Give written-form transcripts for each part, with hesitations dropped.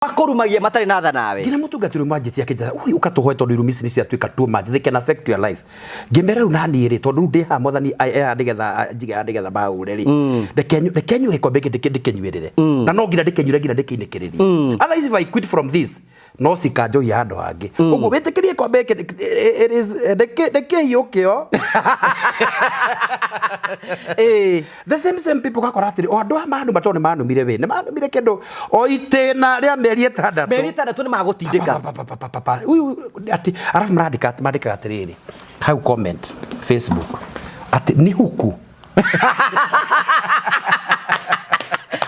Makũrumagia matarĩ na tha nawe. Nginya mũtungatĩri ũmwe anjĩtie akĩnjĩra, "Ui, ũka tũhoe tondũ irumi ici nĩ ciatuĩka too much, they can affect your life." Ngĩmera rĩu naniĩ rĩ, tondũ rĩu ndĩ haha mwathani e haha nĩgetha njige haha nĩgetha mahũre rĩ, reke nyue gĩkombe gĩkĩ ndĩkĩnyuĩrĩre. Na no nginya ndĩkĩnyuĩre nginya ndĩkĩinĩkĩrĩrie. Otherwise if I quit from this, no cikanjohia handũ hangĩ. Ũguo wĩtĩkĩrie gĩkombe gĩkĩ it is ndĩkĩhiũkĩo. The same same people gakora atĩrĩ, o andũ aya manuma tondũ nĩ manumire wĩ, nĩ manumire kĩndũ o itĩna rĩa mĩeri 6. Mĩeri 6 nĩ magũtindĩka. Pa, pa, pa, pa, pa, pa. Uyu ati arafu marandĩka mandĩkaga atĩrĩrĩ hau comment Facebook atĩ ni huku.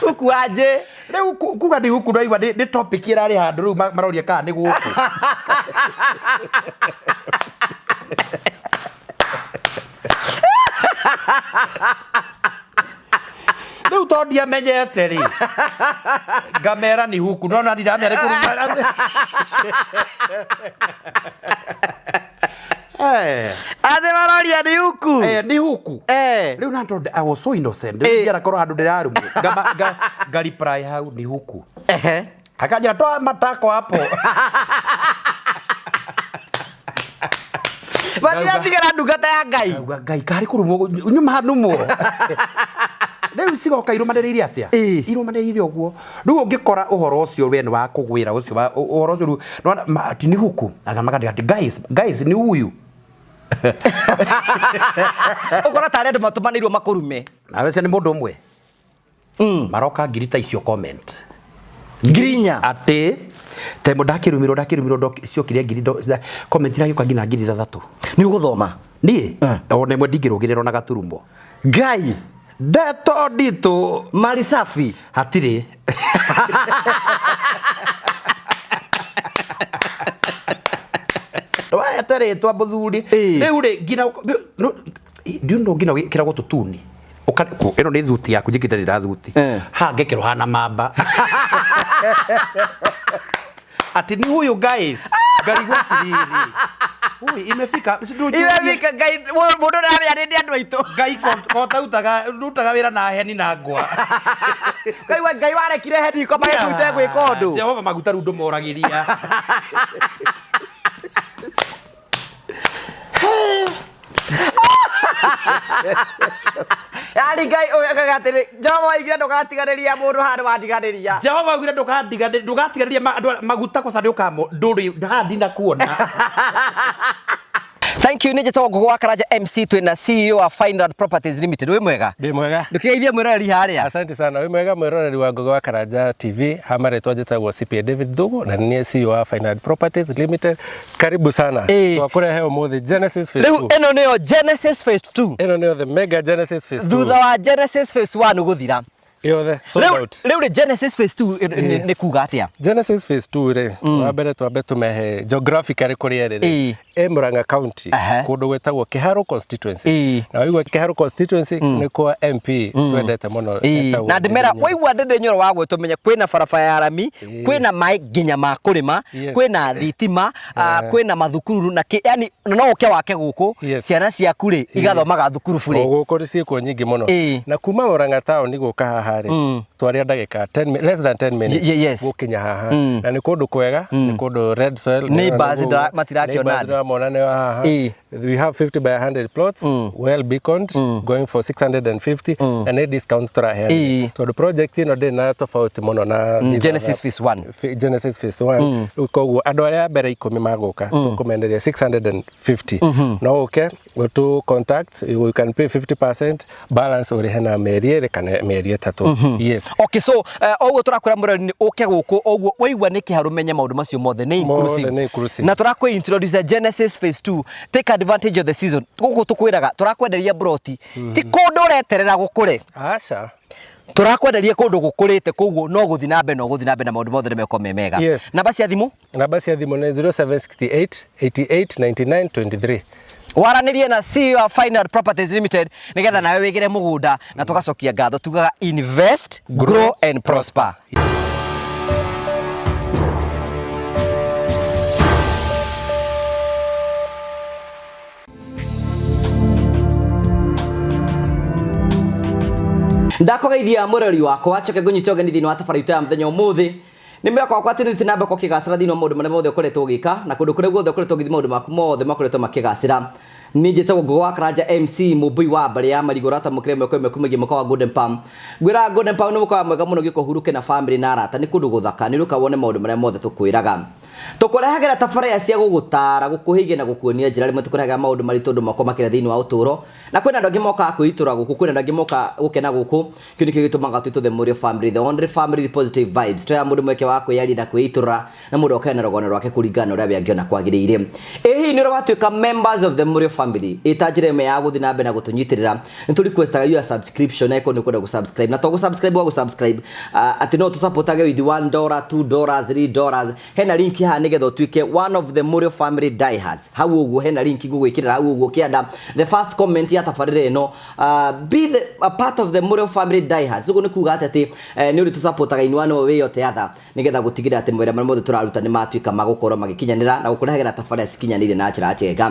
Huku aje. Rĩu kuga ni huku ndaigua nĩ topic ĩrarĩ handũ rĩu maroria kana nĩ gũkũ. Rĩu tondũ ndiamenyete rĩ, ngamera ni huku no na ndiramera kũruma. Atĩ maroria ni huku. Ni huku. Rĩu na tondũ I was so innocent, rĩu ndiarakorwo handũ ndĩrarumwo, nga reply hau ni huku. Akanjĩra toa matako hapo. Matiratigĩra ndungata ya Ngai. Ngauga Ngai karĩ kũrumwo nyuma numwo. Rĩu cigoka irũmanĩrĩire atĩa? Irũmanĩrĩire ũguo. Rĩu ũngĩkora ũhoro ũcio we nĩ wa kũgwĩra ũcio wa ũhoro ũcio rĩu nĩwona ati ni huku. Anga makandĩka ati guys, guys ni huyu. Ũkora tarĩ andũ matũmanĩirwo makũrume. Na ũcio nĩ mũndũ ũmwe. Maroka ngiri ta icio comment. Ngiri inya. Atĩ temo ndakĩrumirwo ndakĩrumirwo ciokire ngiri comment iragĩũka nginya 6000. Nĩ ũgũthoma? Niĩ? Ona ĩmwe ndingĩrũgĩrĩrwo na gaturumo. Ngai. Ndeto nditũ. Mali safi. Hatirĩ. Ndwahete rĩtwa mũthuri. Rĩu rĩ nginya do you know nginya wĩkĩragwo tũtuni. Ĩno nĩ thuti yaku njĩkĩte ndĩra thuti. Haha ngĩkĩrwo hana mamba. Ati ni huyu guys. Ngarigwo atiriri. Ui, imefika. Si ndio njũrie. Imefika Ngai, mũndũ ũramenya nĩ andũ aitũ. Ngai kota rutaga wĩra na heni na ngwa. Ngai wa Ngai warekire heni ikoma ĩtute gwĩka ũndũ. Jehova maguta rĩu ndũmoragĩria. Yaani Ngai ũgekaga atĩrĩ, Jehova oigire ndũgatiganĩria mũndũ handũ wandiganĩria. Jehova oigire ndũgatiganĩria andũ maguta kosa ndũkamo ndũrĩ haha ndinakuona. Thank you, nĩ njĩtagwo Ngũgũ wa Karanja MC twĩna CEO wa Fineland Properties Limited. Wĩ mwega? Ndĩ mwega. Ndũkĩgeithie mwĩroreri harĩa. Asante sana. Wĩ mwega mwĩroreri wa Ngũgĩ wa Karanja TV. Ha marĩtwa njĩtagwo CPA David Thugu na nĩ niĩ CEO wa Fineland Properties Limited. Karibu sana. Twakũrehe ũmũthĩ Genesis Phase Rĩu 2. ĩno nĩyo Genesis Phase 2. Ĩno nĩyo the mega Genesis Phase 2. Thutha wa Genesis Phase 1 gũthira. Yothe sold Rĩu out. rĩu rĩ Genesis Phase 2 nĩ kuga atĩa? Genesis Phase 2 rĩ, wa mbere twambe tũmehe geographically kũrĩa ĩrĩ rĩ. Ĩ Murang'a County, kũndũ gwĩtagwo Kĩharũ constituency. Na waigua Kĩharũ constituency nĩ kwa MP twendete mũno, etagwo Na ndĩmera Ndindi Nyoro. waigua Ndindi Nyoro wa gwĩtwo menye kwĩna barabara ya rami, kwĩna maĩ nginya ma kũrĩma, kwĩna thitima, kwĩna mathukuru na kĩ, yani no ũke wake gũkũ, ciana ciaku rĩ igathomaga thukuru bure. O gũkũ nĩ ciĩkuo nyingĩ mũno. Na kuma Murang'a town gũka haha rĩ, twaria ndagĩka 10 less than 10 minutes gũkinya haha. Na nĩ kũndũ kwega, nĩ kũndũ red soil, nĩ Neighbors kũndũ matirakĩona neighbors andũ. ndĩramona nĩ haha. We have 50 by 100 plots, well beaconed, going for 650, na nĩ discount tũraheana. Tondũ project ĩno ndĩrĩ na tofauti mũno na these Genesis other Phase 1. Genesis Phase 1. Rĩu koguo andũ arĩa a mbere 10 magũka, tũkũmenderia 650. No ũke, ũtũ contact, you can pay 50%, balance ũrĩhe na mĩeri 2 kana mĩeri 3. Yes. Okay, so oguo tũrakwĩra mũrori nĩ ũke gũkũ, oguo waigua nĩ kĩharũ menye maũndũ macio mothe nĩ inclusive. Mothe nĩ inclusive. Na tũrakwĩ introduce Genesis Phase 2. Take advantage of the season. Gũkũ tũkwĩraga tũrakwenderia broti. Ti kũndũ ũreterera gũkũre. Aca. Tũrakwenderia kũndũ gũkũrĩte, koguo no gũthiĩ na mbere, no gũthiĩ na mbere na maũndũ mothe nĩ mekorwo me mega. Namba cia thimũ? Namba cia thimũ nĩ 0768 88 99 23. Waranĩrie na CEO wa Fineland Properties Limited nĩgetha nawe wĩgĩre mũgũnda, na tũgacokia ngatho tugaga invest, grow and prosper. Ndakũgeithia mũrori wakwa, njoke ngũnyite ũgeni thĩinĩ wa tabarĩra itũ ya mũthenya ũmũthĩ. Nĩ mwĩhoko wakwa atĩ nĩ na mbere ũkĩgacĩra thĩinĩ wa maũndũ marĩa mothe ũkoretwo ũgĩka na kũndũ kũrĩa guothe ũkoretwo ũgĩthiĩ maũndũ maku mothe makoretwo makĩgacĩra. Niĩ njĩtagwo Ngũgĩ wa Karanja MC Mũmbui wa mbarĩ ya Marigũ ũratamũkĩra ĩmwe kwa ĩmwe kumagia mũkawa wa Golden Palm. Ngwĩraga Golden Palm nĩ mũkawa mwega mũno gĩũka ũhurũke na famĩlĩ na arata nĩ kũndũ gũthaka nĩ ũrĩũka wone maũndũ marĩa mothe tũkwĩraga. Tũkũrehagĩra tabarĩra cia gũgũtaara, gũkũhĩgia na gũkuonia njĩra rĩmwe tũkũrehagĩra maũndũ maritũ andũ makwa makĩria thĩinĩ wa ũtũũro na kwĩna andũ angĩ mokaga kwĩitũra gũkũ kwĩna andũ angĩ mokaga gũkena gũkũ Kĩu nĩkĩo gĩtũmaga twĩtwo the Mũrĩo family, the only family with positive vibes. Tũheaga mũndũ mweke wa kwĩyaria na kwĩitũrũra na mũndũ okae na rũgano rwake kũringana na ũrĩa we angĩona kwagĩrĩire. Ĩ hihi nĩ ũrĩ watuĩka members of the Mũrĩo family? Ĩ ta njĩra ĩmwe ya gũthiĩ na mbere na gũtũnyitĩrĩra, nĩ tũ requestaga your subscription angĩkorwo nĩ ũkwenda gũ subscribe. Na to gũ subscribe wa gũ subscribe, atĩ no tũsupportage with $1, $2, $3. Hena link haha nĩgetha ũtuĩke one of the Mũrĩo family diehards. Hau ũguo hena link ngũgwĩkĩrĩra hau ũguo kĩanda. The first comment ya tabarĩra ĩno be the, a part of the Mũrĩo family diehards. Ũguo nĩ kuga atĩ atĩ eh, nĩ ũrĩtũsupportaga in one way or the other nĩgetha gũtigĩrĩra atĩ mawĩra marĩa mothe tũraruta nĩ matuĩka ma gũkorwo magĩkinyanĩra na gũkũrehagĩra tabarĩra cikinyanĩire na njĩra njega.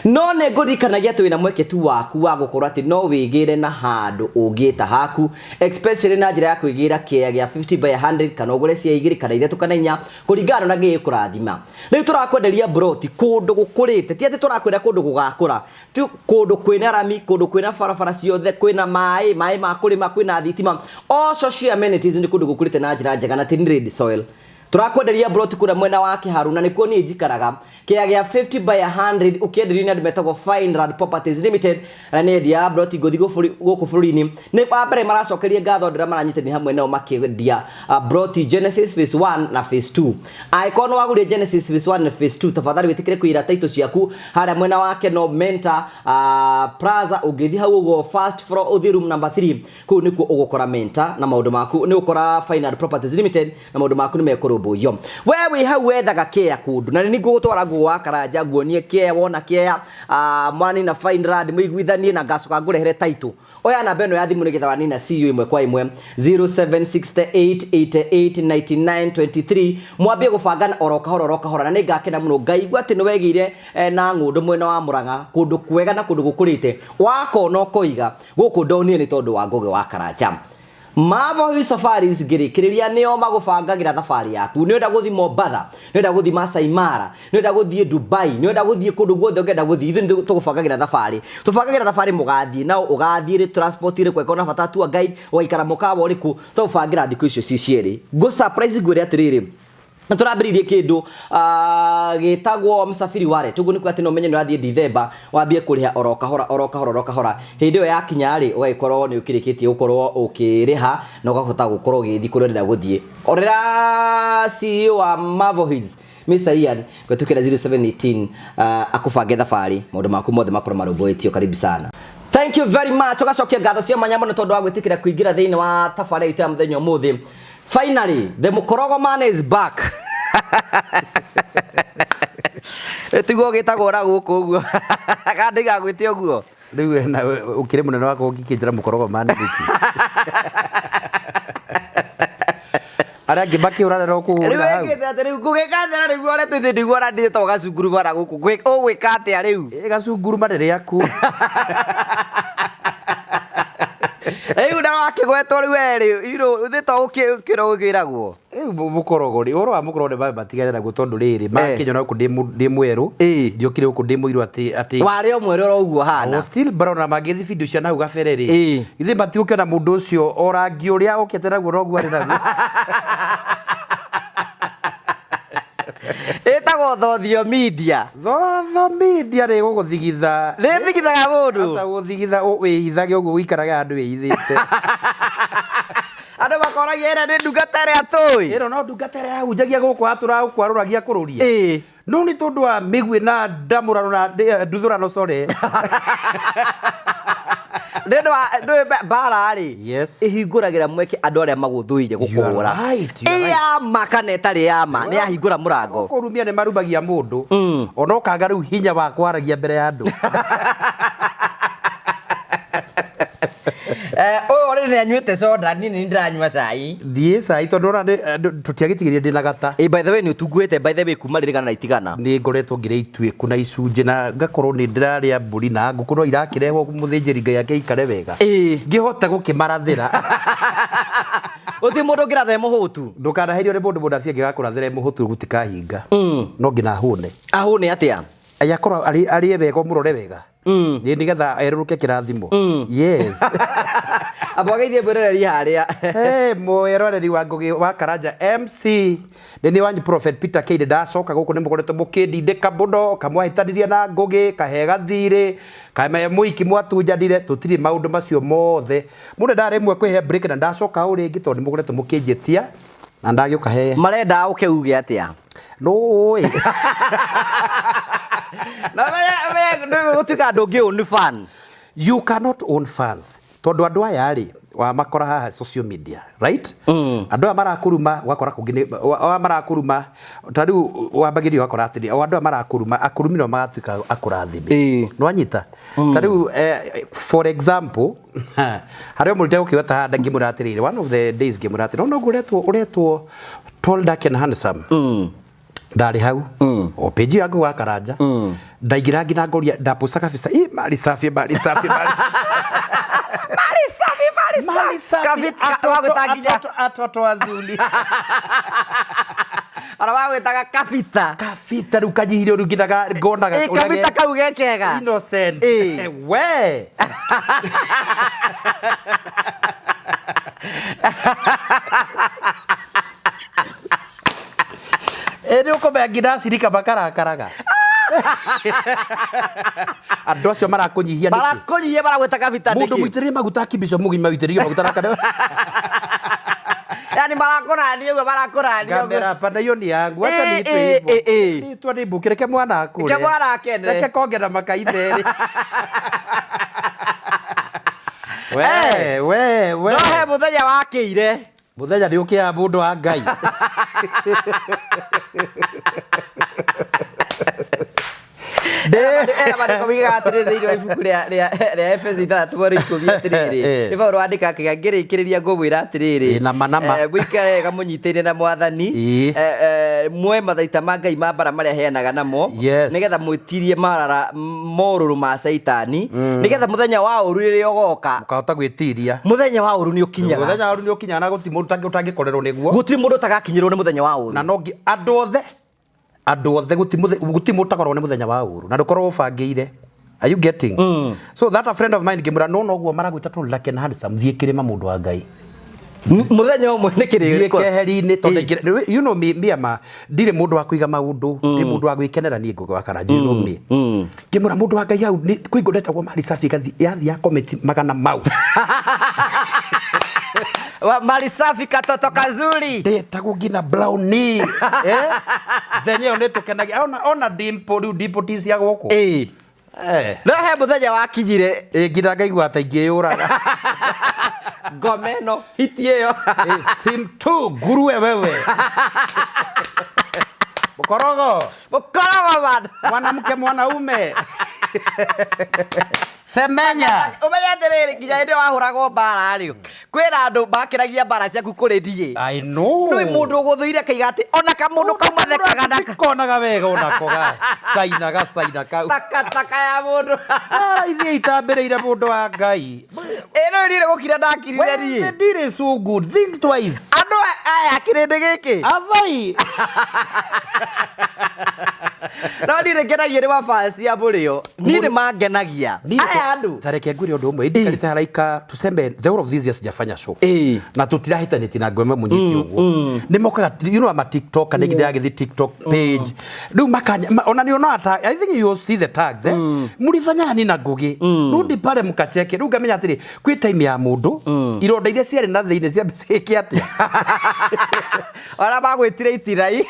No nĩ ngũririkanagia atĩ wĩna mweke tu waku wa gũkorwo atĩ no wĩgĩre na handũ ũngĩta haku especially na njĩra ya kwĩgĩra kĩea gĩa 50 by 100 kana ũgũre cia igĩrĩ kana ithatũ kana inya kũringana na gĩĩ kũrathima. Rĩu tũrakwenderia mburoti kũndũ gũkũrĩte, ti atĩ tũrakwĩra kũndũ gũgakũra, ti kũndũ kwĩna rami, kũndũ kwĩna barabara ciothe, kwĩna maĩ, maĩ ma kũrĩma, kwĩna thitima, all social amenities nĩ kũndũ gũkũrĩte na njĩra njega na tĩri red soil. Tũrakwenderia mburoti kũrĩa mwena wa Kĩharu na nĩkuo niĩ njikaraga, kĩea gĩa 50 by 100 ũkĩenderio nĩ andũ metagwo Fineland Properties Limited arĩa nĩ endia a mburoti ngũthi gũkũ bũrũri-inĩ. Nĩ wa mbere maracokeria ngatho andũ arĩa maranyitanĩire hamwe nao makĩendia mburoti Genesis phase 1 na phase 2. Angĩkorwo nĩ wagũrire Genesis phase 1 na phase 2 tafadhali wĩtĩkĩre kũiyĩra title ciaku harĩa mwena wa Keno Mentor Plaza ũngĩthiĩ hau ũguo first floor ũthiĩ room number 3 kũu nĩkuo ũgũkora Mentor na maũndũ maku nĩ ũgũkora Fineland Properties Limited na maũndũ maku nĩ mekũrũmbũiyo. We wĩ hau wethaga kĩea kũndũ na nĩ ngũgũtwara Ngũgũ wa Karanja nguonie kĩea wona kĩea mwanina Fineland mũiguithanie na ngacoka ngũrehere title. Oya namba ĩno ya thimũ nĩgetha wanina CEO ĩmwe kwa ĩmwe 0768889923 mwambie gũbangana oro kahora oro kahora na nĩ ngakena mũno ngaigua atĩ nĩ wegĩire na ng'ũndũ mwena wa Mũrang'a kũndũ kwega na kũndũ gũkũrĩte wakona ũkoiga gũkũ ndonire nĩ tondũ wa Ngũgĩ wa Karanja. Marvel Hill Safaris ngĩrĩkĩrĩria nĩo magũbangagĩra thabarĩ yaku. Nĩ ũrenda gũthiĩ Mombatha, nĩ ũrenda gũthiĩ Masai Mara, nĩ ũrenda gũthiĩ Dubai, nĩ ũrenda gũthiĩ kũndũ guothe ũngĩenda gũthiĩ, ithuĩ nĩ tũgũbangagĩra thabarĩ. Tũbangagĩra thabarĩ mũgathiĩ nao, ũgathiĩ rĩ, transport ĩrĩkũ, angĩkorwo na bata tour guide, ũgaikara mũkawa ũrĩkũ, tũgũbangĩra thikũ icio ciĩ cierĩ. Ngũ surprise ngwĩre atĩrĩrĩ, nĩ tũrambĩrĩirie kĩndũ gĩtagwo Msafiri Wallet. Ũguo nĩ kuga atĩ no ũmenye nĩ ũrathiĩ Dithemba wambie kũrĩha oro kahora oro kahora oro kahora, hĩndĩ ĩyo yakinya rĩ ũgagĩkorwo nĩ ũkĩrĩkĩtie gũkorwo ũkĩrĩha na ũkahota gũkorwo ũgĩthiĩ kũrĩa ũrenda gũthiĩ. Orera CEO wa Marvel Hills Mr. Ian kũhetũkĩra 0718 akũbange thabarĩ maũndũ maku mothe makorwo marũmbũĩtio. Karibu sana. Thank you very much. Ũgacokia ngatho cia mwanya mũno tondũ wa gwĩtĩkĩra kũingĩra thĩinĩ wa tabarĩra itũ ya mũthenya ũmũthĩ. Finally, the Mukorogo man is back. Tiguo gĩtagwo na gũkũ ũguo. Kana ndigagwĩte ũguo. Rĩu we nawe ũkĩrĩ mũnene wakwa ũngĩkĩnjĩra mũkorogo man nĩkĩ? Arĩa angĩ makĩũrana no Rĩu kũhũrĩra hau. wĩkĩte atĩ rĩu ngũgĩka atĩa na rĩu ũrĩa tũithe ndiguo ona ndĩtagwo gacunguruma na gũkũ. Ũgwĩka atĩa rĩu? Ĩ gacunguruma nĩ rĩaku. Rĩu na wakĩgwetwo rĩu we rĩ, ithe to ũkĩrwo ũkĩragwo. Rĩu mũkorogo rĩ, ũhoro wa mũkorogo nĩ matigane naguo tondũ rĩrĩ, makĩnyona gũkũ ndĩ mwerũ, ndiokire gũkũ ndĩ mũirũ atĩ atĩ Warĩ o mwerũ oro ũguo hana. O still brown na mangĩthi video cia nahau gabere rĩ, githĩ matigũkĩona mũndũ ũcio o rangi ũrĩa okĩte naguo noguo arĩ naguo. Ĩtagwo Thothio Media. Thotho Media nĩ ĩgũgũthigitha. Nĩ ĩthigithaga mũndũ. Ata gũthigitha wĩhithage ũguo ũikarage handũ wĩhithĩte. Andũ makoragia ĩrĩa nĩ ndungata ĩrĩa tũĩ. Ĩno no ndungata ĩrĩa yahunjagia gũkũ atũraga kwarũragia kũrũria. No nĩ tondũ wa mĩguĩ na ndamũrano na nduthũrano sorry. Nĩ ũndũ wa ndũĩ mbara rĩ. Yes. Ĩhingũragĩra mweke andũ arĩa magũthũire gũkũhũra. Right, you are Ĩ right. ya ma kana ĩtarĩ ya ma nĩ yahingũra mũrango. Kũrumia nĩ marumagia mũndũ. Ona ũkaga rĩu hinya wa kwaragia mbere ya andũ. Ũyũ rĩ nĩ anyuĩte soda niĩ nĩ ndĩranyua cai. Ndiĩ cai tondũ ona tũtiagĩtigĩrire ndĩ na gata. Ĩ by the way nĩ ũtunguhĩte by the way kuma rĩrĩ gana itigana. Nĩ ngoretwo ngĩrĩa ituĩku na icunjĩ na ngakorwo nĩ ndĩrarĩa mbũri na ngũkũ no irakĩrehwo mũthĩnjĩri Ngai ake aikare wega. Ĩĩ. Ngĩhote gũkĩmarathĩra. Gũtirĩ mũndũ ũngĩratha e mũhũtu. Ndũkanaherio nĩ mũndũ mũnabii angĩgakũrathĩra e mũhũtu gũtikahinga. No nginya ahũne. Ahũne atĩa? Akorwo arĩe wega ũmũrore wega. Ĩ nĩgetha erũrũke kĩrathimo. Yes. Amba ũgeithie mwĩroreri harĩa. Hey, mwĩroreri wa Ngũgĩ wa Karanja MC nĩ niĩ wanyu Prophet Peter K ndacoka gũkũ nĩ mũkoretwo mũkĩndindĩka mũno kamwahĩtanirie na Ngũgĩ kahe gathirĩ kahe mũiki mwatunjanire tũtirĩ maũndũ macio mothe mũndũ ndarĩ ĩmwe kwĩhe break na ndacoka o rĩngĩ tondũ nĩ mũkoretwo mũkĩnjĩtia na ndagĩũka he Marenda ũke uge atĩa? nũĩ Na gũtuĩka ndũngĩ own fan. You cannot own fans tondũ andũ aya rĩ wamakora haha social media, right? Andũ aya marakuruma ũgakora kũngĩ nĩ wa marakuruma ta rĩu wambagĩria ũgakora atĩrĩ o andũ aya marakuruma akurumi no magatuĩka akũrathime. Nĩwanyita ta rĩu for example harĩ o mũndũ ũgũkĩgweta haha ngĩmwĩra atĩrĩrĩ, one of the days ngĩmwĩra atĩrĩ no ũretwo ũretwo tall, dark and handsome. Ndarĩ hau o page yangu wa Karanja ndaingĩra nginya ngoria ndaposta kabisa ĩ mali safi, mali safi, mali safi. Mali safi, mali mali safi. Safi. Wagwĩta nginya atoto, atoto azuli. Ona wagwĩtaga kabita. Kabita rĩu kanyihire rĩu nginya ngonaga Ĩ, ũrĩa kabita kau gekega. Innocent. We. Ĩ nĩ ũkũmenya nginya acirika makarakaraga andũ acio marakũnyihia nĩkĩ? Marakũnyihia maragwĩta kabita Mũndũ nĩkĩ? mũitĩrĩrie maguta akimbico mũgima witĩrĩrio maguta nakane. Yani marakũrania ũguo marakũrania ũguo. Ngamera hapana, hiyo ni yangu, acha niitwe hivyo. Niitwa nĩ mbuki, reke mwana akũre. Reke mwana akene. Reke konge na makai merĩ. We we we. No he mũthenya wakĩire. Mũthenya nĩ ũkĩaga mũndũ wa Ngai. Ena maandĩko moigaga atĩrĩrĩ thĩinĩ wa ibuku rĩa Efeso 6:10 atĩrĩrĩ, nĩ Paulo wandĩka akĩga ngĩrĩkĩrĩria ngũmwĩra atĩrĩrĩ, Nama nama. Mũikare wega mũnyitĩire na Mwathani, muoe mathaita ma Ngai ma mbara marĩa aheanaga namo, nĩgetha mwĩtirie marara morũrũ ma Caitani, nĩgetha mũthenya wa ũru rĩrĩa ũgoka, Mũkahota gwĩtiria. Mũthenya wa ũru nĩ ũkinyaga. Mũthenya wa ũru nĩ ũkinyaga na gũtirĩ mũndũ ũtangĩkorerwo nĩguo. Gũtirĩ mũndũ ũtagakinyĩrwo nĩ mũthenya wa ũru. Na no andũ othe andũ othe gũtirĩ mũndũ ũtakoragwo nĩ mũthenya wa ũru na ndũkorwo ũbangĩire. Are you getting? So that a friend of mine ngĩmwĩra no noguo maragwĩta tũ lucky and handsome thiĩ kĩrĩma mũndũ wa Ngai. Mũthenya ũmwe nĩ Thiĩ kĩrĩko. keheri-inĩ tondũ you know me, me ama ndirĩ mũndũ wa kũiga maũndũ, ndirĩ mũndũ wa gwĩkenera niĩ Ngũgĩ wa Karanja, you know me. Ngĩmwĩra mũndũ wa Ngai hau kwĩ ngũ ndetagwo mali safi ĩgathiĩ yathiĩ ya komiti magana mau. Mali safi katoto kazuri. Ndetagwo nginya brownie. Thenya ĩyo nĩ tũkenagia ona dimple rĩu dimple ti cia gũkũ. No he mũthenya wakinyire. Ĩ nginya ngaigua ta ingĩyũraga. Ngoma ĩno hiti ĩyo. Sim tu nguruwe wewe. Mkorogo. Mkorogo man. Mwanamke mwanaume. Semenya. Ũmenye atĩrĩrĩ nginya hĩndĩ wahũragwo mbara rĩ kwĩna andũ makĩragia mbara ciaku kũrĩ niĩ. I know. Nĩ mũndũ ũgũthũire akaiga atĩ ona kamũndũ kau mathekaga nako. Tikonaga wega onako ga caina gacaina kau. Takataka ya mũndũ. Mbara ithiĩ itambĩrĩire mũndũ wa Ngai. Ĩ rĩu niĩ nĩ gũkira ndakirire niĩ. The deal is so good. Think twice. Andũ aya kĩrĩndĩ gĩkĩ. Athai. No niĩ nĩ ngenagio nĩ mabanci a mũrĩo. Niĩ nĩ mangenagia. Aya andũ. Tareke ngwĩre ũndũ ũmwe indikarĩte haraika tuseme the whole of this year sijafanya show na tũtirahĩtanĩtie na ngweme mũnyiti ũguo nĩ mokaga you know ama TikTok kana nginya ndĩragĩthiĩ TikTok page rĩu makanya ona nĩ ona ta I think you see the tags mlifanya nini na Ngugi rudi pale mkacheke rĩu ngamenya atĩrĩ kwĩ time ya mũndũ ironda iria ciarĩ na thĩinĩ ciambe ciĩke atĩa. Ona magwĩtire itirai.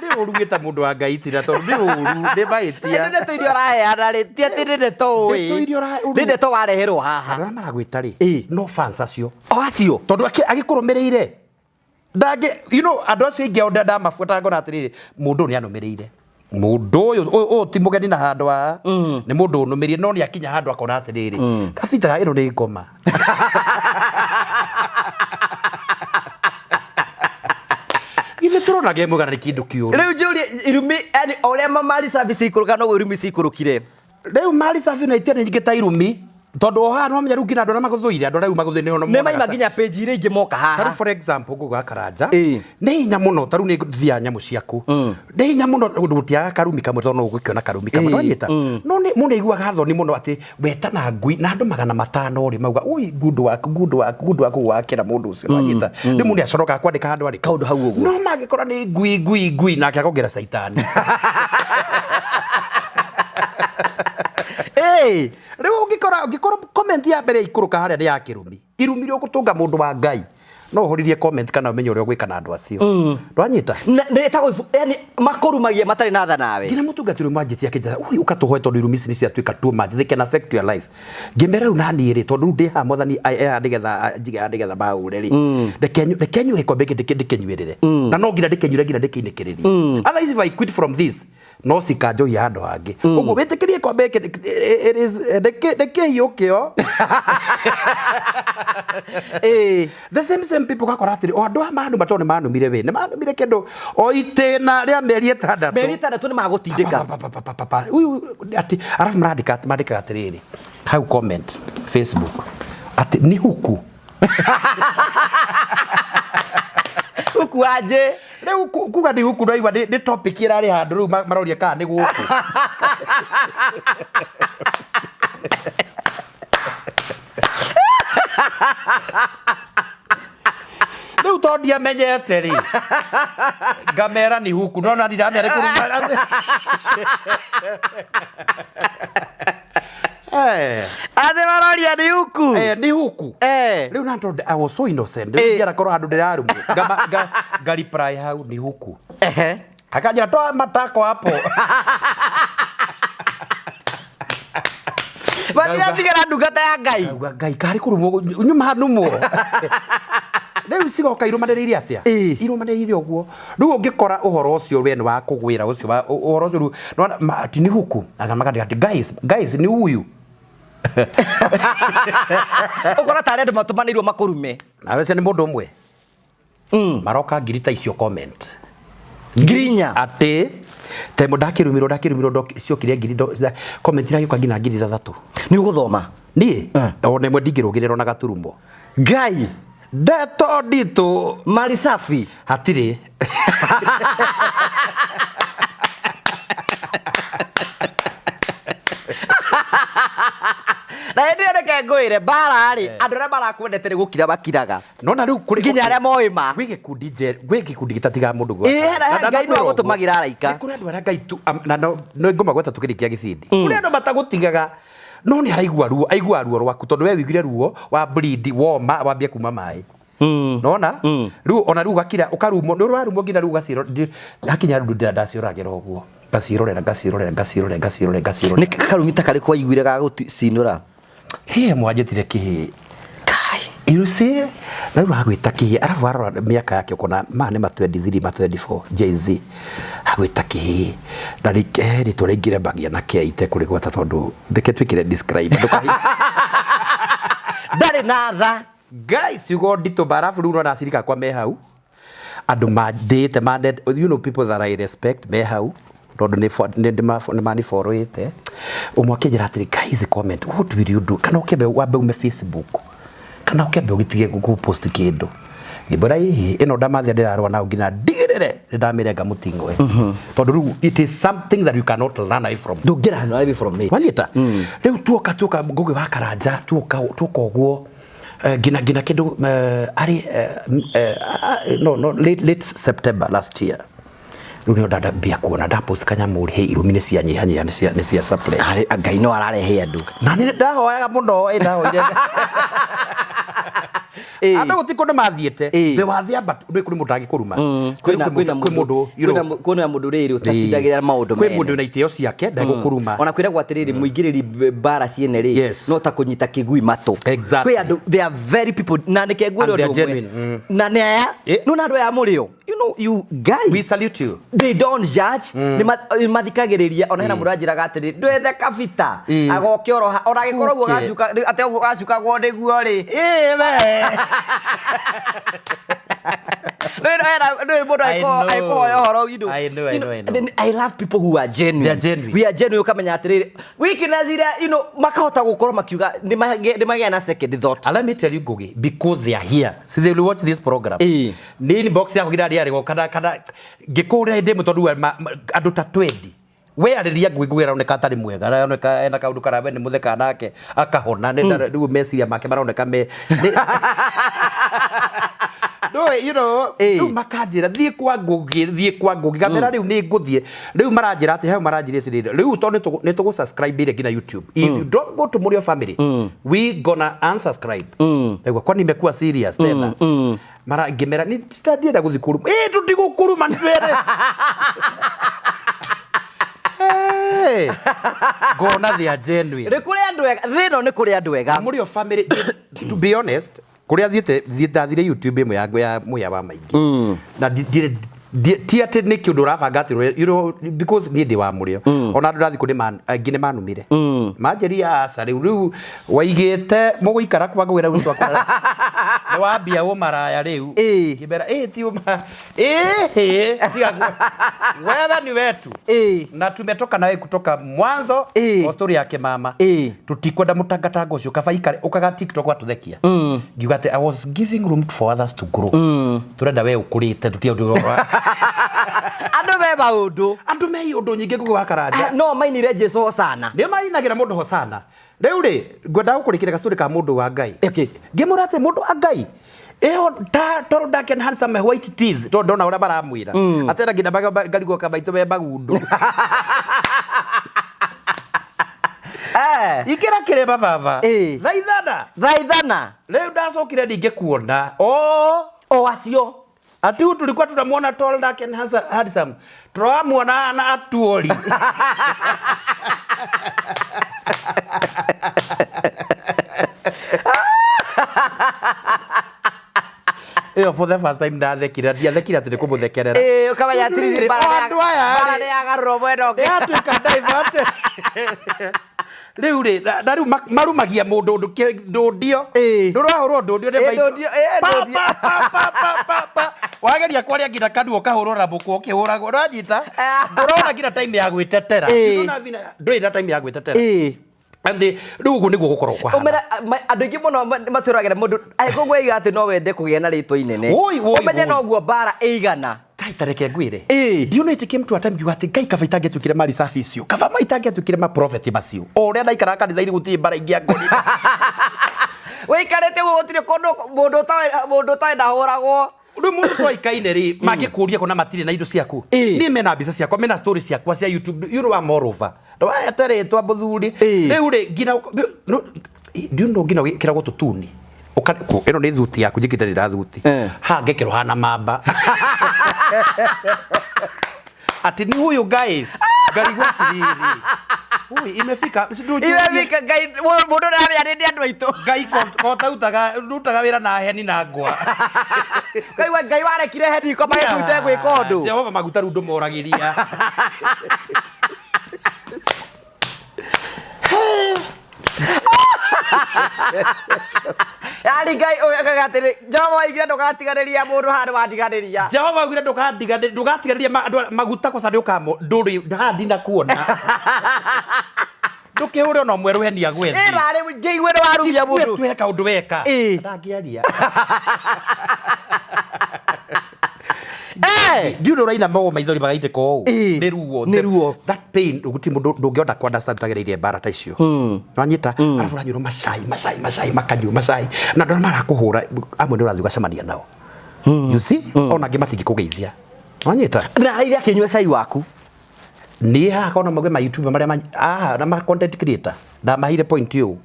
Nĩ ũru gwĩta mũndũ wa Ngai itira tondũ nĩ ũru nĩ mahĩtia. Nĩ ndeto iria ũraheana rĩ ti atĩ nĩ ndeto ũĩ. Ndeto iria Nĩ ndeto wareherwo haha. Andũ arĩa maragwĩta rĩ no fans acio. O acio. Tondũ agĩkũrũmĩrĩire ndangĩ you know andũ acio aingĩ ao ndamabuataga ngona atĩrĩrĩ mũndũ ũyũ nĩ anũmĩrĩire. Mũndũ ũyũ ũyũ ti mũgeni na handũ haha nĩ mũndũ ũnũmĩrĩire no nĩ akinya handũ akona atĩrĩrĩ kabita ĩno nĩ ngoma. Ithe tũrona game kana nĩ kĩndũ kĩũru. Rĩu njũrie irumi yani o ũrĩa mali safi cikũrũka noguo irumi cikũrũkire. Rĩu mali safi na itiarĩ nyingĩ ta irumi. Tondũ o haha no menya rĩu nginya andũ arĩa magũthũire, andũ arĩa rĩu magũthũire nĩo nĩ maima nginya page iria ingĩ moka Tarĩu haha. for example ngũgũ wa Karanja Ĩĩ. nĩ hinya mũno, tarĩu nĩ thiaga nyamũ ciaku, nĩ hinya mũno gũtiaga karumi kamwe tondũ no ũgũkĩona karumi kamwe. Ĩĩ. Nwanyita no nĩ mũndũ aiguaga thoni mũno atĩ wetana ngui na andũ 500 rĩ mauga ui good work, good work, good work wakĩra mũndũ ũcio, nwanyita rĩu mũndũ nĩaconokaga kwandĩka handũ arĩkũ Kaũndũ hau ũguo. No mangĩkora nĩ ngui ngui ngui nake akongera caitani. Ĩĩ. Rĩu ũngĩkora comment ya mbere ikũrũka harĩa nĩ ya kĩrumi, irumi rĩa gũtũnga mũndũ wa Ngai, no ũhoririe comment kana ũmenye ũrĩa ũgwĩka na andũ acio, ndwanyita. Nĩ ĩtagwo yani makũrumagia matarĩ na tha nawe. Nginya mũtungatĩri ũmwe anjĩtie akĩnjĩra, ui ũkatũhoe tondũ irumi ici nĩ ciatuĩka too much, they can affect your life. Ngĩmera rĩu naniĩ rĩ, tondũ rĩu ndĩ haha Mwathani eha nĩgetha njige haha nĩgetha mahũre rĩ, reke nyue gĩkombe gĩkĩ ndĩkĩnyuĩrĩre, na no nginya ndĩkĩnyuĩre nginya ndĩkĩinĩkĩrĩrie. Otherwise if I quit from this, no cikanjohia handũ hangĩ. Ũguo wĩtĩkĩrie gĩkombe gĩkĩ it is nĩ kĩhiũkĩo. Ĩĩ. The same people gakora atĩrĩ, o andũ aya manuma tondũ nĩ manumire wĩ, nĩ manumire kĩndũ o itĩna rĩa mĩeri 6. Mĩeri 6 nĩ magũtindĩka. Pa, pa, pa, pa, pa, pa. Uyu ati arafu marandĩka mandĩkaga atĩrĩrĩ hau comment Facebook atĩ ni huku. Huku aje. Rĩu kuga nĩ huku ndaigua nĩ topic ĩrarĩ handũ rĩu maroria kana nĩ gũkũ. Rĩu tondũ ndiamenyete rĩ, ngamera ni huku, no nani ndamera kũruma. Atĩ maroria ni huku. Ni huku. Rĩu na tondũ I was so innocent, rĩu ingĩarakorwo handũ ndĩrarumwo, nga reply hau ni huku. Akanjĩra toa matako hapo. Matiratigĩra ndungata ya Ngai. Ngauga Ngai karĩ kũrumwo nyuma numwo. Rĩu cigoka irũmanĩrĩire atĩa? Irũmanĩrĩire ũguo. Rĩu ũngĩkora ũhoro ũcio we nĩ wa kũgwĩra ũcio wa ũhoro ũcio rĩu nĩwona ati ni huku. Anga makandĩka ati guys, guys ni huyu. Ũkora tarĩ andũ matũmanĩirwo makũrume. Na ũcio nĩ mũndũ ũmwe. Maroka ngiri ta icio comment. Ngiri inya. Atĩ temo ndakĩrumirwo, ndakĩrumirwo, ciokire ngiri comment iragĩũka nginya ngiri 6. Nĩ ũgũthoma? Niĩ? Ona ĩmwe ndingĩrũgĩrĩrwo na gaturumo. Ngai. Ndeto nditũ. Mali safi. Hatirĩ. Na hĩndĩ ĩyo reke ngwĩre, mbara rĩ, andũ arĩa marakwendete nĩ gũkira makiraga. No na rĩu kũrĩ nginya arĩa moĩ ma. Gwĩ gĩkundi nje, gwĩ gĩkundi gĩtatigaga mũndũ gwaka. Ĩĩ, hena Na Ngai no kwĩra ũguo. agũtũmagĩra araika. Nĩ kũrĩ andũ arĩa Ngai tu, na no ngũmagweta tũkĩrĩkia gĩbindi. Kũrĩ andũ matagũtigaga, no nĩ araigua ruo, aiguaga ruo rwaku tondũ we wĩiguire ruo wa bleed, woma, wambia kuma maĩ. Nona? Rĩu ona rĩu gakira ũkarumwo, nĩ ũrarumwo nginya rĩu ũgacirora, hakinya rĩu ndĩra ndacioragĩra ũguo. Ngacirorera, ngacirorera, ngacirorera, ngacirorera, ngacirorera. Nĩ karumi ta karĩkũ waiguire ga gũcinũra? Hĩ, mwanjĩtire kĩhĩ. Kai. You see, na rĩu agwĩta kĩhĩ, arabu arora mĩaka yake ũkona maya nĩ ma 23, ma 24, Jay-Z. Agwĩta kĩhĩ. Na rĩtwa rĩngĩ rĩambagia na K itekũrĩgweta tondũ reke twĩkĩre describe. Ndarĩ na tha. Guys, ciugo nditũ ba, arabu rĩu ũrona acirika akwa me hau. Andũ mandĩte, mandete, you know people that I respect me hau. Tondũ nĩ maniborũĩte. Ũmwe akĩnjĩra atĩrĩ, guys, comment, what will you do? Kana ũkĩambe wambe ume Facebook? Kana ũkĩambe ũgĩtige gũ post kĩndũ? Ngĩmwĩra, ĩhĩ, ĩno ndamathia ndĩrarũa nayo nginya ndigĩrĩre nĩ ndamĩrenga mũting'oe. Tondũ rĩu it is something that you cannot run away from. Ndũngĩra run away from it. Wanyita? Rĩu tuoka Ngũgĩ wa Karanja, tuoka ũguo, nginya kĩndũ, arĩ, no, no, late September last year. Rĩu nĩho ndambia kuona ndapost kanyamũ rĩ, hey, irumi nĩ cianyihanyiha, nĩ cia suppress. Arĩ, Ngai no ararehe andũ. Na nĩ ndahoyaga mũno, ndahoire. Andũ gũtirĩ kũndũ mathiĩte. They were there, but nĩ kũrĩ mũndũ angĩkũruma. Kwĩ mũndũ, you know, Kwĩna mũndũ rĩrĩ ũtatindagĩra maũndũ Kwĩ mene. mũndũ wĩna itĩo ciake, ndegũkũruma. Ona kwĩragwo atĩrĩrĩ, mũingĩrĩri mbara ciene rĩ, no ta kũnyita kĩgui matũ. Kwĩ andũ, they are very people, na nĩke ngwĩre And they are ũndũ ũmwe. genuine. Na nĩ aya, nĩ andũ aya mũrĩo. You know, you guys. We salute you. They don't judge. Nĩ mathikagĩrĩria. Ona hena mũndũ anjĩraga atĩrĩ, ndwethe kabita. Agoke oro ha, ona agĩkorwo ũguo gacuka, atĩ ũguo gacukagwo nĩguo rĩ. We. Nĩ mũndũ I know. aikũhoya ũhoro you know. I know, I You know, know, I know. and I love people who are genuine. They are genuine. We are genuine ukamenya atĩrĩrĩ weakness iria you know makahota gũkorwo makiuga nĩ magĩa na second thought. And let me tell you Ngugi, because they are here so they will watch this program. Ĩĩ. Nĩ inbox yakwa nginya rĩarĩgo kana kana ngĩkũrĩa hĩndĩ ĩmwe tondũ we andũ ta 20 we arĩria Ngugi Ngugi aroneka atarĩ mwega aroneka ena kaũndũ kara we nĩ mũtheka nake akahona nĩ rĩu meciria make maroneka me no you know Ĩĩ. rĩu makanjĩra thiĩ kwa Ngugi thiĩ kwa Ngugi ngamera rĩu nĩ ngũthiĩ rĩu maranjĩra atĩ hau maranjĩra atĩrĩrĩ rĩu tondũ nĩ tũgũ subscribe nginya YouTube if you don't go to Murio family we gonna unsubscribe ndaigua kwani imekuwa serious tena mara ngĩmera nĩ ndienda gũthiĩ kũruma ĩ tũtigũkũruma nĩ twere Hey, ngona they are genuine Nĩ kũrĩ andũ ega thĩ ĩno nĩ kũrĩ andũ ega. Murio family to be honest kuria thiete ndathire YouTube ĩmwe ya ya muya wa maingĩ na ti atĩ nĩ kĩũndũ ũrabanga atĩ you know because niĩ ndĩ wa mũrĩo ona andũ ndathi kũ aingĩ nĩ manumire manjĩria aca rĩu rĩu waigĩte mũgũikara kwa ngũgĩra rĩu twakora nĩ wambia ũmaraya rĩu Ĩĩ. ngĩmera ĩ ti ũma ĩhĩ tiga wewe ni wetu Ĩĩ. na tumetoka nawe kutoka mwanzo Ĩĩ. wa story yake mama Ĩĩ. tutikwenda mutangatanga ucio kaba ikare ukaga tiktok watuthekia ngiuga ati i was giving room for others to grow turenda we ukurite tutie undu Andũ me maũndũ. andu me undu nyingi ngugi wa karanja No mainire Jesu hosana. nä mainagira mundu hosana riu ri ngwendaga gukurikira gastori ka mundu wa ngai Okay. ngimwira ati mundu wa ngai ĩyo ta tondũ dark and handsome white teeth tondũ ndona ũrĩa maramwĩra atĩ nginya ngarigwo ka maitũ me magundu Eh. ingĩra kĩrĩma baba Ĩĩ. thaithana Thaithana. rĩu ndacokire ningĩ kuona o O acio. ati huyu tulikuwa tunamuona tall dark and handsome turamuona na atuoli ĩyo for the first time ndathekire ndiathekire atĩ nĩ kũmũthekerera Ĩĩ ũkamenya atĩrĩrĩ O mbara andũ aya mbara rĩ nĩ yagarũrwo mwena ũngĩ. yatuĩka divert rĩu rĩ na rĩu marumagia mũndũ ndũndio Ĩĩ. ndũrahũrwo ndũndio nĩ Ĩĩ, maitũ. ndũndio, ĩĩ, Pa, ndũndio. pa, pa, pa, pa, pa, pa. wageria kwaria nginya kanua ũkahũrwo na mũkwa ũkĩhũragwo ũranyita ndũrona nginya time ya gwĩtetera Ĩĩ. You don't have ina- ndũrĩ na time ya gwĩtetera Ĩĩ. And rĩu ũguo nĩguo gũkorwo Ũmera kwahana andũ aingĩ mũno matwĩragĩra mũndũ angĩkorwo weiga atĩ no wende kũgĩa na rĩtwa inene Woi, woi, ũmenye woi. noguo mbara ĩigana. Ngai ta reke ngwĩre Ĩĩ. Do you know it came to a time ngiuga atĩ Ngai kaba itangĩatuĩkire mari safi icio kaba ma itangĩatuĩkire maprofeti macio o ũrĩa ndaikaraga kanitha-inĩ gũtirĩ mbara ingĩangorire Wĩikarĩte ũguo gũtirĩ kũndũ mũndũ ũtoĩ mũndũ ũtoĩ ndahũragwo. rä må ndå twaikaine rä mangä kå ria kona matirä na indo ciaku Ĩĩ. niä mena mbica ciakwa mena story ciakwa cia youtube you know I'm all over ndwaete rĩtwa mũthuri Ĩĩ. rĩu rĩ nginya ndiuno nginya wĩkĩragwo tũtuni ĩno nĩ thuti yaku njĩkĩte rĩra thuti Eh. haha ngĩkĩrwo hana mamba atĩ nĩ huyu guys ngarigwo atĩrĩrĩ Ui, imefika si ndio njũrie. Imefika Ngai mũndũ ndaramenya nĩ andũ aitũ. Ngai kota rutaga rutaga wĩra na heni na ngwa Ngai Ngai warekire heni ikoma gĩkuite gwĩka ũndũ. Jehova maguta rĩu ndũmoragĩria Yaani Ngai ũgaga atĩrĩ Jehova waigire ndũgatiganĩria mũndũ haha nĩwatiganĩria. Jehova augire ndũgatiganĩrie andũ maguta kosa nĩũkamo ndũrĩ haha ndinakuona ndũkĩhũre ona ũmwe rũheni agwe thĩ. Ĩra rĩu ngĩigue nĩwarumia mũndũ. Tuhe kaũndũ weka Ĩĩ. ndangĩaria Eh! ndiũrĩ ũraina mogo maithori magaitĩka ũũ Ĩĩ. nĩ ruo Nĩ ruo. that pain gũtirĩ mũndũ ndũngĩhota ku understand ũtagereire mbara ta icio wanyita arabu ũranyuĩrwo macai macai macai makanyua macai na andũ arĩa marakũhũra amwe nĩ ũrathiĩ ũgacemania nao you see ona angĩ matingĩkũgeithia wanyita Na araire akĩnyua cai waku. niĩ haha kona mauge ma YouTube marĩa aha na ma content creator ndamaheire point ũũ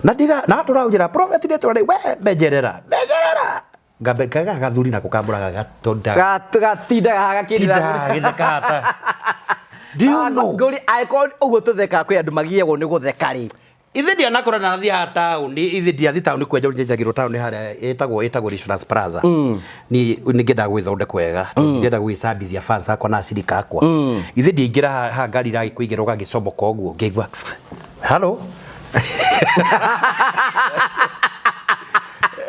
na ndiga na tũraunjĩra prophet nĩ tũrarĩ we menjerera menjerera ngambe kaga gathuri nako kambũraga gatonda Gatindaga haha gakĩrĩra. tinda gĩtheka ta do you know Ngũri angĩkorwo ũguo tũthekaga kwĩ andũ magiagwo nĩ gũtheka rĩ. ithe ndianakorana na thiaga taũni ithe ndiathi taũni kwenja njenjagĩrwo taũni harĩa ĩtagwo ĩtagwo Insurance Plaza ni nĩngĩendaga gwĩthondeka wega tondũ ndirenda gwĩcambithia fans akwa na acirika akwa ithe ndiaingĩra haha ngari iragĩkũigĩra ũgagĩcomoka ũguo ngĩigua hello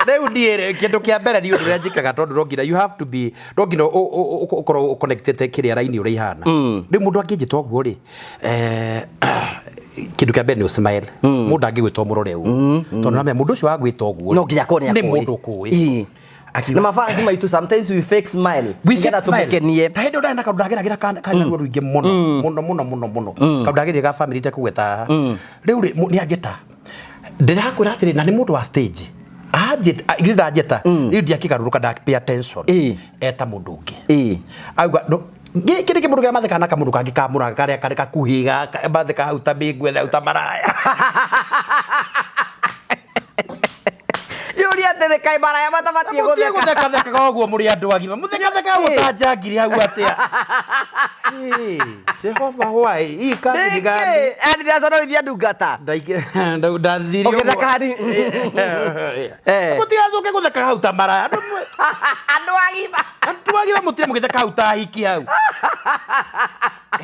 Rĩu niĩ rĩ, kĩndũ kĩa mbere niĩ ũndũ ũrĩa njĩkaga tondũ no nginya you have to be no nginya ũkorwo ũconnectĩte kĩrĩa raini ũrĩa ihana. Rĩu mũndũ angĩnjĩta ũguo rĩ, kĩndũ kĩa mbere nĩ ũsmile. Mũndũ angĩgwĩta ũmũrore ũguo. Tondũ nĩũramenya mũndũ ũcio wagwĩta ũguo No nginya akorwo nĩ nĩ akũĩ. mũndũ ũkũĩ. Ĩĩ. Akiuga- Na mafans maitũ sometimes we fake smile We nĩgetha fake smile. tũmũkenie. Ta hĩndĩ ĩyo ndarĩ na kaũndũ ndageragĩra karĩ na ruo rũingĩ mũno mũno mũno mũno mũno kaũndũ ndagerire ga family itekũgweta haha. Rĩu rĩ nĩ anjĩta ndĩrakwĩra atĩrĩ na nĩ mũndũ wa stage anjĩta githĩ ndanjĩta rĩu ndiakĩgarũrũka nda pay attention eta mũndũ ũngĩ auga no gĩkĩ nĩ kĩmũndũ kĩrĩa mathekaga na kamũndũ kangĩ ka mũranga karĩa karĩ gakuhĩ gaka mathekaga hau ta mĩngwethe hau ta maraya. Yũria atĩrĩ kaĩ maraya matabatiĩ Mũtige gũtheka. gũthekathekaga ũguo mũrĩ andũ agima mũthekathekaga Nĩkĩ? ta njangiri hau atĩa. Hey, Jehova why hii kazi ni gani? Nĩkĩ? Yaani ndĩraconorithia ndungata. Ndathire Ũgĩtheka hani. Eh. Mũtigacoke gũtheka hau ta maraya. Andũ Andũ agima. andũ agima mũtire mũgĩtheka hau ta hiki hau.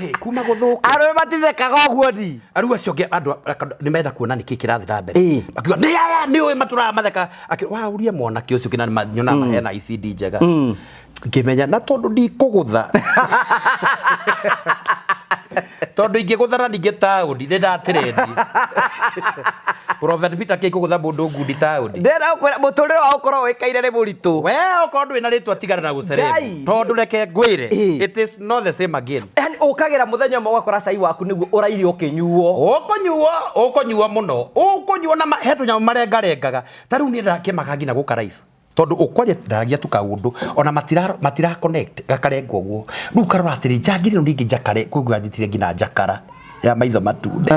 Eh, kuma gũthũka. Arũme matithekaga ũguo ni. Rĩu acio angĩ andũ nĩ menda kuona nĩkĩ kĩrathiĩ na mbere. Makiuga nĩ aya nĩ ũĩ matũraga matheka. Waurie mwanake ũcio kĩna nyonaga maheana ibindi njega. Ngĩmenya na tondũ ndikũgũtha. Tondũ ingĩgũthana ningĩ taũni nĩ ndatĩrendi. Prophet Peter K kũgũtha mũndũ ngundi taũni. Ndĩrenda gũkwĩra mũtũrĩre wao ũkorwo ũĩkaine nĩ mũritũ. We okorwo ndũrĩ na rĩtwa tigana na gũcerebu. Ngai. Tondũ reke ngwĩre it is not the same again. Yaani ũkagĩra mũthenya ũmwe ũgakora cai waku nĩguo ũrairio ũkĩnyuo. Ũkũnyuo, ũkũnyuo mũno. Ũkũnyuo na he tũnyamũ marengarengaga. Ta rĩu niĩ ndakĩmaka nginya gũka live. Tondũ ũkwaria ndaragia tu kaũndũ ona matira connect gakarengwo ũguo. Rĩu karora atĩrĩ njangiri ĩno ningĩ njakare koguo anjĩtire nginya njakara ya maitho matune.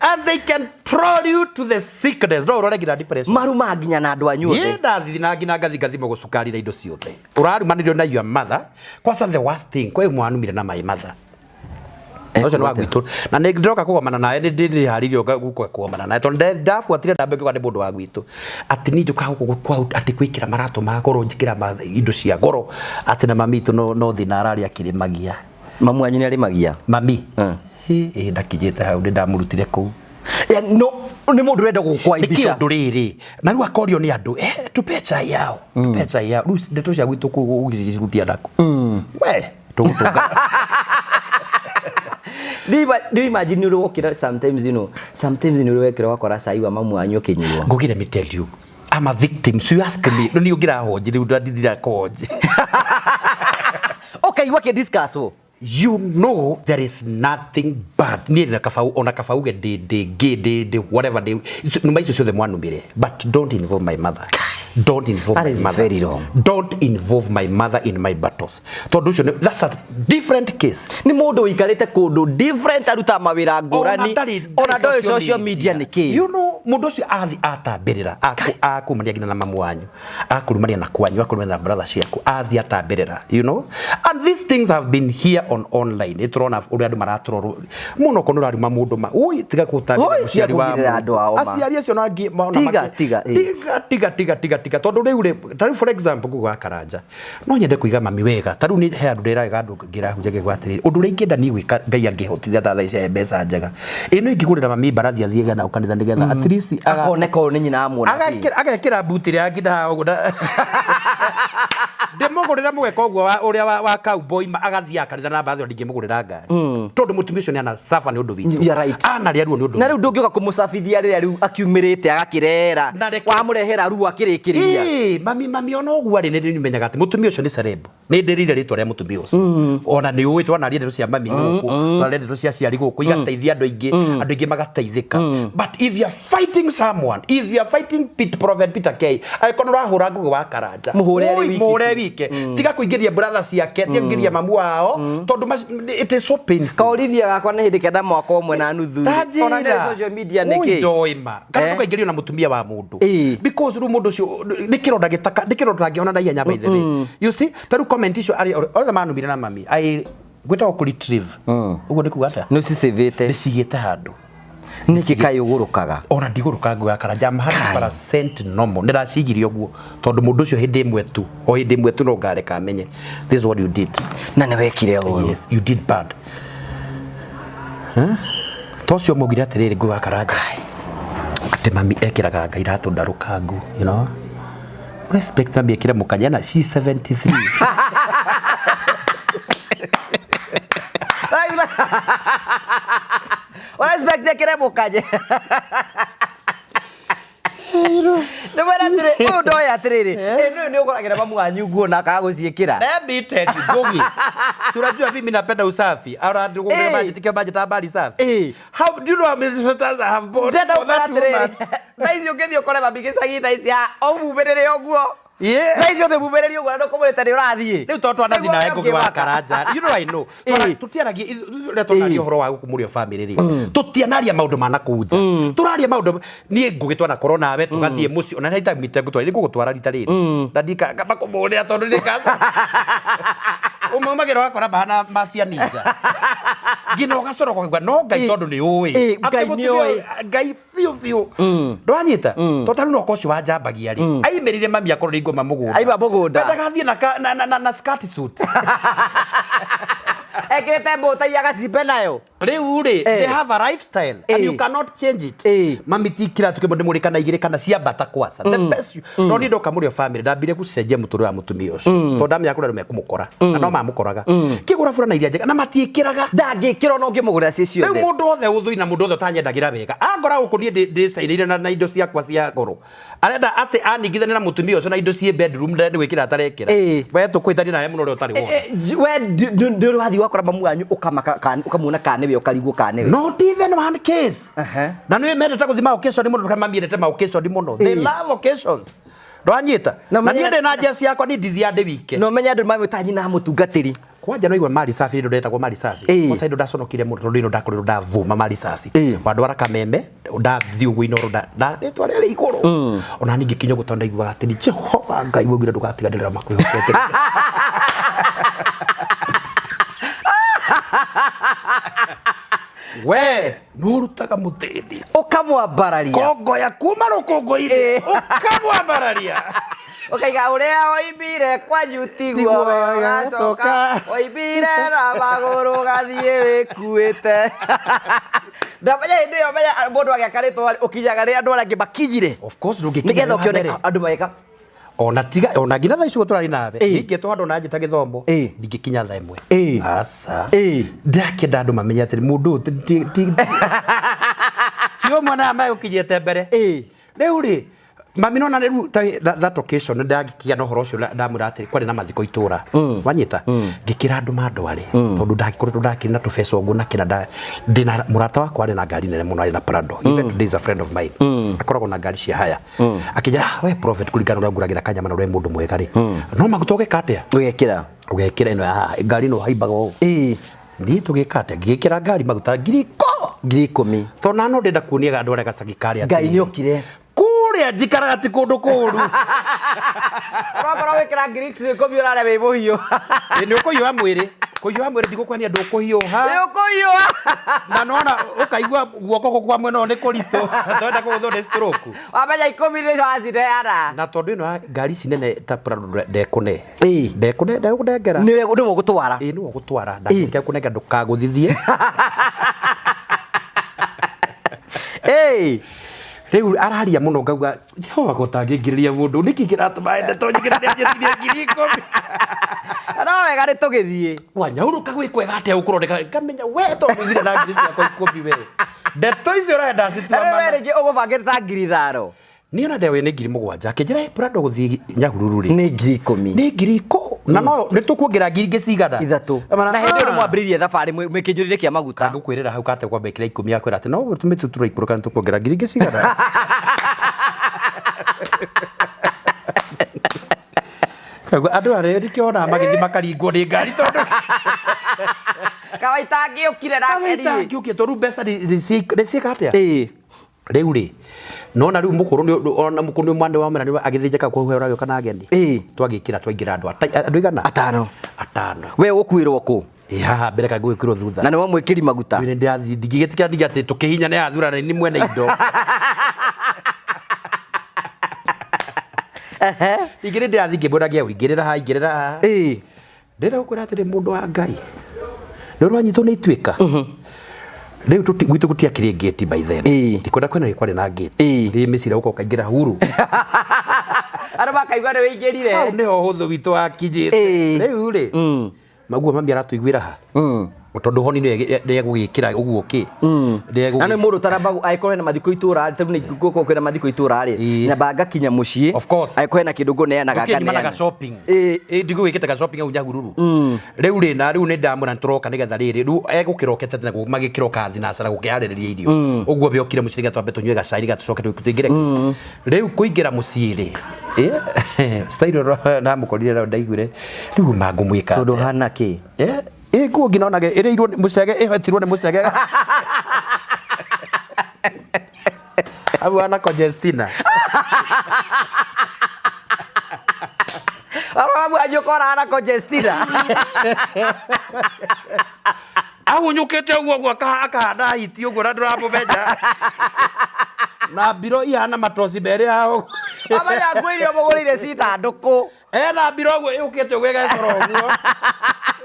And they can troll you to the sickness. No ũrore nginya depression. Marumaga nginya na andũ anyu othe. Niĩ ndathiĩ na nginya ngathi ngathimwo gũcukari na indo ciothe. Ũrarumanĩrio na your mother. Kwanza the worst thing, kwĩ mwanumire na my mother. Ũcio nĩ wa gwitũ. Na nĩ ndĩroka kũgomana nawe nĩ ndĩharĩirie gũka kũgomana nawe tondũ ndabuatire ndambe ngĩuga nĩ mũndũ wa gwitũ. Atĩ niĩ njũkaga gũkũ kwa atĩ gwĩkĩra maratũ ma goro njĩkĩra indo cia goro atĩ na mami itũ no thĩna ararĩ akĩrĩmagia. Mamu wanyu nĩ arĩmagia? Mami. Ĩ ndakinyĩte hau nĩ ndamũrutire kũu. No nĩ mũndũ ũrenda gũkwaibisha. Nĩ kĩũndũ rĩrĩ. Na rĩu akorio nĩ andũ, tupe chai yao. Tupe chai yao. Rĩu ndeto cia gwitũ kũu ũgĩcirutia nakũ. We tũgũtũnga. Do you imagine you wokira sometimes you know sometimes you wekira wakora cai wa mamu wanyu ũkĩnyuo. Ngugi, let me tell you, I'm a victim. So you ask me, no ni ũngĩrahonji rĩu ndandindira kũhonji. Okay, you can discuss wo. You know there is nothing bad. Niĩ na kabau ona kabauge ndĩ gay ndĩ whatever ndĩ numa icio ciothe mwanumire but don't involve my mother. Don't involve That my is mother. very wrong. Don't involve my mother in my battles. Tondũ ũcio that's a different case. Nĩ mũndũ ũikarĩte kũndũ different arutaga mawĩra ngũrani ona ndoĩ social media nĩ kĩ. You know mũndũ ũcio athi atambĩrĩra akumania nginya na mamu wanyu akurumania na kwanyu akurumania na brother ciaku athi atambĩrĩra you know and these things have been here on online nĩ tũrona ũrĩa andũ maratrorwo mũno okorwo nĩ ũraruma mũndũ ma ui tiga gũtambĩrĩra Oi, mũciari wa tiga kũgirĩra andũ ao ma. aciari acio na angĩ ona Tiga, mangĩ- tiga, ĩ. tiga tiga tiga tiga tiga tondũ rĩu rĩ ta rĩu for example ngũgũ wa Karanja no nyende kũiga mami wega ta rĩu nĩ he andũ ndĩraga andũ ngĩrahunja ngĩgwa atĩrĩrĩ ũndũ ũrĩa ingĩenda niĩ gwĩka Ngai angĩhotithia ta thaa ici he mbeca njega ĩ no ingĩgũrĩra mami mbarathi athiĩ gana kanitha nĩgetha at least Akoneka ũyũ nĩ nyina wa mũnabii. Agekĩra buti ĩrĩa nginya haha ũguo ndĩmũgũrĩre mũgeka ũguo ũrĩa wa cowboy agathiaga kanitha na mbarathi ndingĩmũgũrĩra ngari tondũ mũtumia ũcio nĩ ana suffer nĩ ũndũ witũ. You are right. Anarĩa ruo nĩ ũndũ Na rĩu ndũngĩũka kũmũcabithia rĩrĩa rĩu akiumĩrĩte agakĩrera Na reke- wamũrehera ruo akĩrĩkĩrĩria. Ĩĩ, mami ona ũguo rĩ nĩ menyaga atĩ mũtumia ũcio nĩ celeb. Nĩ ndĩrĩire rĩtwa rĩa mũtumia ũcio. Ona nĩ ũĩ twanaria ndeto cia mami gũkũ, twanaria ndeto cia aciari gũkũ igateithia andũ aingĩ, andũ aingĩ magateithĩka. But if you are fighting someone, if you are fighting Prophet Peter K, angĩkorwo nĩ ũrahũra Ngũgĩ wa Karanja, Mũhũre arĩ oi, wiki mũhũre tu. wike. Tiga kũingĩria brother ciake, tiga kũingĩria mamu wao, tondũ it is so painful. Kaolivia gakwa nĩ hĩndĩ kenda mwaka ũmwe na nuthu. Ta njĩra. Ona nĩ social media nĩ Oi, kĩ? ndoĩ ma. Kana Eh? ndũkaingĩrio na mũtumia wa mũndũ. Ĩĩ. Because rĩu mũndũ ũcio nĩ kĩronda gĩtaka, nĩ kĩronda ndangĩhona na ihenya by the way. You see, ta rĩu comment icio arĩa othe manumire na mami. I gwĩtagwo kũ retrieve. Ũguo nĩ kuga atĩa? Nĩ ũcicĩvĩte. Ndĩcigĩte handũ. Nĩkĩ kaĩ ũgũrũkaga? Ona ndigũrũka Ngũgĩ wa Karanja, I'm 100% normal. Ndĩracigire ũguo tondũ mũndũ ũcio hĩndĩ ĩmwe tu, o hĩndĩ ĩmwe tu no ngareka amenye. This is what you did. Na nĩ wekire ũru. Yes, you did bad. Huh? To ũcio maugire atĩrĩrĩ Ngũgĩ wa Karanja. Atĩ mami ekĩraga nga iratũ ndarũkangu, you know. Respect mami ekĩre mũkanya na she 73. Respect ekĩre mũkanye. Nĩ mwena atĩrĩ, ũyũ ndoĩ atĩrĩrĩ, ĩ nĩ nĩ ũgũragĩra mamu wanyu nguo na akaga gũciĩkĩra. Let me tell you, Ngugi. Si unajua mimi napenda usafi. Au ndio Eh. budget kio budget habari safi. Eh. How do you know how many sweaters I have bought Ndĩrenda for gũkora that atĩrĩrĩ, woman? thaa ici ũngĩthiĩ ũkore mami gĩcagi thaa ici ũmumĩrĩre ũguo. Yeah. Thaa ici ũthĩ mumĩrĩrie ũguo na ndũkũmwĩrĩte nĩ ũrathiĩ. Rĩu tondũ twanathi Nĩguo nawe ũrĩa Ngugi wa ũngĩmaka. Karanja. You know I know. Eh. Tũtiaragia rĩrĩa twanaria ũhoro wa gũkũ mũrĩ o family rĩ. Tũtianaria maũndũ ma nakũu nja. Tũraria maũndũ niĩ Ngugi twanakorwo nawe tũgathiĩ mũciĩ ona nĩ itamite ngũtwara nĩ ngũgũtwara rita rĩrĩ. Na ndika ngamba kũmũrĩra tondũ nĩ kaca. Ũmaumagĩra ũgakora mahana mafia ninja. Nginya ũgacoroka ũkaigua no Ngai tondũ nĩ ũĩ. Eh, Atĩ Ngai nĩ mũtumia ũĩ. ũyũ, Ngai biũ biũ. Ndwanyita? Tondũ ta rĩu no ũcio wanjambagia rĩ. Aimĩrire mami akorwo nĩ ngoma mũgũnda. Aima mũgũnda. Endaga athiĩ na ka- na- na- na- na skirt suit. Ekĩrĩte mbũta iria agacimbe nayo. Rĩu rĩ, Eh. they have a lifestyle and Eh. you cannot change it. Eh. Mami ti kĩratũ kĩmwe ndĩmũrĩ kana igĩrĩ kana ciambata kwaca. The best you- No niĩ ndoka mũrĩ o family ndambire gũcenjia mũtũrĩre wa mũtumia ũcio. Tondũ ndamenya kũrĩ andũ mekũmũkora. Na no mamũkoraga. Kĩgũra burana iria njega na matiĩkĩraga. Ndangĩkĩra ona ũngĩmũgũrĩra ciĩ Rĩu ciothe. mũndũ wothe ũthũi na mũndũ wothe ũtanyendagĩra wega angora gũkũ niĩ ndĩcainĩire na indo ciakwa cia goro arenda atĩ aningithania na mũtumia ũcio na indo ciĩ bedroom ndĩ gwĩkĩra atarekĩra. Ĩĩ. We tũkwĩtania nawe mũno ũrĩa ũtarĩ wona. We ndũrĩ wathiĩ wakora mamu wanyu ũkamaka ũkamuona kana nĩwe ũkarigwo kana nĩwe. Not even one case. Aha. Na nĩ mendete gũthiĩ ma occasion mũno kana mamiendete ma occasion mũno. They Ĩĩ. love occasions. Ndwanyita? Na Na niĩ menye- ndĩ na njia ciakwa niĩ ndithiaga ndĩ wike. Na ũmenye andũ mamwĩtaga nyina wa mũtungatĩri. Kwanja no igua mali safi ndo ndetagwo mali safi. Ĩĩ. Kosa ndo ndaconokire mũno tondũ ino ndakorirwo ndavuma mali safi. Ĩĩ. Wandwara kameme ndathiĩ ũguo Inooro nda rĩtwa rĩarĩ igũrũ. Ona niĩ ngĩkinya ũguo tondũ ndaiguaga atĩrĩ Jehova Ngai waugire ndũgatiganĩrĩra makwĩhokete. We nũrutaga mũtĩndi Ũkamwambararia. kongoya kuma rũkũngũ-inĩ ũkamwambararia. Ũkaiga ũrĩa oimire kwanyu tiguo Tiguo we ũgacoka. ũgacoka. Oimire na magũrũ ũgathiĩ wĩkuĩte. Ndamenya hĩndĩ ĩyo menya mũndũ agĩaka rĩtwa ũkinyaga rĩrĩa andũ arĩa angĩ makinyire. Of course ndũngĩkinya Nĩgetha wa ũkĩone mbere. andũ magĩka. Ona tiga ona nginya thaa ici ũguo tũrarĩ nawe Ĩĩ. ningĩtwo handũ na njĩta gĩthomo Ĩĩ. ndingĩkinya thaa ĩmwe. Ĩĩ. Aca. Ĩĩ. Ndakĩenda andũ mamenye atĩrĩ mũndũ ũyũ ti ũmwe na megũkinyĩte mbere. Ĩĩ. Rĩu rĩ mami nona rĩu ta that occasion ndangĩkĩa na ũhoro ũcio ndamwĩra atĩrĩ kwarĩ na mathiko itũra wanyita ngĩkĩra andũ mandware tondũ ndagĩkoretwo ndakĩrĩ na tũbeca ũguo na kĩna ndĩna mũrata wakwa arĩ na ngari nene mũno arĩ na Prado, even today is a friend of mine, akoragwo na ngari cia haya akĩnjĩra, "Ah, we prophet, kũringana na ũrĩa ngũragĩra kanyama na ũrĩa mũndũ mwega rĩ, no maguta ũgeka atĩa?" Ũgekĩra. Ũgekĩra ĩno ya haha ngari ĩno haimbaga ũũ. Ĩĩ. Niĩ tũgĩka atĩa, ngĩgĩkĩra ngari maguta 10,000. 10,000. Tondũ na no ndĩrenda kuonia andũ arĩa gacagi karĩa Ngai atĩrĩrĩ, nĩ okire. Kũrĩa njikaraga ti kũndũ kũũru. Ũrakorwo wĩkĩra 10,000 ũrarĩa wĩ mũhiũ. Ĩ, nĩ ũkũhiũha mwĩrĩ, kũhiũha mwĩrĩ ndigũkwania ndũkũhiũha. Nĩ ũkũhiũha. Na nona ũkaigua guoko gũkũ kwa mwena ũyũ nĩ kũritũ twenda kũgũthwo nĩ stroke. Wamenya 10 nĩ wacineana. Na tondũ ĩno ya ngari ici nene ta Prado ndekũne. Ĩĩ. Ndekũne ndegũkũnengera. Nĩwe nĩwe ũgũtwara. Ĩ nĩwe ũgũtwara ndangĩtiga kũnengera ndũkagũthithie. Ĩĩ. Rĩu araria mũno ngauga Jehova gũtangĩingĩrĩria mũndũ nĩkĩ kĩratũma ende tondũ nyingĩra nĩanjĩtirie 10,000. No wega nĩ tũgĩthiĩ. Wanyaũrũka gwĩ kwega atĩa gũkũrondeka ngamenya we tondũ thire na ngiri ciakwa 10 we ndeto icio ũrenda citua Na rĩu we mana. rĩngĩ ũgũbangĩte ta 5,000. Niĩ ona ndewe nĩ 7,000 akĩnjĩra, "Hey, Prado gũthiĩ Nyahururu rĩ Nĩ 10,000. nĩ 10,000 na no nĩ tũkuongerera ngiri ingĩ cigana 3." Amara, Na hĩndĩ ĩyo nĩ "Ah." mwambĩrĩirie thabarĩ mwĩ kĩnjũri-inĩ kĩa maguta. Ngũkwĩrĩra hau kate kwamba ĩkĩra 10 akwĩra atĩ no tũmĩtu tũraikũrũka nĩ tũkuongerera ngiri ingĩ cigana. Koguo andũ arĩa nĩkĩo magĩthiĩ makaringwo nĩ ngari tondũ Kawaita angĩũkire nake niĩ. itangĩũkia tondũ mbeca nĩ ciĩka atĩa. Ĩĩ. Rĩu rĩ nona rĩu mũkũrũ ona mũkũrũ nĩ mwana wa mwana nĩ agĩthĩnjĩka kwa ũragĩũka na ageni. Ĩĩ. Twagĩkĩra twaingĩra andũ andũ igana. 5. 5. We ũgũkuĩrwo kũ? Ĩ haha mbere ka ngũgĩkĩrwo thutha. Na nĩ wamwĩkĩri maguta. Nĩ ndĩrathiĩ ndingĩgĩtĩkĩra ndinge atĩ tũkĩhinya nĩ athurana nĩ mwene indo. Ningĩ nĩ ndĩrathiĩ ngĩmũragia ũingĩrĩra haha ingĩrĩra haha. Ĩĩ. Ndĩrenda gũkwĩra atĩrĩ mũndũ wa Ngai nĩ ũrwanyitwo nĩ ituĩka. Rĩu gwitũ gũtiakĩrĩ ngĩti by then. Ndikwenda kwĩna kwarĩ na ngĩti. Rĩ mĩcira ũka ũkaingĩra huru. Andũ makaigua nĩ wĩingĩrire. Hau nĩho ũhũthũ witũ wakinyĩte. Rĩu rĩ, maguo mami aratũiguĩra ha tondũ honi nĩ egũgĩkĩra ũguo kĩ. Na nĩ mũndũ ũtaramba angĩkorwo hena mathiko itũra rĩ, nĩ gũkorwo kwĩna mathiko itũra rĩ, nyamba ngakinya mũciĩ. Of course. Angĩkorwo hena kĩndũ ngũneanaga nganeana. Shopping. Ndigũgĩkĩte ga shopping au Nyahururu. Rĩu rĩ, na rĩu nĩ ndamwĩra nĩtũroka nĩgetha rĩrĩ rĩu egũkĩrokete tene magĩkĩroka thinacara gũkĩharĩrĩria irio. Ũguo we okire mũciĩ nĩgetha twambe tũnyue gacai nĩgetha tũcoke tũingĩre. Rĩu kũingĩra mũciĩ rĩ, style ĩyo ndamũkorire nayo ndaiguire rĩu ma ngũmwĩka Tondũ hana kĩ? Ĩ nguo nginya onage ĩrĩirwo nĩ mũcege, ĩhetirwo nĩ mũcege. Hau hana Conjestina. Arabu anjũkora hana Conjestina. Ahunyũkĩte ũguo ũguo akahana hiti ũguo na ndũramũmenya. Na mbiro ihana matoci merĩ haha ũguo. Amenya nguo iria ũmũgũrĩire ci thandũkũ. Ena mbiro ũguo ĩũkĩte ũguo ĩgecora ũguo.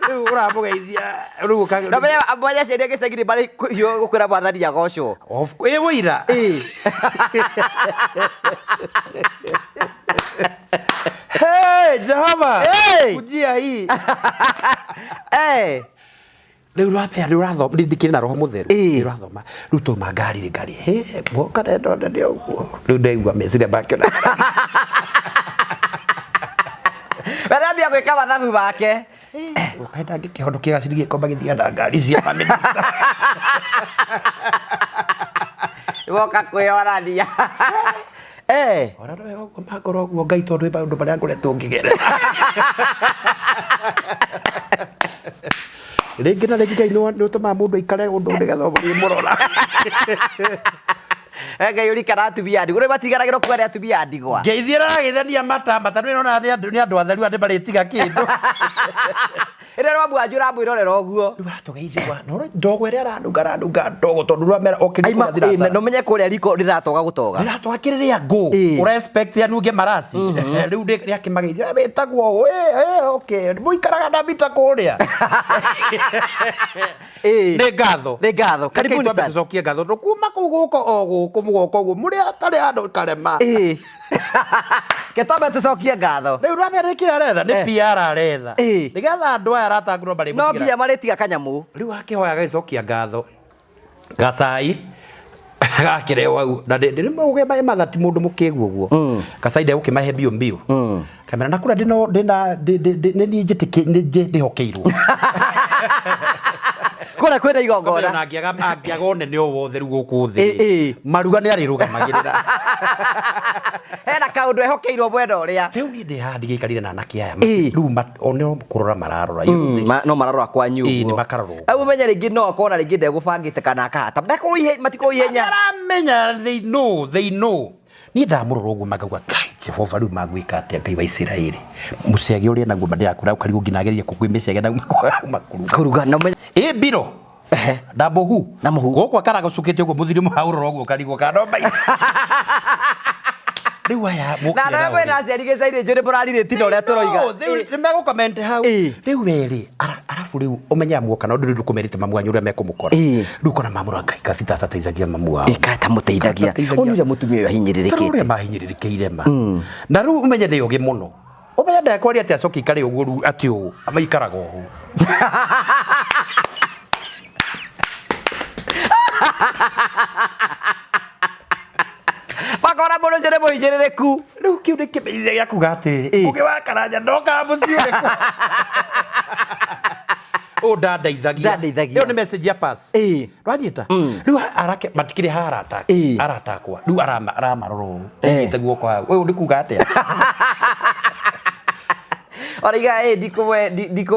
Rĩu ũramũgeithia rĩu ũka. Na menya menya ciana gĩcagi nĩ marĩ hiũ gũkwĩra mwathani agocwo. Of ĩ wũira. Hey, Jehova. Hey! Kujia hii. Eh. Rĩu rwambere rĩu ũrathoma ndikĩrĩ na roho mũtheru rĩu ũrathoma rĩu twauma ngari rĩ ngari he mwoka ndona nĩ ũguo rĩu ndaigua meciria make ona We nĩambia gwĩka mathabu make. Ũkaenda ngĩkĩhonokia gaciringi gĩkomba gĩthiaga na ngari cia mamĩnĩsta. Woka kwĩyonania. Eh. Ona no wega ũguo mangorwo ũguo Ngai tondũ ĩ maũndũ marĩa ngoretwo ngĩgerera. Rĩngĩ na rĩngĩ Ngai nĩ ũtũmaga mũndũ aikare ũndũ nĩgetha ũrĩmũrora. Ngai ũrikana atumia a ndigwa. Rĩu matiganagĩrwo kuga nĩ atumia a ndigwa. Ngeithi ĩragĩthania mata mata nĩ ũrona nĩ andũ atheru andĩ marĩtiga kĩndũ. Ĩrĩa rwamu wanyu ũramwĩrorera ũguo. Rĩu aratũgeithia no ndogo ĩrĩa aranunga aranunga ndogo tondũ rwamera okĩria Aima na ũmenye kũrĩa riko rĩratoga gũtoga. Rĩratoga kĩrĩ rĩa ngũ. Ũra expect anunge maraci. Rĩu rĩakĩmageithia wĩtagwo ũũ okay mũikaraga na mita kũrĩa. Nĩ ngatho. Nĩ ngatho. Karibuni sana. Tũcokie ngatho tondũ kuma kũu gũka o gũkũ mũgoka ũguo mũrĩ hatarĩ handũ karema. Ke twambe tũcokie ngatho. Rĩu rwambe nĩ kĩ aretha nĩ PR aretha. Nĩgetha andũ aya aratangũrwo marĩmũtigĩra. No nginya marĩtiga kanyamũ. Rĩu akĩhoya agagĩcokia ngatho. Gacai gakĩrehwo hau na ndĩrĩmũge matha ti mũndũ mũkĩgu ũguo. Gacai ndegũkĩmahe mbio mbio. Kamera na kũrĩa ndĩna ndĩna nĩ niĩ njĩtĩkĩ ndĩhokeirwo. Kũrĩa kwĩna igongona. Na angĩaga ũnene o wothe rĩu gũkũ thĩ. Maruga nĩ arĩrũgamagĩrĩra. Hena kaũndũ ehokeirwo mwena ũrĩa. Rĩu niĩ ndĩ haha ndigĩikarire na anake aya. Rĩu oneo kũrora mararora. No mararora kwanyu ũguo. Nĩ makarora ũguo. Rĩu ũmenye rĩngĩ no akorwo na rĩngĩ ndegũbangĩte kana akahata. Ndakorwo matikorwo ihenya. Maramenya they know, they know. Niĩ ndamũrora ũguo makauga Ngai Jehova rĩu magwĩka atĩa Ngai wa Isiraeli. Mũcege ũrĩa naguo ndĩrakũra ũkarigwo nginya agerie kũgwĩ mĩcege na makuruga. Kũruga na ũmenye. Ĩ mbiro. Na mũhu. Na mũhu. Gũkũ akaraga ũcukĩte ũguo mũthiri mũhaũrora ũguo ũkarigwo kana no maitho. Rĩu aya mũkire Na nawe mwĩna aciari gĩcai-inĩ njũĩ nĩ mũrarirĩti na ũrĩa tũroiga. Nĩ megũcomment hau. Rĩu we rĩ, arabu rĩu ũmenyaga muoka na ũndũ rĩu ndũkũmerĩte mamu wanyu ũrĩa mekũmũkora. Rĩu ũkona mamũrora Ngai kabita atateithagia mamu wao. Ĩka atamũteithagia. Ũyũ ũrĩa mũtumia ũyũ ahinyĩrĩrĩkĩte. Ũrĩa mahinyĩrĩrĩkĩire ma. Na rĩu ũmenye nĩ ũgĩ mũno. Ũmenye ndekwaria atĩ acoke ikare ũguo rĩu atĩ ũũ maikaraga ũũ. Makona mũndũ ũcio nĩ mũhinyĩrĩrĩku. Rĩu kĩu nĩ kĩmenyithia gĩa kuga atĩrĩrĩ, ũgĩ wa Karanja ndokaga mũciĩ ũrĩkũ. Ũũ ndandeithagia. Ndandeithagia. Ĩyo nĩ message ya pass. Rwanyita. Rĩu arake matikĩrĩ haha arata. Arata akwa. Rĩu aramarora ũũ. Aigĩte guoko hau. Ũyũ nĩ kuga atĩa? Oraiga ĩ ndikũmũhe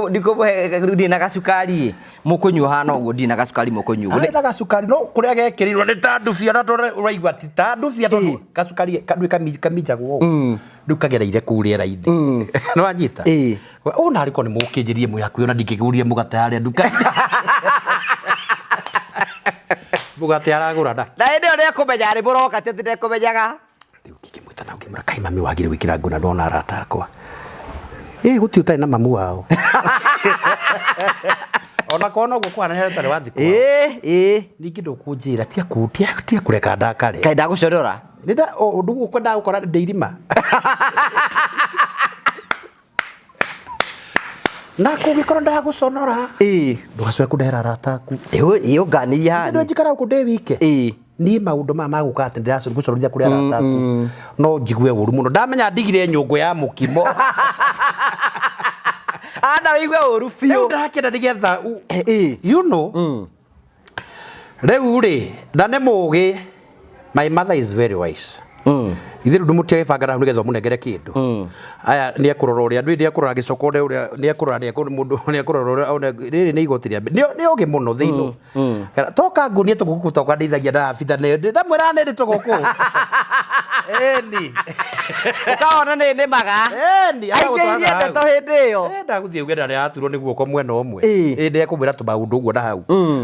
ndikũmũhe ndirĩ na gacukari ĩ. Mũkũnyua hana ũguo ndirĩ na gacukari mũkũnyua. Arĩ na gacukari no kũrĩa gekĩrirwo nĩ ta ndubia na ũraigua ti ta ndubia tondũ gacukari kanduĩ kaminjagwo ũũ. Rĩu kagereire kũu rĩera-inĩ. Nĩ wanyita? Ũũ narĩ korwo nĩ mũkĩnjĩrie mwĩ hakuhĩ ona ndingĩkĩgũrire mũgate harĩa nduka-inĩ. Mũgate aragũra na. Na hĩndĩ ĩyo nĩekũmenya nĩ mũroka ti atĩ ndekũmenyaga. Rĩu ngĩkĩmwĩta na ngĩmwĩra kaĩ mami wagire gwĩkĩra nguo na ndona arata akwa. Ĩ gũtirĩ ũtarĩ na mamu wao. Ona korwo noguo kũhana nĩ ũtarĩ wathiĩ kwao. Ĩĩ, ĩĩ. Ningĩ ndũkũnjĩra tia ku tia tia kũreka ndakare. Kaĩ ndagũcorora? Nĩ nda ũndũ ũkwendaga gũkora ndĩ irima. Na kũngĩkorwo ndagũconora. Ĩĩ. Ndũgacoke kũndehera arata aku. Ĩĩ, ũnganĩrie Ndũ hani. njikara gũkũ ndĩ wike. Ĩĩ. Niĩ maũndũ maya ma gũka atĩ ndĩragũcorithia kũrĩ arata aku no njigue ũru mũno. Ndamenya ndigire nyũngũ ya mũkimo. Anda wĩigue ũru Rĩu biũ. ndakĩenda nĩgetha Ĩĩ. you know rĩu rĩ na nĩ mũgĩ my mother is very wise ithuĩ rĩu ndũmũtige gĩbanga hau nĩgetha ũmũnengere kĩndũ aya nĩ ekũrora ũrĩa ndũĩ nĩ ekũrora gĩcoko ũrĩa nĩ ekũrora nĩ mũndũ nĩ ekũrora ũrĩa one rĩrĩ nĩ igoti rĩa mbere nĩ ũgĩ mũno thĩinĩ toka ngunie tũgũkũ twakwa ndeithagia na abitha nĩ ndamwĩra nĩ ndĩ tũgũkũ ĩni Ũkawona nĩ nĩmaga. ĩni Aingĩirie ndeto hĩndĩ ĩyo. ndagũthiĩ uge ndarĩa aturwo nĩ guoko mwena ũmwe Ĩĩ. ĩ ndekũmwĩra tũmaũndũ ũguo na hau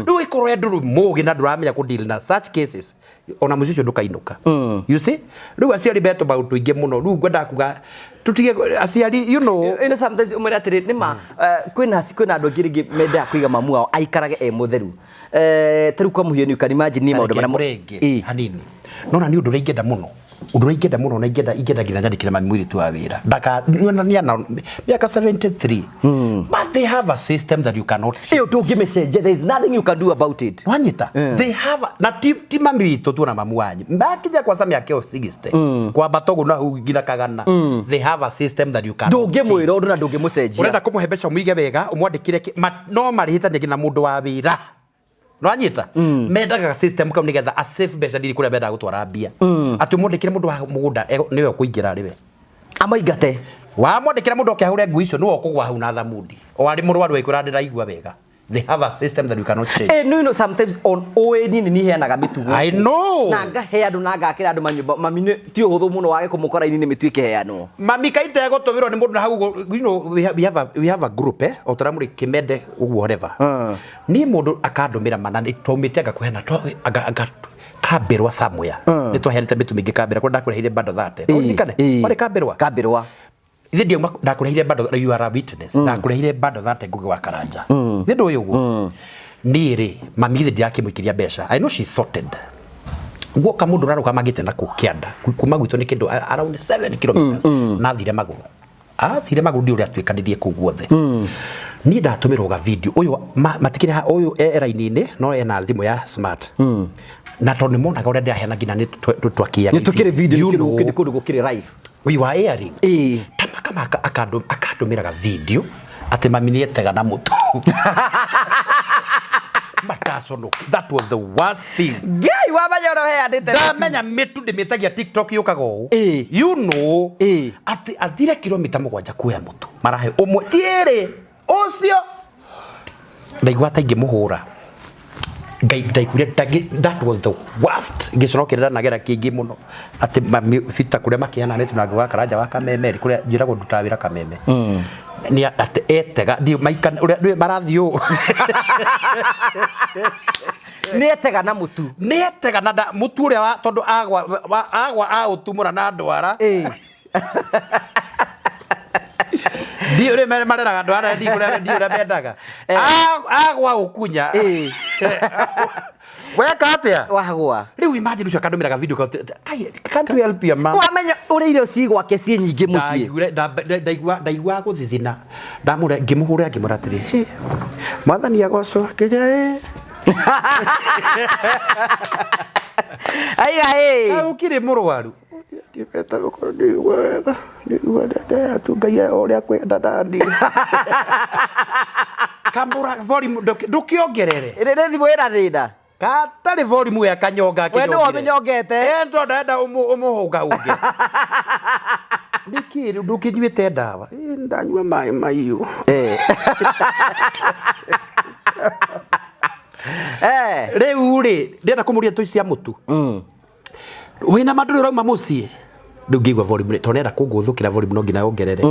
rĩu ĩkorwo e ndũrũ mũgĩ na ndũramenya kũ deal na such cases ona mũciĩ ũcio ndũkainũka you see rĩu aciari me tũmaũndũ tũingĩ mũno rĩu ngwendaga kuga tũtige aciari you know You know, sometimes ũmwĩre atĩrĩ nĩma kwĩna kwĩna andũ angĩ rĩngĩ mendaga kũiga mamu wao aikarage e mũtheru. Eh, ta rĩu kwa mũhiano you can imagine niĩ maũndũ marĩa mo- rĩngĩ Ĩĩ. hanini nona nĩ ũndũ ũrĩa ingĩenda mũno ũndũ ũrĩa ingĩenda mũno na ingĩenda ingĩenda nginya nyandĩkĩre mami mũirĩtu wa wĩra ndaka nĩona nĩana mĩaka 73 but they have a system that you cannot change. Ĩyo ndũngĩmĩcenjia there is nothing you can do about it. wanyita they have a, na ti, ti mami witũ tuona mamu wanyu makinya kwaca mĩaka ĩyo 60 kwambata ũguo na hau nginya kagana they have a system that you cannot change. Ndũngĩmwĩra ũndũ na ndũngĩmũcenjia. Ũrenda kũmũhe mbeca ũmũige wega ũmwandĩkĩre no marĩhĩtania nginya mũndũ wa wĩra nwanyita mendaga system kau nigetha a save mbeca ndiri kũrĩa mendaga gũtwara mbia atĩ ũmwandĩkĩre mũndũ wa mũgũnda nĩwe ũkũingĩra rĩwe Amaingate. wamwandĩkĩra mũndũ oke ahũre ngui icio nĩwe ũkũgwa hau na thamundi o arĩ mũrwaru aikwĩra ndĩraigua wega they have a system that you cannot change. Eh, no, you know, sometimes on ũĩ niĩ nĩ niĩ heanaga mĩtugo I know. na ngahe andũ na ngakĩra andũ manyũmba mami nĩ ti ũhũthũ mũno wage kũmũkora ini nĩ mĩtu ĩkĩheanwo. Mami kaite gũtũmĩrwo nĩ mũndũ na hau ũguo, you know, we have a group eh o tũrĩa mũrĩ kĩmende ũguo whatever niĩ mũndũ akandũmĩra mana nĩ twaumĩte anga kũheana anga anga kambĩrwa somewhere nĩ twaheanĩte mĩtu mĩingĩ kambĩrwa kũrĩa ndakũreheire bando thate no ũririkane warĩ kambĩrwa Kambĩrwa. ithe ndiauma ndakũreheire bando you are a witness ndakũreheire bando thate Ngũgĩ wa Karanja nĩ ndũĩ ũguo niĩ rĩ mami ithe ndirakĩmũikĩria mbeca I know she's sorted guoka mũndũ ũrarũgamagĩte na kũ kĩanda kuma gwitũ nĩ kĩndũ around 7 kilometers na athire magũrũ athire magũrũ ndi ũrĩa atuĩkanirie kũu guothe niĩ ndatũmĩrwo ga video ũyũ matikĩrĩ ha ũyũ e raini-inĩ no ena thimũ ya smart na tondũ nĩ monaga ũrĩa ndĩraheana nginya nĩ twakĩaga Nĩ tũkĩrĩ video You nĩ know kĩndũ kũndũ gũkĩrĩ live. we were airing Ĩĩ. tama kama akandũmĩraga video atĩ mami nĩ etega na mũtu mataconoki that was the worst thing Ngai wa menya ũrĩa ũheanĩte. Ndamenya mĩtu ndĩmĩtagia TikTok yũkaga ũũ Ĩĩ. you know Ĩĩ. atĩ athire kilomita 7 kuoya mũtu marahe ũmwe ti ĩrĩ ũcio ndaigua ta ingĩmũhũra ngai ndaiguire that was the worst ngĩconokerera na gera kĩingĩ mũno atĩ mami bita kũrĩa makĩheana mĩtu na Ngũgĩ wa Karanja wa Kameme rĩ kũrĩa njĩragwo ndutaga wĩra Kameme nĩ atĩ etega ndiũ maika ũrĩa ndiũ marathiĩ ũũ Nĩ etega na mũtu. Nĩ etega na mũtu ũrĩa wa tondũ agwa agwa aũtumũra na ndwara. Ĩĩ. Ndiũ rĩ mareraga ndwara ndiũ ũrĩa ndiũ ũrĩa mendaga. Agwa ũkunya. Ĩĩ. Weka atĩa? Wagwa. Rĩu imagine ũcio akandũmĩraga video kau, kai, can't you help your mom? Wamenya ũrĩa irio ci gwake ciĩ nyingĩ mũciĩ. Ndaiguire ndaigua ndaigua gũthithina ndamũra ngĩmũhũrĩra ngĩmwĩra atĩrĩ "Hĩ, mwathani agocwo kĩrĩa ĩ Aiga ĩ. Kaĩ ũkĩrĩ mũrwaru ndibeta gũkorwo ndĩigua wega ndĩigua ndaya tu Ngai o ũrĩa akwenda nani kamũra volume ndũkĩongerere Ĩrĩ thimũ ĩna thĩna. Gatarĩ volume ya kanyonga We nĩwe ũmĩnyongete. Eh, tondũ ndenda ũmũhũngahũnge. Nĩkĩ rĩu ndũkĩnyuĩte ndawa? Ĩ, ndanyua maĩ mahiũ. Eh. Eh. Rĩu rĩ, ndĩrenda kũmũria tũ cia mũtu. Wĩna ma ndũrĩ ũrauma mũciĩ? Rĩu ngĩigua volume rĩ, tondũ nĩenda kũngũthũkĩra volume no nginya yongerere.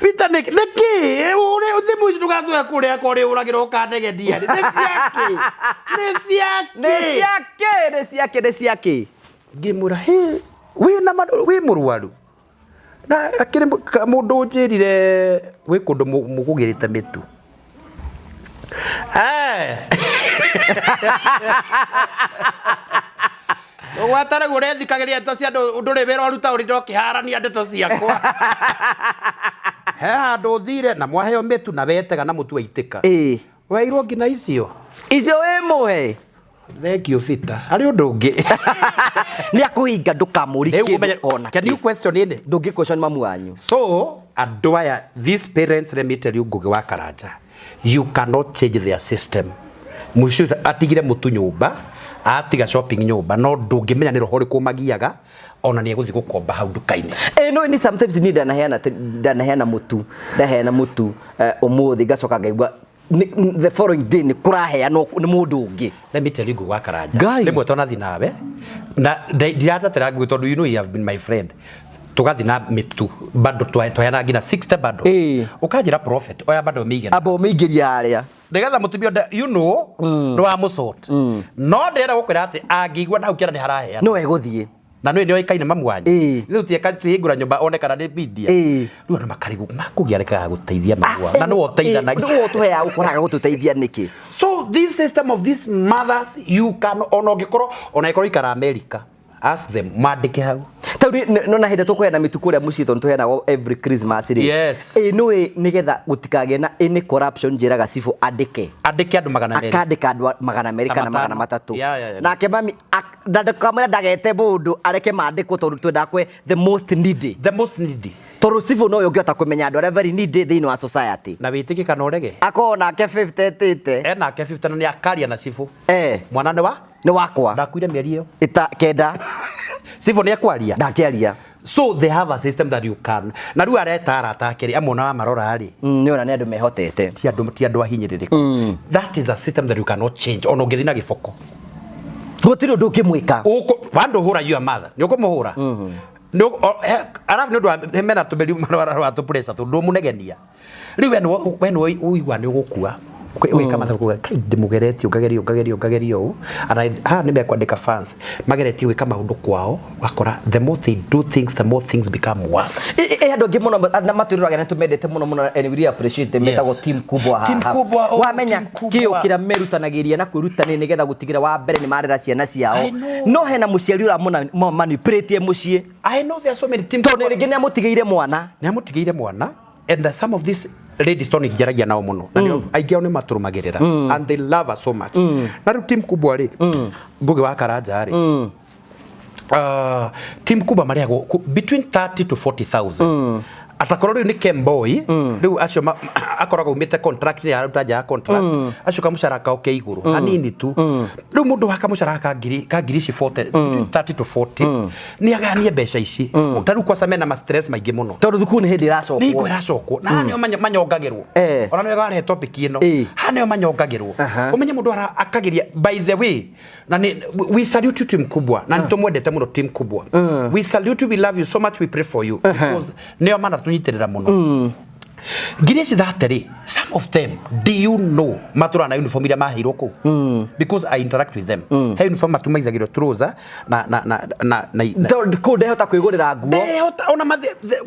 Peter nĩ nĩkĩ ũrĩ thimũ ici ndũgacoke kũrĩa korĩ ũragĩra ũkanegenia rĩ nĩ ciakĩ nĩ ciakĩ Nĩ ciakĩ nĩ ciakĩ nĩ ciakĩ. Ngĩmwĩra hĩ wĩna ma wĩ mũrwaru na akĩrĩ mũndũ ũnjĩrire gwĩ kũndũ mũkũgĩrĩte mĩtu. Eh. Ũgwata rĩu ũrethikagĩria ndeto cia andũ ndũrĩ wĩra ũruta ũrĩ ndokĩharania ndeto ciakwa. He handũ ũthire na mwaheo mĩtu na wetega na mũtu waitĩka. Ĩĩ. Weirwo nginya icio. Icio wĩ mũhe. Thank you Peter. Harĩ ũndũ ũngĩ. Nĩ akũhinga ndũkamũri Rĩu kĩndũ ũmenye- ona Can you kĩ. question ini? Ndũngĩ question mamu wanyu. So, andũ aya, these parents, let me tell you, Ngugi wa Karanja, you cannot change their system. Mũciĩ ũcio atigire mũtu nyũmba, atiga shopping nyũmba, no ndũngĩmenya nĩ roho ũrĩkũ ũmagiaga, ona nĩ egũthiĩ gũkomba hau nduka-inĩ. Eh, no ni sometimes ni ndanaheana mũtu, ndaheana mũtu ũmũthĩ ngacoka ngaigua the following day nĩ kũraheanwo nĩ mũndũ ũngĩ. Let me tell you Ngugi wa Karanja. Ngai. Rĩmwe twanathi nawe, na ndiratetera Ngugi tondũ you know you have been my friend. Tũgathi na mĩtu bado twaheana nginya 60 bado. Ĩĩ. Ũkanjĩra prophet, oya bado mĩigana. Amba ũmĩingĩria harĩa. Nigetha mutumia you know nĩ wa mũsort no ndĩrenda gũkwĩra atĩ angĩigua na hau kĩara nĩ haraheana No egũthiĩ. na nĩ nĩoĩkaine mamu wanyu Ĩĩ. ithuĩ tutieka twĩhingũra nyũmba one kana nĩ media Ĩĩ. rĩu andũ makarigwo makũgĩa rekaga gũteithia mamu wao na nĩwe ũteithanagia Nĩwe ũtũheaga ũkoraga gũtũteithia nĩkĩ? So this system of these mothers, you can ona ũngĩkorwo ona ĩkorwo ikara America, ask them mandĩke hau. Tau no na hĩndĩ tũkũheana mĩtu kũrĩa mũciĩ tondũ tũheanaga every Christmas rĩ. Yes. Ĩ nĩũĩ nĩgetha gũtikagĩe na any corruption njĩraga cibũ andĩke. Andĩke andũ 200. Akandĩka andũ 200 Ta kana matano. 300. Yeah. Nake mami na ndũkamwĩra ndagete mũndũ areke mandĩkwo tondũ twendaga kwe the most needy. The most needy. Tondũ cibũ nowe ũngĩhota kũmenya andũ arĩa very needy thĩinĩ wa society. Na wĩtĩkie kana ũrege. Akorwo nake 50 etĩte. Enake 50 na nĩ akaria na cibũ. Eh. Mwana nĩ wa? Nĩ wakwa. Ndakuire mĩeri ĩyo. Ĩta kenda. Cibũ nĩ ekwaria. Ndakĩaria. So they have a system that you can. Na rĩu areta arata ake rĩ, amwe ona wamarora rĩ. Nĩ ona nĩ andũ mehotete. Ti andũ ahinyĩrĩrĩku. That is a system that you cannot change. Ona ũngĩthiĩ na gĩboko. Gũtirĩ ũndũ ũngĩmwĩka. Ũkũ wandũhũra your mother. Nĩ ũkũmũhũra. Arabu nĩ ũndũ wa mena tũmĩri marwara rwa tũ pressure tũ ndũmũnegenia. Rĩu we nĩ ũigua nĩ ũgũkua. Ũgĩka mathabu kuga kai ndĩmũgeretie ngagerio ngagerio ngagerio ũũ. And haha nĩ mekwandĩka fans mageretie gwĩka maũndũ kwao ũgakora the more they do things the more things become worse. Ĩ andũ aingĩ mũno na matwĩroraga nĩ tũmendete mũno mũno and we really appreciate them. Yes. Metagwo team kubwa haha. Team kubwa, oh, Wamenya team kubwa. kĩo kĩrĩa merutanagĩria na kwĩrutanĩria nĩgetha gũtigĩra wa mbere nĩ marera ciana ciao. I know. No hena mũciari ũramũna manipulate mũciĩ. I know there are so many team Tondũ rĩngĩ nĩ amũtigĩire mwana. nĩ amũtigĩire mwana and some of these ladies tondũ njaragia nao mũno na nĩo aingĩ ao nĩ matũrũmagĩrĩra and they love us so much na rĩu team kubwa rĩ Ngugi wa Karanja rĩ team kubwa marĩhagwo between 30 to 40,000 atakorwo rĩu nĩ Kemboi rĩu acio akoragwo umĩte contract nĩ araruta nja ya contract acio kamũcara kao ke igũrũ hanini tu rĩu mũndũ wa kamũcara ka ngiri ici 40 between 30 to 40 nĩ agayanie mbeca ici ta rĩu kwaca mena ma stress maingĩ mũno Tondũ thukuru nĩ hĩndĩ ĩracokwo. nĩ hingo ĩracokwo na haha nĩo manyongagĩrwo ona nĩwe warehe topic ĩno haha nĩo manyongagĩrwo ũmenye mũndũ akageria by the way na nĩ we salute you team kubwa na nĩtũmwendete mũno team kubwa we salute you we love you so much we pray for you because nĩo manatũnyitĩrĩra mũno ngiri ici thate rĩ some of them do you know matũraga na uniform iria maheirwo kũu because I interact with them he uniform matumaithagĩrwo trouser na na na na na Tondũ kũu ndehota kwĩgũrĩra nguo. Ndehota ona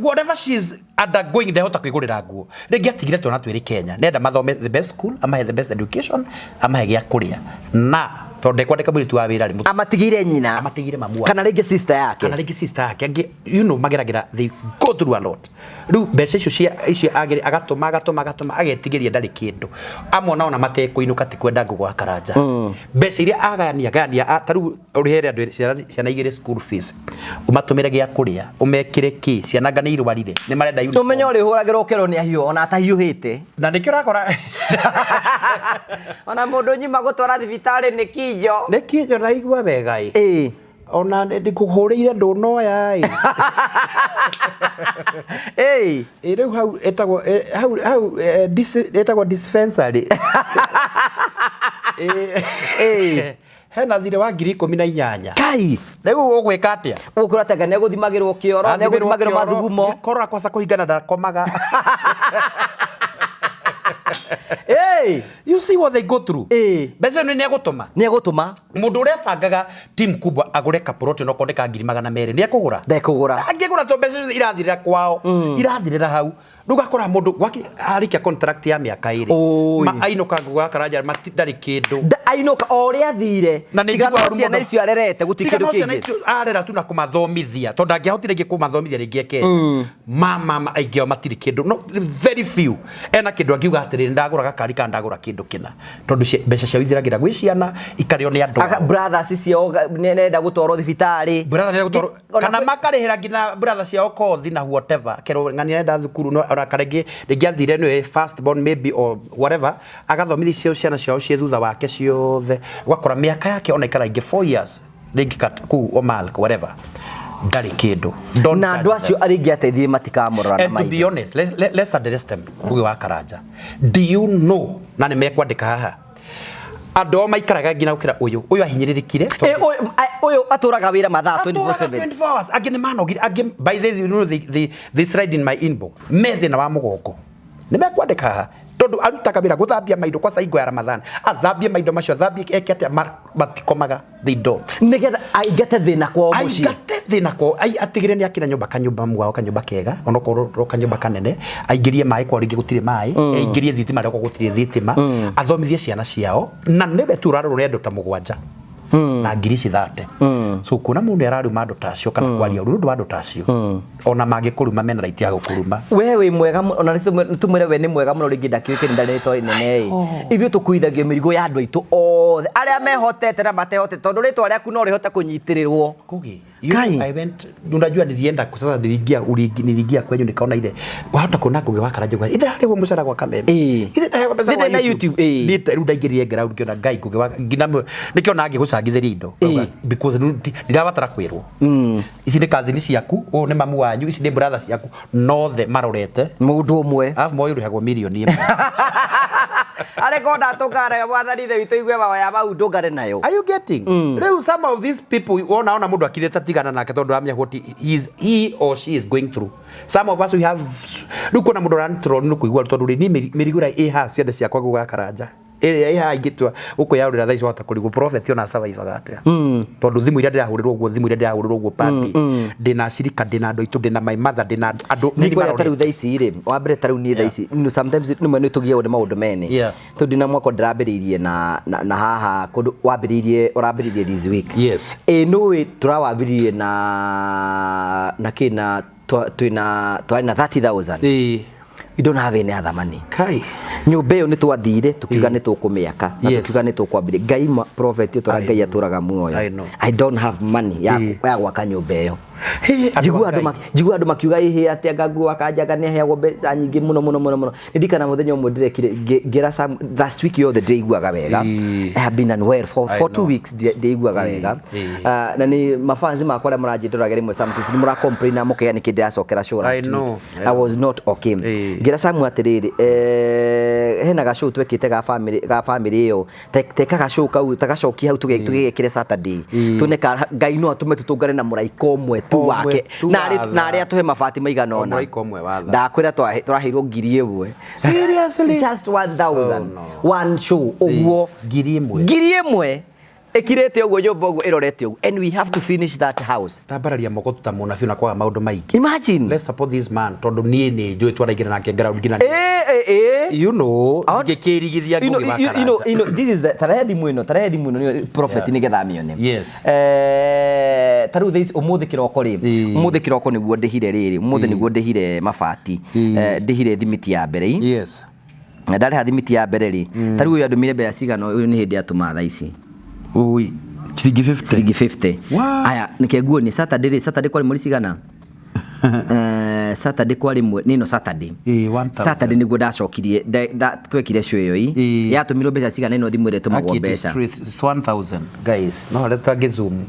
whatever she is undergoing ndehota kwĩgũrĩra nguo rĩngĩ atigire twana twĩrĩ Kenya nenda mathome the best school amahe the best education amahe gĩa kũrĩa na tondũ ndekwandĩka mũirĩtu wa wĩra rĩ Amatigĩire nyina. Amatigĩire mamu wake. Kana rĩngĩ sister yake. Kana rĩngĩ sister yake angĩ you know mageragĩra they go through a lot rĩu mbeca icio cia icio agere agatũma agatũma agatũma agetigĩria ndarĩ kĩndũ amwe ona matekũinũka ti kwenda ngũgũ wa Karanja mbeca iria agayania gayania ta rĩu ũrĩhere andũ ciana igĩrĩ school fees ũmatũmĩre gĩa kũrĩa ũmekĩre kĩ ciana anga nĩ irwarire nĩ marenda uniform. Ũmenye ũrĩhũragĩrwo ũkerwo nĩ ahiũ ona atahiũhĩte. Na nĩkĩo ũrakora Ona mũndũ nyima gũtwara thibitarĩ nĩ kinjo. Nĩ kinjo naigua wega ĩ. Ĩ. Ona ndĩkũhũrĩire ndũnoya ĩ. Ĩ. Ĩ rĩu hau ĩtagwo hau hau ĩtagwo dispensary. Ĩ. Hena thirĩ wa ngiri ikũmi na inyanya. Kai. Rĩu ũgwĩka atĩa? Ũgũkora tanga nĩ egũthimagĩrwo kĩoro, nĩ egũthimagĩrwo mathugumo. Korora kwaca kũhingana ndakomaga. Ĩ. You see what they go through. Ĩ. Mbeca ĩno nĩ egũtũma. Nĩ egũtũma. Mũndũ ũrĩa bangaga team kubwa agũre kaproti no kone ka ngiri 200 nĩ ekũgũra. Ndekũgũra. Angĩgũra to mbeca ciothe irathirĩra kwao. Irathirĩra hau. Rĩu gakora mũndũ arĩkia contract ya mĩaka 2 Oi. Ainũka gwakaranja ndarĩ kĩndũ. Ainũka o ũrĩa athire. Na nĩ Tiga no njiguaga ciana mũndũ- icio arerete gũtirĩ Tiga kĩndũ no ciana kĩngĩ. icio arera tu na kũmathomithia tondũ ndangĩahotire rĩngĩ kũmathomithia rĩngĩ e Kenya. Mama aingĩ ao matirĩ kĩndũ, no very few ena kĩndũ angiuga atĩrĩrĩ, ndagũra gakari kana ndagũra kĩndũ kĩna, tondũ mbeca ciao ithiragĩra gwĩ ciana ikarĩo nĩ andũ ao. Brothers ciao nĩarenda gũtwarwo thibitarĩ. Brother nĩ gũtwarwo Ona kana makarĩhĩra nginya brother ciao kothi na whatever, kerwo ng'ania arenda thukuru, no ona karĩngĩ rĩngĩ athire nĩwe first born maybe or whatever, agathomithia cio ciana ciao ciĩ thutha wake ciothe, ũgakora mĩaka yake ona ikara ingĩ 4 years rĩngĩ kũu Omal whatever, ndarĩ kĩndũ. Don't Na judge andũ acio them. arĩa ingĩ ateithie matikamũrora na And to be maitho. honest, let's address them. Ngugi wa Karanja, do you know, na nĩ mekwandĩka haha, andũ ao maikaraga nginya gũkĩra ũyũ ũyũ ahinyĩrĩrĩkire Ĩ, ũyũ atũraga wĩra mathaa Atũraga 24/7. 24 hours. Angĩ nĩ manogire, angĩ by the you know, they slide in my inbox me thĩna wa mũgongo, nĩ mekwandĩka haha, tondũ arutaga wĩra gũthambia maindo kwa saingo ya Ramadhan, athambie maindo macio, athambie eke atĩa, matikomaga, they don't. Nĩgetha aingate thĩna kwao mũciĩ. Aingate thĩna kwao, atigĩre nĩ akĩra nyũmba kanyũmba mwao, kanyũmba kega, onokorwo ro kanyũmba kanene, aingĩrie maĩ kwao rĩngĩ gũtirĩ maĩ, aingĩrie thitima rĩo gũtirĩ thitima, athomithie ciana ciao, na nĩwe tu ũrarorwo nĩ andũ ta 7 na ngiri ici 30. So kuona mũndũ nĩ araruma andũ ta acio kana kwaria ũru nĩ ũndũ wa andũ ta acio, ona mangĩkũruma mena right ya gũkũruma. We wĩ mwega mũno, ona nĩ tũmwĩre we nĩ mwega mũno, rĩngĩ ndakĩũĩ nĩ rĩtwa inene ĩ. Ithuĩ tũkuithagio mĩrigo ya andũ aitũ othe arĩa mehotete na matehotete, tondũ rĩtwa rĩaku no rĩhote kũnyitĩrĩrwo. Kogi, you Kai. know, I went, unajua nilienda sasa, niliingia kwenyu nikaona ile wahota kuona Ngugi wa Karanja kwa ida harĩhwo mũcara gwa kameme. Ithe ndaheo mbeca Ithe gwa na YouTube, ĩĩ. Niĩ rĩu ndaingĩrire ground ngĩona Ngai Ngugi wa nginya nĩkĩo na ngĩgũcangithĩria indo. Because rĩu ndirabatara kwĩrwo. Ici nĩ cousin ciaku, ũyũ nĩ mamu wanyu, ici nĩ brother ciaku, nothe marorete. Mũndũ ũmwe. Alafu moyo ũrĩhagwo mirioni 1. Arĩ konda tũkare mwathani ithe witũ igue mahoya mau ndũngane nayo. Are you getting? Rĩu some of these people wona mũndũ akirĩte tigana nake tondũ amenya what he or she is going through. Some of us we have, rĩu kuona mũndũ ũranitrol nĩ kũigua tondũ rĩ niĩ mĩrigo ĩrĩa ĩ haha ciande ciakwa gũga Karanja ĩrĩa ĩ haha ingĩtua gũkwĩyaũrĩra thaa ici wahota kũrigwo prophet ona survivaga atĩa, tondũ thimũ iria ndĩrahũrĩrwo ũguo, thimũ iria ndĩrahũrĩrwo ũguo party, ndĩna acirika, ndĩna andũ aitũ, ndĩna my mother, ndĩna andũ nĩ Nĩ ngwenda ta rĩu marorete. thaa ici rĩ, wa mbere ta rĩu niĩ thaa ici, sometimes rĩmwe nĩ tũgiagwo nĩ maũndũ mene. Tondũ ndina mwaka ndĩrambĩrĩirie na haha kũndũ wambĩrĩirie, ũrambĩrĩirie this week. Yes. Ĩ nũĩ tũrawambĩrĩirie na kĩ na twĩna twarĩ na 30,000. We don't have any other money. Kai. Nyũmba ĩyo nĩ twathire tukiuga nĩ tũkũmĩaka na tukiuga nĩ tũkwambĩrĩria. Ngai ma prophet ũyũ I Ngai know. atũraga muoyo. I know. I don't have money ya gwaka nyũmba ĩyo. Hey, andũ Njigua a andũ Ngai. njigua andũ makiuga ĩhĩ atĩ anga nguo akanjanga nĩ aheagwo mbeca nyingĩ mũno mũno mũno mũno. Nĩ ndirikana mũthenya ũmwe ndĩrekire ngĩra Sam last week yothe ndĩiguaga wega. I have been unwell I for 2 know. weeks ndĩiguaga wega. Na nĩ mafans makwa arĩa mũranjĩndoraga rĩmwe sometimes nĩ mũra complain na mũkega nĩkĩ ndĩracokera show last I know, week. I I know. was not okay. Ngĩra Sam atĩrĩrĩ, hena gacũũ twekĩte ga family ĩyo, teka gacũũ kau tagacokia hau tũgekĩre Saturday. Tuone ka Ngai no atũme tũtũngane na mũraika ũmwe tu Ũmwe wake. tu Na wa tha. arĩa atũhe mabati maigana O ũna. mũraika ũmwe wa tha. Ndakwĩra tũraheirwo 1,000. Seriously? Just 1,000. Oh, no. One show ũguo. 1,000. 1,000. Ĩkirĩte ũguo nyũmba ũguo ĩrorete ũguo. And we have to finish that house. Tambararia moko tu ta mũnabii na kwaga maũndũ maingĩ. Imagine. Let's support this man tondũ niĩ nĩ njũĩ twaraingĩra nake ground nginya you know, ngĩkĩrigithia Ngugi wa Karanja. You know, this is the tarehe thimũ ĩno, tarehe thimũ ĩno nĩyo prophet nĩgetha amĩone. Ta rĩu thaa ici ũmũthĩ kĩroko rĩ, ũmũthĩ kĩroko nĩguo ndĩhire rĩrĩ, ũmũthĩ nĩguo ndĩhire mabati, ndĩhire thimiti ya mbere i. Na ndarĩha thimiti ya mbere rĩ, ta rĩu ũyũ andũmire mbeca cigana, ũyũ nĩ hĩndĩ atũma thaa ici. Ui, ciringi 50. Ciringi 50. What? Aya, nĩke nguonie Saturday rĩ, Saturday kwarĩ mweri cigana? Saturday kwarĩ nĩ ĩno Saturday. 1,000. Saturday nĩguo ndacokirie, twekire show ĩyo i. Yatũmirwo mbeca cigana ĩno thimũ ĩrĩa ĩtũmagwo Aki, it is mbeca. true, it's 1,000, guys. No harĩa tangĩ zoom.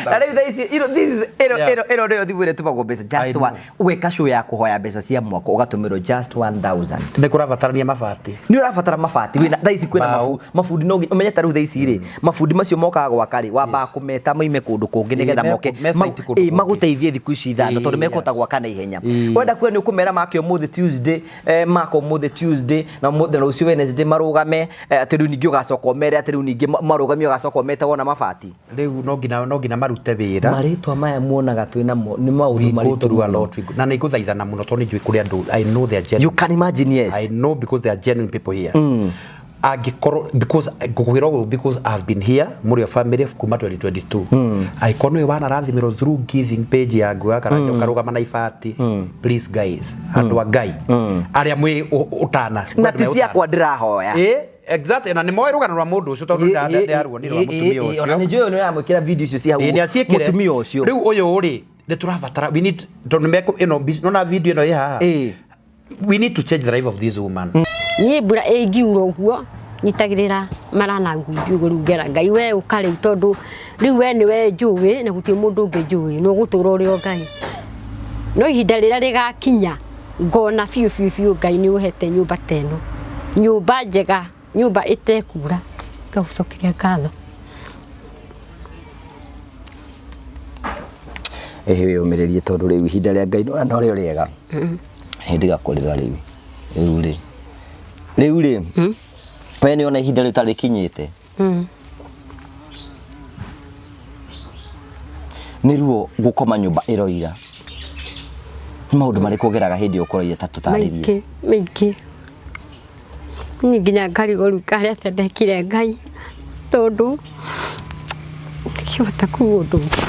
Na rĩu thaa ici, you know, this is, ĩno, ĩno, ĩno nĩyo thimũ ĩrĩa ĩtũmagwo mbeca, I just know. one. Ũgeka show ya kũhoya mbeca cia mwako, ũgatũmĩrwo just 1,000. Nĩ kũrabatarania mabati. Nĩ ũrabatara mabati, wĩna, thaa ici kwĩna Mbaũ. mabundi no nginya, ũmenye ta rĩu thaa ici rĩ, mabundi macio mokaga gwaka rĩ, wambaga kũmeta moime kũndũ kũngĩ nĩgetha moke, me site kũndũ kũngĩ. magũteithie thikũ ici ithano, tondũ Tondũ mekũhota gwaka na ihenya. Wenda kuga nĩ ũkũmera make ũmũthĩ Tuesday, maka ũmũthĩ Tuesday na ũmũthĩ na rũciũ Wednesday marũgame, atĩ rĩu ningĩ ũgacoka ũmere atĩ rĩu ningĩ marũgamie ũgacoka ũmete wona mabati. Rĩu no nginya marute wĩra. Marĩtwa maya muonaga twĩ namo nĩ maũndũ We go maritũ through a mũno. lot. Na nĩ ngũthaithana mũno tondũ nĩ njũĩ kũrĩ andũ, I know they are genuine. You can imagine, yes. I know because they are genuine people here. Angĩkorwo, because ngũkwĩra ũguo because I've been here Mũrĩo family kuma 2022. Angĩkorwo nĩwe wanarathimĩrwo through giving page ya Ngũya Karanja ũkarũgama na ibati, please guys, andũ a Ngai arĩa mwĩ ũtana Na ti ciakwa ndĩrahoya. Ĩ, exactly, na nĩ moĩ rũgano rwa mũndũ ũcio tondũ ndĩraruonire rwa mũtumia Ona ũcio. nĩ njũĩ nĩ ũramwĩkĩra video icio cia hau. Ĩ, nĩ aciĩkĩre. Mũtumia ũcio. Rĩu ũyũ rĩ, nĩ tũrabatara, we need, tondũ nĩ ĩno nona video ĩno ĩ haha. We need to change the life of this woman. Niĩ mbura ĩngiura ũguo nyitagĩrĩra mara na ngunju igũrũ, ngera Ngai we ũka rĩu, tondũ rĩu we nĩwe njũĩ na gũtirĩ mũndũ ũngĩ njũĩ, na ũgũtũra ũrĩ o Ngai. No ihinda rĩrĩa rĩgakinya ngona biũ biũ biũ Ngai nĩ ũhete nyũmba ta ĩno, nyũmba njega, nyũmba ĩtekura, ngagũcokeria ngatho. Ĩhĩ, wĩyũmĩrĩrie tondũ rĩu ihinda rĩa Ngai no norĩo rĩega. Hĩndĩ gakũrĩra rĩu. Rĩu rĩ. Rĩu rĩ. We nĩ ona ihinda rĩu tarĩkinyĩte. Nĩ ruo gũkoma nyũmba ĩroira. Nĩ maũndũ marĩkũ ũgeraga hĩndĩ ĩyo kũroira, ta tũtarĩrie? Maingĩ maingĩ. Niĩ nginya ngarigwo rĩu karĩa atĩa ndekire Ngai, tondũ ndingĩhota kuga ũndũ ũngĩ.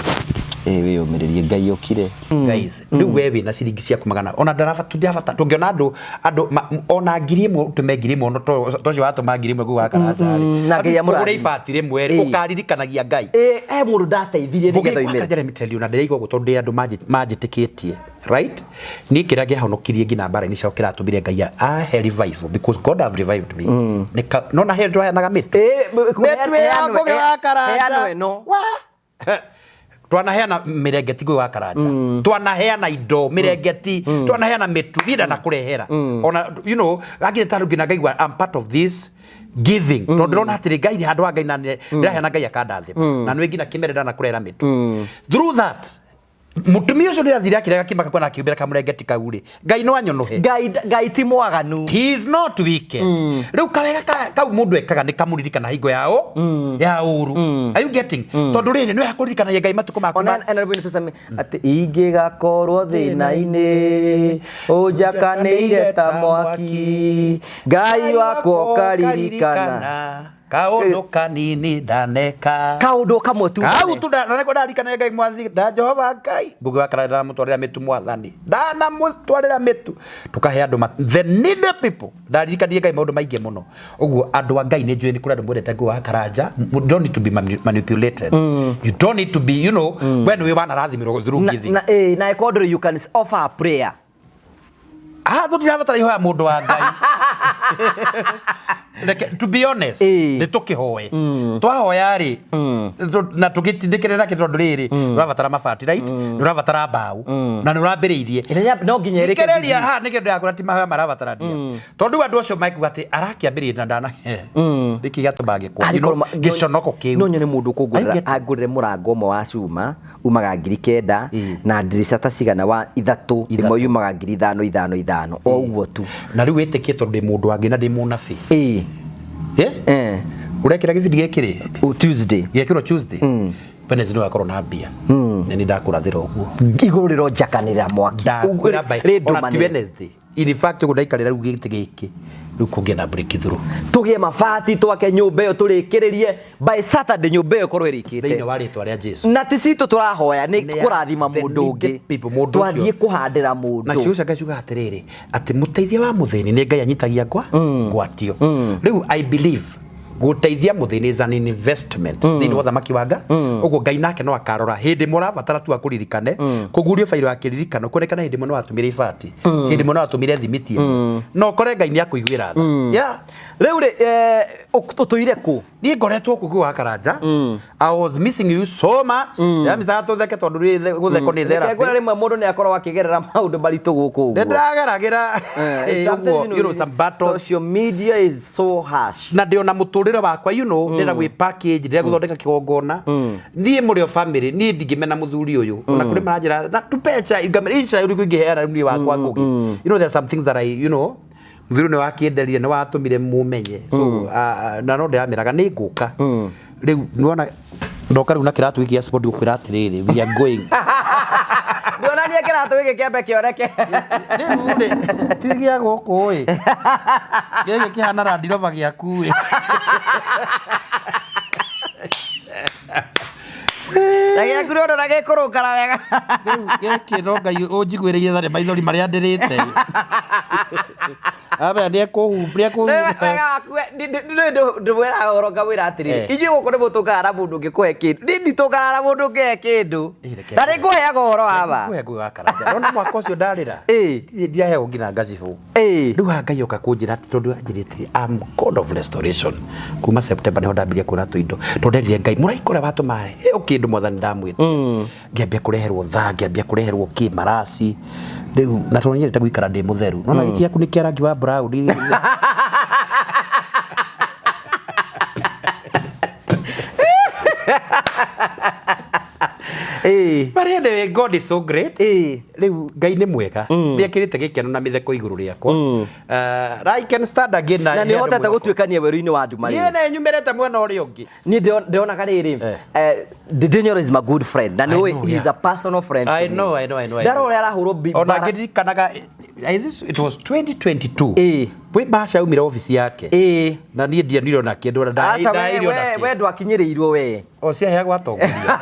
Ĩĩ, wĩyũmĩrĩrie, Ngai okire. Guys, rĩu we wĩna ciringi ciaku magana ona ndarabata, tũtirabata tũngĩona andũ ona 1000, tũme 1000, no to ũcio watũma 1000 kũu wa Karanja rĩ, Na Ngai amũrathime. ũgũre ibati rĩmwe rĩ, ũkaririkanagia Ngai. Ĩĩ, he mũndũ ndateithirie nĩgetha oimĩre. Let me tell you, na ndĩraigua ũguo tondũ ndĩ andũ manjĩtĩkĩtie, right? Niĩ kĩrĩa kĩahonokirie nginya mbara-inĩ ciao, kĩratũmire Ngai ahe revival, because God have revived me. No na he twaheanaga mĩtu. Mĩtu ya Ngũgĩ wa Karanja. Heanwo ĩno. Wa! Twanaheana mĩrengeti Ngũgĩ wa Karanja, twanaheana indo, mĩrengeti, twanaheana mĩtu, niĩ ndanakũrehera ona gakinya tarũ nginya ngaigua I'm part of this giving, tondũ ndĩrona atĩrĩ Ngai handũ ha Ngai na ndĩraheana, Ngai akandathima, na nĩ nginya kĩmere ndanakũrehera mĩtu. Through that mũtumia ũcio ndĩrathire akĩrega kĩmaka kwena akĩumbĩra kamũrengeti kau rĩ, Ngai no anyũnũhe. Ngai, Ngai ti mwaganu. He is not wicked. Rĩu kawega kau mũndũ ekaga nĩ kamũririkana hingo yao ya ũru. Are you getting? Tondũ rĩrĩ nĩ hakũririkanagia Ngai matukũ maku Ona ena rwĩmbo tũcame atĩ ingĩgakorwo thĩna-inĩ ũnjakanĩire ta mwaki, Ngai wakwa ũkaririkana Kaũndũ kanini ndaneka. Kaũndũ kamwe tu. Kau tu na nĩko ndarikana Ngai mwathi nda Jehova Ngai Ngũgĩ wa Karanja, ndamũtwarĩra mĩtu, mwathani ndanamũtwarĩra mĩtu, tũkahe andũ the needy people. Ndaririkanie Ngai maũndũ maingĩ mũno ũguo. Andũ a Ngai, nĩ njũĩ nĩ kũrĩ andũ mwendete Ngũgĩ wa Karanja. You don't need to be manipulated. You don't need to be, we nĩwe wanarathimĩrwo through na, giving. Na, na ĩkorwo you can offer a prayer. Ah, tũtirabatara ihoya, mũndũ wa Ngai. Reke, to be honest, nĩ tũkĩhoe, twahoya rĩ, na tũgĩtindĩkĩrĩra kĩ, tondũ rĩrĩ ũrabatara mabati, right? Nĩ ũrabatara mbaũ na nĩ ũrambĩrĩirie. No nginya ĩrĩke. Thikĩrĩria haha, nĩkĩo ndĩrakwĩra ti mahoya marabatarania, tondũ rĩu andũ acio makuga atĩ arakĩambĩrĩria na ndana nĩkĩ gĩatũma ngĩkwa gĩconoko kĩu. No nyone mũndũ I get it. ũkũngũrĩra, angũrĩre mũrango ũmwe wa cuma umaga 9,000 na ndirica ta cigana wa ithatũ, ĩmwe yumaga 5,000, ithano ithano, o ũguo tu. Na rĩu wĩtĩkie, tondũ ndĩ mũndũ wangĩ na ndĩ mũnabii. Eh? Ũrekĩra gĩbindi gĩkĩ rĩ? Tuesday. Gĩekĩrwo Tuesday, Wednesday nĩ wakorwo na mbia, na nĩ ndakũrathĩra ũguo. Igũrũ rĩronjakanĩra mwaki. Ndakwĩra ona ti Rĩndũmanĩre. Wednesday, in fact, ũguo ndaikarĩra rĩu gĩtĩ gĩkĩ, rĩu kũngĩa na breakthrough. Tũgĩe mabati, twake nyũmba ĩyo, tũrĩkĩrĩrie by Saturday, nyũmba ĩyo ĩkorwo Thĩinĩ ĩrĩkĩte. Wa rĩtwa rĩa Jesu. Na ti citũ tũrahoya, nĩ Nĩ ya kũrathima the mũndũ ũngĩ. needed people, mũndũ Twathiĩ ũcio. kũhandĩra Na mũndũ. ciugo cia Ngai ciugaga atĩrĩrĩ, atĩ mũteithia wa mũthĩni nĩ Ngai anyitagia ngwatio. Rĩu I believe gũteithia mũthĩni is an investment thĩinĩ wa ũthamaki wa Ngai. Ũguo Ngai nake no akarora hĩndĩ ĩmwe ũrabatara tu akũririkane, kũgurio bairo ya kĩririkano, kuonekana hĩndĩ ĩmwe no watũmire ibati, hĩndĩ ĩmwe no watũmire thimiti ĩmwe, no ũkore Ngai nĩ akũiguĩra tha, yeah. Rĩu rĩ, ũtũire kũ? Niĩ ngoretwo kũu wa Karanja. I was missing you so much. Ndĩramicaga tũtheke tondũ gũthekwo nĩ Reke therapy. ngwĩre rĩmwe mũndũ nĩ akoragwo akĩgerera maũndũ maritũ gũkũ Nĩ ũguo. ndĩrageragĩra Eh, sometimes, ũguo, you know, you know, some battles. Social media is so harsh. Na ndĩ ona mũtũrĩre wakwa, you know, ndĩrenda gwĩ package, ndĩrenda gũthondeka kĩgongona. Niĩ mũrĩ o family, niĩ ndingĩmena mũthuri ũyũ. Ona kũrĩ maranjĩra na tupe chai, ngamĩra ici chai ũrĩkũ ingĩheana niĩ wakwa Ngũgĩ. You know, there are some things that I, you know, mũthuri nĩ wakĩenderie, nĩ watũmire mũmenye. So, na no ndĩramĩraga nĩ ngũka. Rĩu nĩwona ndoka rĩu na kĩratũ gĩkĩ gĩa sport gũkwĩra atĩrĩrĩ, we are going. Ndionanie kĩratũ gĩkĩ kĩambe kĩoneke. Rĩu rĩ, ti gĩa gũkũ ĩ. Gĩkĩ kĩhana Land Rover gĩaku ĩ. Na gĩaku nĩ ũndũ na gĩkũrũngara wega. Rĩu gĩkĩ no Ngai ũnjiguĩrĩire tha nĩ maithori marĩa ndĩrĩte. Aba nĩ ekũhu Wega waku we, ndĩmwĩraga ũhoro ngamwĩra atĩrĩrĩ, ithuĩ gũkũ nĩ mũtũnganaga na mũndũ ũngĩkũhe kĩndũ. Niĩ nditũnganaga na mũndũ ũngĩhe kĩndũ. Reke Na nĩ ngũheaga ũhoro wa ma. Ngũhe Ngũgĩ wa Karanja. Nona mwaka ũcio ndarĩra. Ndirĩ ndiaheo nginya ngacibũ. Rĩu haha Ngai oka kũnjĩra atĩ tondũ anjĩrĩte I'm God of restoration. Kuma September nĩho ndambirie kuona tũindo. Tondũ nderire Ngai mũraika ũrĩa watũma heo kĩndũ mwathani ndamwĩtia. Ngĩambia kũreherwo thaa, ngĩambia kũreherwo kĩ maraci. Rĩu na tondũ nyendete gũikara ndĩ mũtheru. Nona gĩkĩ gĩaku nĩ kĩa rangi wa brown. But anyway, God is so great. Rĩu Ngai nĩ mwega. Nĩ ekĩrĩte gĩkeno na mĩtheko igũrũ rĩakwa. I can stand again Na nĩ he andũ ũhotete mwĩhoko. gũtuĩkania werũ-inĩ wa nduma Niĩ rĩu. nĩ nyumĩrĩte mwena ũrĩa ũngĩ. Niĩ ndĩronaga rĩrĩ, Ndindi Nyoro is my good friend. Na I nĩ ũĩ know, he is yeah. a personal friend to I me. know, I know, I know, I Ndarora know. ũrĩa arahũrwo Ona mbara. ngĩririkanaga, it was 2022. Kwĩ bahasha yaumire obici yake. Na niĩ ndianire ona kĩndũ, ona Aca, ndaheire ona we kĩ. ndwakinyĩrĩirwo we. O ciaheagwo atongoria.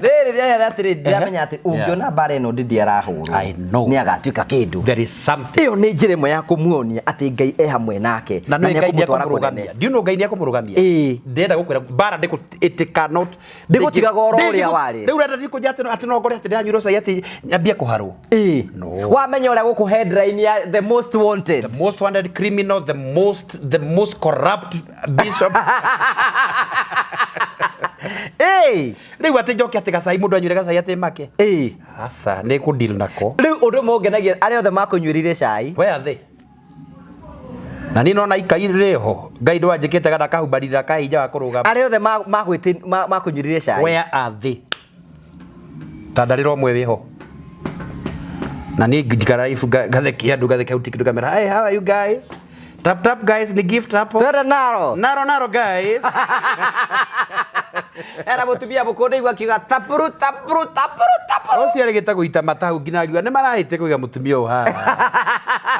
Rĩrĩ rĩrĩa atĩrĩ ndiramenya atĩ ũngĩona mbara ĩno Ndindi arahũrwo I know. nĩ agatuĩka kĩndũ. There is something. Ĩyo nĩ njĩra ĩmwe ya kũmuonia atĩ Ngai e hamwe nake Na nĩ Ngai nĩekũmũtwara nĩekũmũrũgamia. kũnene. Do you know Ngai nĩekũmũrũgamia? Ndĩrenda gũkwĩra mbara ndĩkũ it cannot Ndĩgũtigaga oro ũrĩa warĩ. Rĩu ũrenda ndikũnjia atĩ atĩ no ngore atĩ ndĩranyuĩrwo cai atĩ nyambie kũharwo. No. Wamenya ũrĩa gũkũ headline ya the most wanted. The most wanted criminal, the most corrupt bishop. Rĩu atĩ njoke atĩ gacai mũndũ anyuĩre gacai atĩ make. Aca nĩ kũ deal nako. Rĩu ũndũ ũmwe ũngenagia arĩa othe makũnyuĩrĩire cai. Where are they? Na niĩ nona ikai rĩho Ngai ndwanjĩkĩte kana kahumbarira kahinja wa kũrũgama. Arĩa othe makũnyuĩrĩire cai. Where are they? Ta ndarĩra ũmwe wĩho. Na niĩ njikara live ngathekia andũ ngathekia hau TikTok ngamera, "Hey, how are you guys? Tap tap guys, ni gift hapo." Twende naro. Naro naro guys. Era mũtumia mũkũrũ ndaigua akiuga tapuru tapuru tapuru tapuru. Ũcio arĩgĩte gũita mata nginya ngiuga nĩ marahĩte kũiga mũtumia ũyũ haha.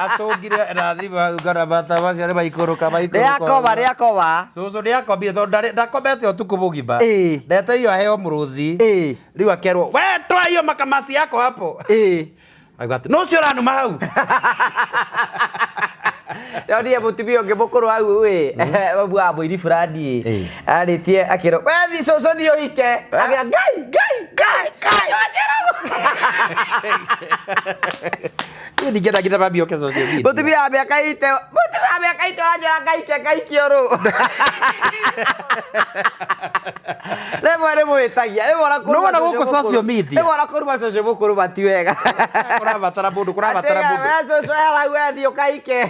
Acũngire na thimũ hau ngona mata macio nĩ maikũrũka maikũrũka. Nĩakoma nĩakoma. Cũcũ nĩakomire tondũ ndakomete ũtukũ mũgima. Ndetereire aheo mũrũthi. Rĩu akerwo, "We toa hiyo makamasi yako hapo." Auga atĩ, "Nũ ũcio ũranuma hau?" Ndonire mũtumia ũngĩ mũkũrũ hau ĩ wa mũini fulani ĩ arĩtie akĩrwo we thi cũcũ thiĩ ũhike akĩra Ngai Ngai Ngai Ngai. Niĩ ndingĩenda nginya mami oke social media. Mũtumia wa mĩaka ite mũtumia wa mĩaka ite ũranjĩra ngaike ngaikio rũ. Rĩmwe nĩ mũhĩtagia rĩmwe ona kũruma Nĩwona cũcũ gũkũ mũkũrũ- social media? Rĩmwe ona kũruma cũcũ mũkũrũ mati wega. Kũrabatara mũndũ, kũrabatara mũndũ. We cũcũ hera we thiĩ ũkaike.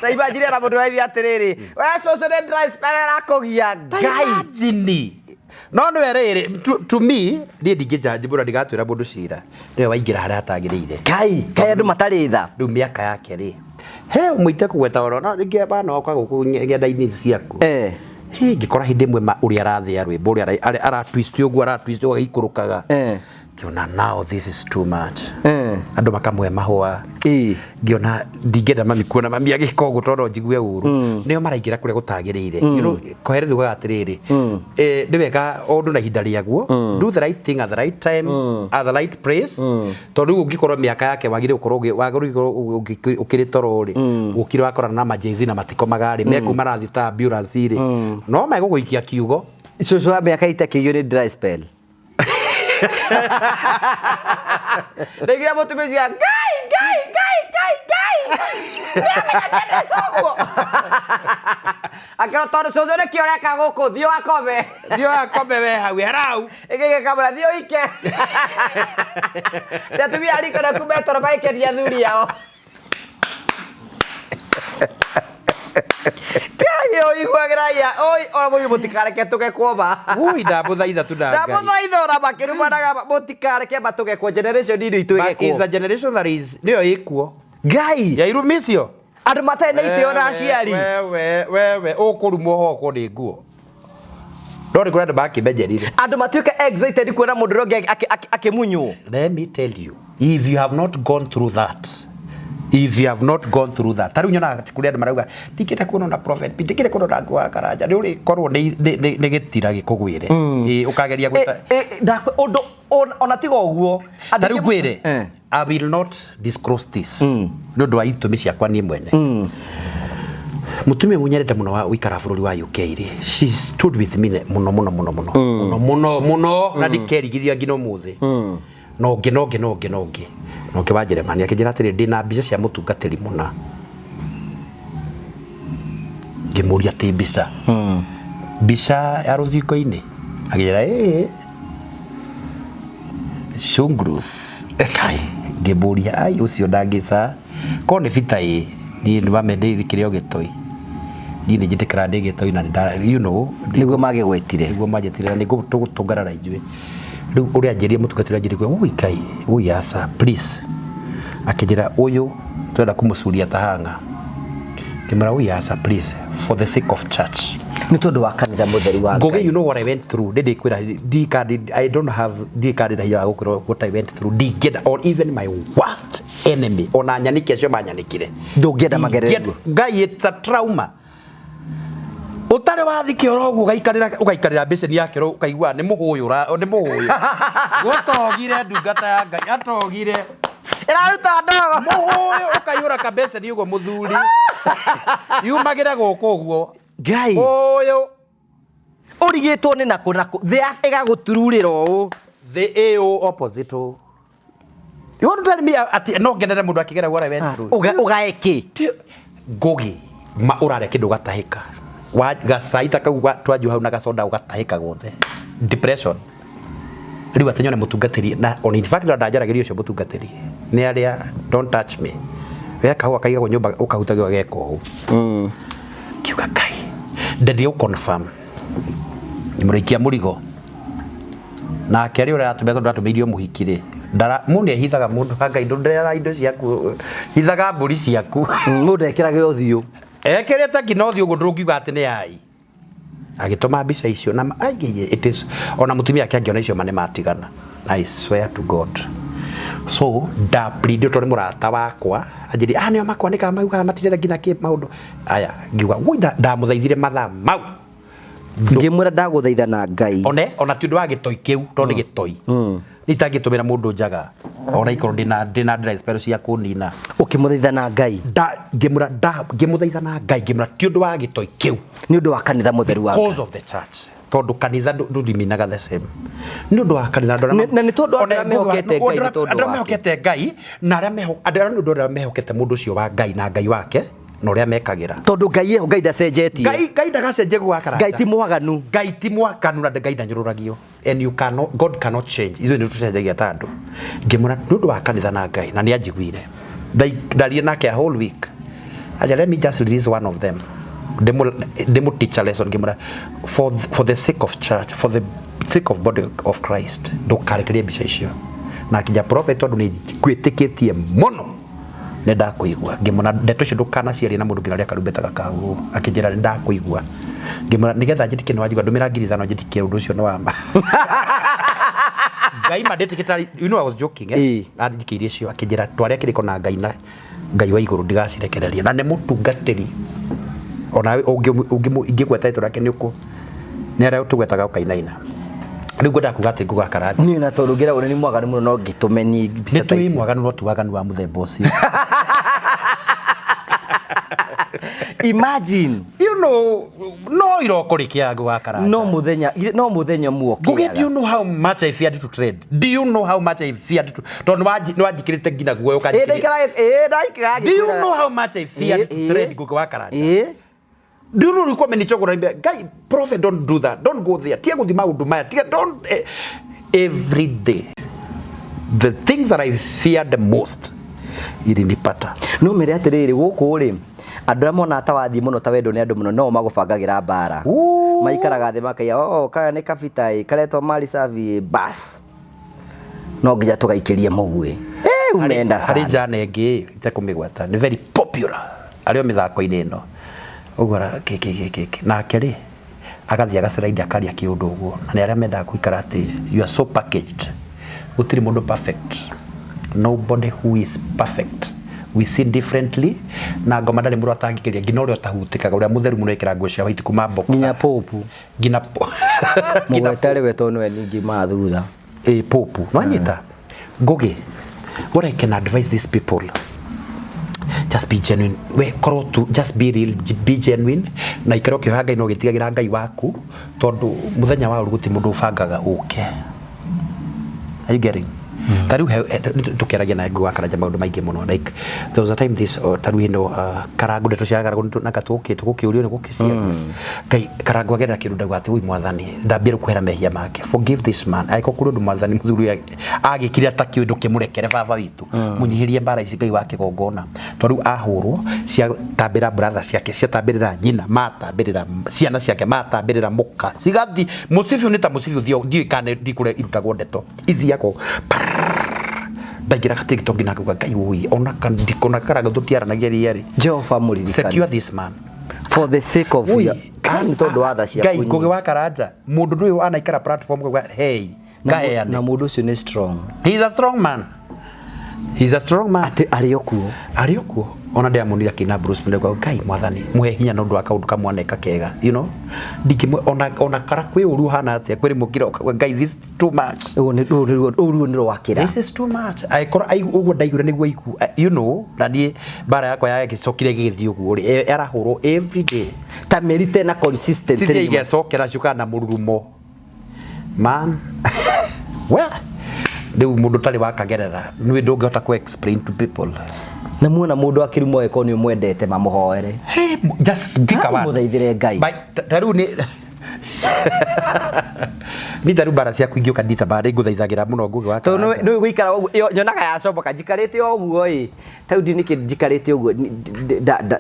Na imagine ona mũndũ araire atĩrĩrĩ, we cũcũ nĩ dry spell ĩrakũgia Ngai. Imagine. No nĩwe rĩrĩ, to me, niĩ ndingĩnjanji mũno ndigatuĩra mũndũ cira. Nĩwe waingĩra harĩa hatagĩrĩire. Ngai, kaĩ andũ matarĩ tha. Rĩu mĩaka yake rĩ. He mũite kũgweta oro, no rĩngĩ bana oka gũkũ ng'enda-inĩ ici ciaku. Hĩ, ngĩkora hĩndĩ ĩmwe ũrĩa arathĩa rwĩmbo ũrĩa ara twist ũguo ara twist ũguo agĩikũrũkaga. Ngĩona now this is too much. Andũ makamũhe mahũa. Ngĩona ndingĩenda mami kuona mami agĩka ũguo tondũ no njigue ũru. Nĩo maraingĩra kũrĩa gũtagĩrĩire. You know, Kohelethu ugaga atĩrĩrĩ, nĩ wega o ũndũ na ihinda rĩaguo. Do the right thing at the right time, at the right place. Tondũ rĩu ũngĩkorwo mĩaka yake wagĩrĩire gũkorwo wagĩrĩire gũkorwo ũkĩrĩ toro rĩ, ũkire wakorana na ma Gen Z na matikomaga rĩ, mekuma marathiĩ ta ambulance rĩ, no megũgũikia kiugo. Cũcũ wa mĩaka ite akĩiywo nĩ dry spell. Ndaigire mũtumia ũcio, Ngai Ngai Ngai Ngai Ngai. Ngai ũguo akĩrwo tondũ cũcũ nĩkĩo ũreka gũkũ thiĩ wakome. Thiĩ wakome we hau herau. Ĩgĩgĩkamũra thiĩ ũike. Nĩ atumia a riko naku metoro magĩkenia athuri ao. Ngai ũiguagĩra ya oi ona mũthiĩ mũtikareke tũgekwo ma. Ui ndamũthaitha tu na Ngai. Ndamũthaitha ona makĩrumanaga mũtikareke matũgekwo generation inĩ itũ But is ĩgekwo. a generation that is nĩyo ĩkuo. Ngai Ya irumi icio. andũ matarĩ na itĩo na aciari. Wewe wewe ũkũrumwo hoko nĩ nguo. No nĩ kũrĩ andũ makĩmenjerire. Andũ matuĩke excited kuona mũndũ ũrĩa ũngĩ akĩmunywo. Let me tell you, if you have not gone through that, if you have not gone through that, ta rĩu nyonaga atĩ kũrĩ andũ marauga ndingĩenda kuona na prophet, ndingĩenda kuona na nguo wa Karanja, nĩ ũrĩkorwo nĩ gĩtira gĩkũgwĩre. Ĩ, ũkageria gwĩta Ũndũ ona tiga ũguo. Ta rĩu ngwĩre, I will not disclose this nĩ ũndũ wa itũmi ciakwa niĩ mwene. Mũtumia ũmwe nyendete mũno wa gũikara bũrũri wa UK rĩ, she stood with me mũno mũno mũno mũno mũno mũno mũno na ndikerigithia nginya ũmũthĩ. Na ũngĩ na ũngĩ na ũngĩ na ũngĩ na ũngĩ wa Jeremani akĩnjĩra atĩrĩ, ndĩna mbica cia mũtungatĩri mũna. Ngĩmũria atĩ mbica mbica ya rũthingo-inĩ, akĩnjĩra ĩĩ Shungrus. Ngĩmũria ai ũcio ndangĩca korwo nĩ bita ĩ niĩ nĩ wamendeirie kĩrĩa gĩtoi niĩ nĩ njĩtĩkĩra ndĩ gĩtoi na nĩ you know Nĩguo magĩgwĩtire. Nĩguo manjĩtire na nĩguo tũgũtũngana na ithuĩ. Rĩu ũrĩa anjĩrire mũtungatĩri anjĩrire ui Ngai ui aca please, akĩnjĩra ũyũ twenda kũmũcuria ta hanga. Ngĩmwĩra ui aca please, for the sake of church, Nĩ tondũ wa kanitha mũtheru wa Ngugi, Ngai. you know what I went through. Ndĩ kwĩra ndikandi, I don't have ndikandi na hinya wa gũkwĩra what I went through. Ndingĩenda or even my worst enemy ona nyanike acio manyanikire. Ndũngĩenda magerere Ndingĩenda- Ngai, it's a trauma. Ũtarĩ wathi kĩoro ũguo ũgaikarĩra ũgaikarĩra mbĩcĩni ya kĩoro ũkaigua nĩ mũhũyũ nĩ mũhũyũ. Gũtogire ndungata ya Ngai atogire. Ĩraruta ndogo. Mũhũyũ ũkaiyũra kabeceni ũguo mũthuri. Yumagĩre gũkũ ũguo. Ngai. Ũyũ. Ũrigĩtwo nĩ nakũ nakũ. Thĩ ĩgagũtururĩra ũũ. Thĩ ĩũ opposite ũũ. You want to tell me atĩ no ngenere mũndũ akĩgera what I went through. Ũgae kĩ? Ngugi ma ũrarĩa kĩndũ ũgatahĩka. Wa gacai ta kau twanyua hau na gacoda ũgatahĩka guothe. Depression. Rĩu atĩ nyone mũtungatĩri na on in fact ndanjaragĩria ũcio mũtungatĩri. Nĩ arĩa don't touch me. We kahũa kaigagwo nyũmba ũkahutagio gageka ũũ. Kiuga Ngai. Ndendia gũ confirm. Mũrĩkia mũrigo. Nake rĩ ũrĩa aratũmĩra tondũ atũmĩirio mũhiki rĩ, ndara mũndũ nĩehithaga mũndũ wa Ngai ndũndĩraga indo ciaku, hithaga mbũri ciaku. Mũndũ ekĩrage ũthiũ. Ekĩrĩte nginya ũthiũ ũguo ndũngiuga atĩ nĩ ai. Agĩtũma mbica icio na ai, it is ona mũtumia ake angĩona icio ma nĩ matigana. I swear to God. So nda plead tondũ nĩ mũrata wakwa anjĩrire ah nĩo makwanĩkaga maugaga matirenda nginya kĩ maũndũ aya ngiuga woi ndamũthaithire mathaa mau. Ngĩmwĩra ndagũthaitha na Ngai. One ona ti ũndũ wa gĩtoi kĩu tondũ nĩ gĩtoi. Nĩ itangĩtũmĩra mũndũ njaga ona ikorwo ndĩna dry spell cia kũnina. Ũkĩmũthaitha na Ngai. Nda ngĩmwĩra nda ngĩmũthaitha na Ngai ngĩmwĩra ti ũndũ wa gĩtoi kĩu. Nĩ ũndũ wa kanitha mũtheru wa Ngai. Because of the church. Tondũ kanitha ndũriminaga the same. Nĩ ũndũ wa kanitha andũ arĩa Na nĩ tondũ andũ arĩa mehokete Ngai nĩ tondũ andũ arĩa wake. mehokete Ngai na arĩa andũ arĩa nĩ ũndũ arĩa mehokete mũndũ ũcio wa Ngai na Ngai wake na ũrĩa mekagĩra. Tondũ Ngai eho Ngai ndacenjetie. Ngai Ngai ndagacenjia gwa karanja. Ngai ti mwaganu. Ngai ti mwaganu na Ngai ndanyũrũragio. And you cannot, God cannot change. Ithuĩ nĩ tũcenjagia ta andũ. Ngĩmwĩra nĩ ũndũ wa kanitha na Ngai na nĩ anjiguire. Ndarie nake a whole week. Aja let me just release one of them. Ndĩmũ teach a lesson ngĩmwĩra for the sake of church, for the sake of body of Christ, ndũkarekererie mbica icio. Na akĩnja prophet tondũ nĩ ngwĩtĩkĩtie mũno. Nĩ ndakũigua. Ngĩmwĩra ndeto icio ndũkanaciarie na mũndũ nginya rĩrĩa karumbeta gakahũrwo. Akĩnjĩra nĩ ndakũigua. Ngĩmwĩra nĩgetha njĩtĩkie nĩ wanjigua ndũmĩra 5,000 njĩtĩkie ũndũ ũcio nĩ wa ma. Ngai ma ndĩtĩkĩte, you know I was joking, eh? Anjikĩirie icio akĩnjĩra twarĩa kĩrĩko na Ngai na Ngai wa igũrũ ndigacirekereria. Na nĩ mũtungatĩri. Ona ingĩgweta rĩtwa rĩake nĩ ũkũ nĩ arĩa tũgwetaga ũkainaina. Rĩu ngwendaga kuga atĩ nguga Karanja. Niĩ na tondũ ngĩragwo nĩ mwaganu mũno no ngĩtũme niĩ mbica Nĩ ta tũĩ icio. mwaganu no ti waganu wa mũthemba ũcio. Imagine. You know no iroko rĩkĩaga wa Karanja? No muthenya, no muthenya muoke. Ngugi, do you know how much I feared to trade? Do you know how much I feared to, tondũ nĩ wanjikĩrĩte nginya guoya ũkanjikĩrĩra. Do you know how much I feared to trade, Ngugi wa Karanja? Do you know ulikuwa umenichokora, niambia, "Guy, prophet, don't do that. Don't go there. Tiga guthi maundu maya. Tiga, don't." Every day the things that I feared the most ilinipata. No mere atiriri, guku ri andũ arĩa monaga ta wathiĩ mũno, ta wendwo nĩ andũ mũno, no magũbangagĩra mbara. Maikaraga thĩ makaiya, "Oh, kaya nĩ kabita ĩ karetwo mali safi, bas no nginya tũgaikĩrie mũguĩ." Eh, umeenda Harĩ sana. Njana ĩngĩ itekũmĩgweta, nĩ very popular arĩ o mĩthako-inĩ ĩno ũguo, kĩ kĩ kĩ kĩ kĩ. Nake rĩ, agathiĩ agaciraindi akaria kĩũndũ ũguo, na nĩ arĩa mendaga gũikara atĩ you are so packaged. Gũtirĩ mũndũ perfect, nobody who is perfect. We see differently, na ngoma ndarĩ mũndũ atangĩkĩria, nginya ũrĩa ũtahutĩkaga, ũrĩa mũtheru mũno ĩkĩra nguo cia white kuma boxer. Nginya popu. Nginya Mũgweta rĩ we, tondũ nĩwe ningĩ maa thutha. Ĩ popu no anyita Ngugi. What I can advise these people, just be genuine. We korwo tu, just be real, be genuine, na ikara ũkĩhoya Ngai na ũgĩtigagĩra Ngai waku, tondũ mũthenya wa ũru gũtirĩ mũndũ ũbangaga ũke. Are you getting? Ta rĩu tũkĩaragia na Ngugi wa Karanja maũndũ maingĩ mũno. Like there was a time this ta rĩu ĩno Karangu, ndeto cia Karangu na katũkĩ tũgũkĩũrio nĩ gũkĩciaria Ngai. Karangu agerera kĩndũ, ndauga atĩ, "Ui Mwathani, ndambia rĩu kwehera mehia make. Forgive this man." Angĩkorwo kũrĩ ũndũ Mwathani mũthuri ũyũ agĩkire atakĩũĩ, ndũkĩmũrekere. Baba witũ, mũnyihĩrie mbara ici, Ngai wa kĩgongona, tondũ rĩu ahũrwo ciatambĩra brother ciake, ciatambĩrĩra nyina, matambĩrĩra ciana ciake, matambĩrĩra mũka, cigathi mũcibi ũyũ nĩ ta mũcibi ũthiĩ, ndiũĩ kana ndikũrĩa irutagwo ndeto ithiagwo. Ndaingĩraga TikTok na ngauga, "Ngai ũi, ona ndikona Karangu tũtiaranagia rĩarĩ." Jehova mũririkane. Secure this man. For the sake of Ui, your nĩ tondũ wa tha ciaku. Ngai, Ngugi wa Karanja, mũndũ ndũyũ anaikara platform ngauga, "Hey." Ngaheane. Na mũndũ ũcio nĩ strong. He is a strong man, he is a strong man. Atĩ arĩ o kuo. Arĩ o kuo. Ona ndĩramuonire akĩina Bruce Melody, ngauga, "Ngai Mwathani, muhe hinya na ũndũ wa kaũndũ kamwaneka kega." Ndingĩmwe ona kara kwĩ ũru hana atĩa, kwĩ rĩmwe ũkira ũkauga, "Ngai, this is too much." Ũguo nĩ rũu rũu nĩ rwakĩra. This is too much. Angĩkorwo ũguo ndaiguire nĩguo aigu, na niĩ mbara yakwa yagĩcokire gĩgĩthiĩ ũguo rĩ, arahũrwo every day. Ta mĩeri tena consistent. Cithia igecokera ciũkaga na mũrurumo, man. Well, rĩu mũndũ ũtarĩ wakagerera nĩ ndũngĩhota kũ explain to people. Na muona mũndũ akĩrumwo, angĩkorwo nĩ ũmwendete, mamũhoere. Hey, just pick a one. Mũthaithĩre Ngai. Ta rĩu nĩ ni ta rĩu mbara ciaku ingĩũka ndita mbara ngũthaithagĩra mũno, Ngugi wa Tondũ Karanja. nĩ gũikara ũguo nyonaga yacomoka njikarĩte o ũguo ĩ, ta rĩu nĩkĩ njikarĩte ũguo.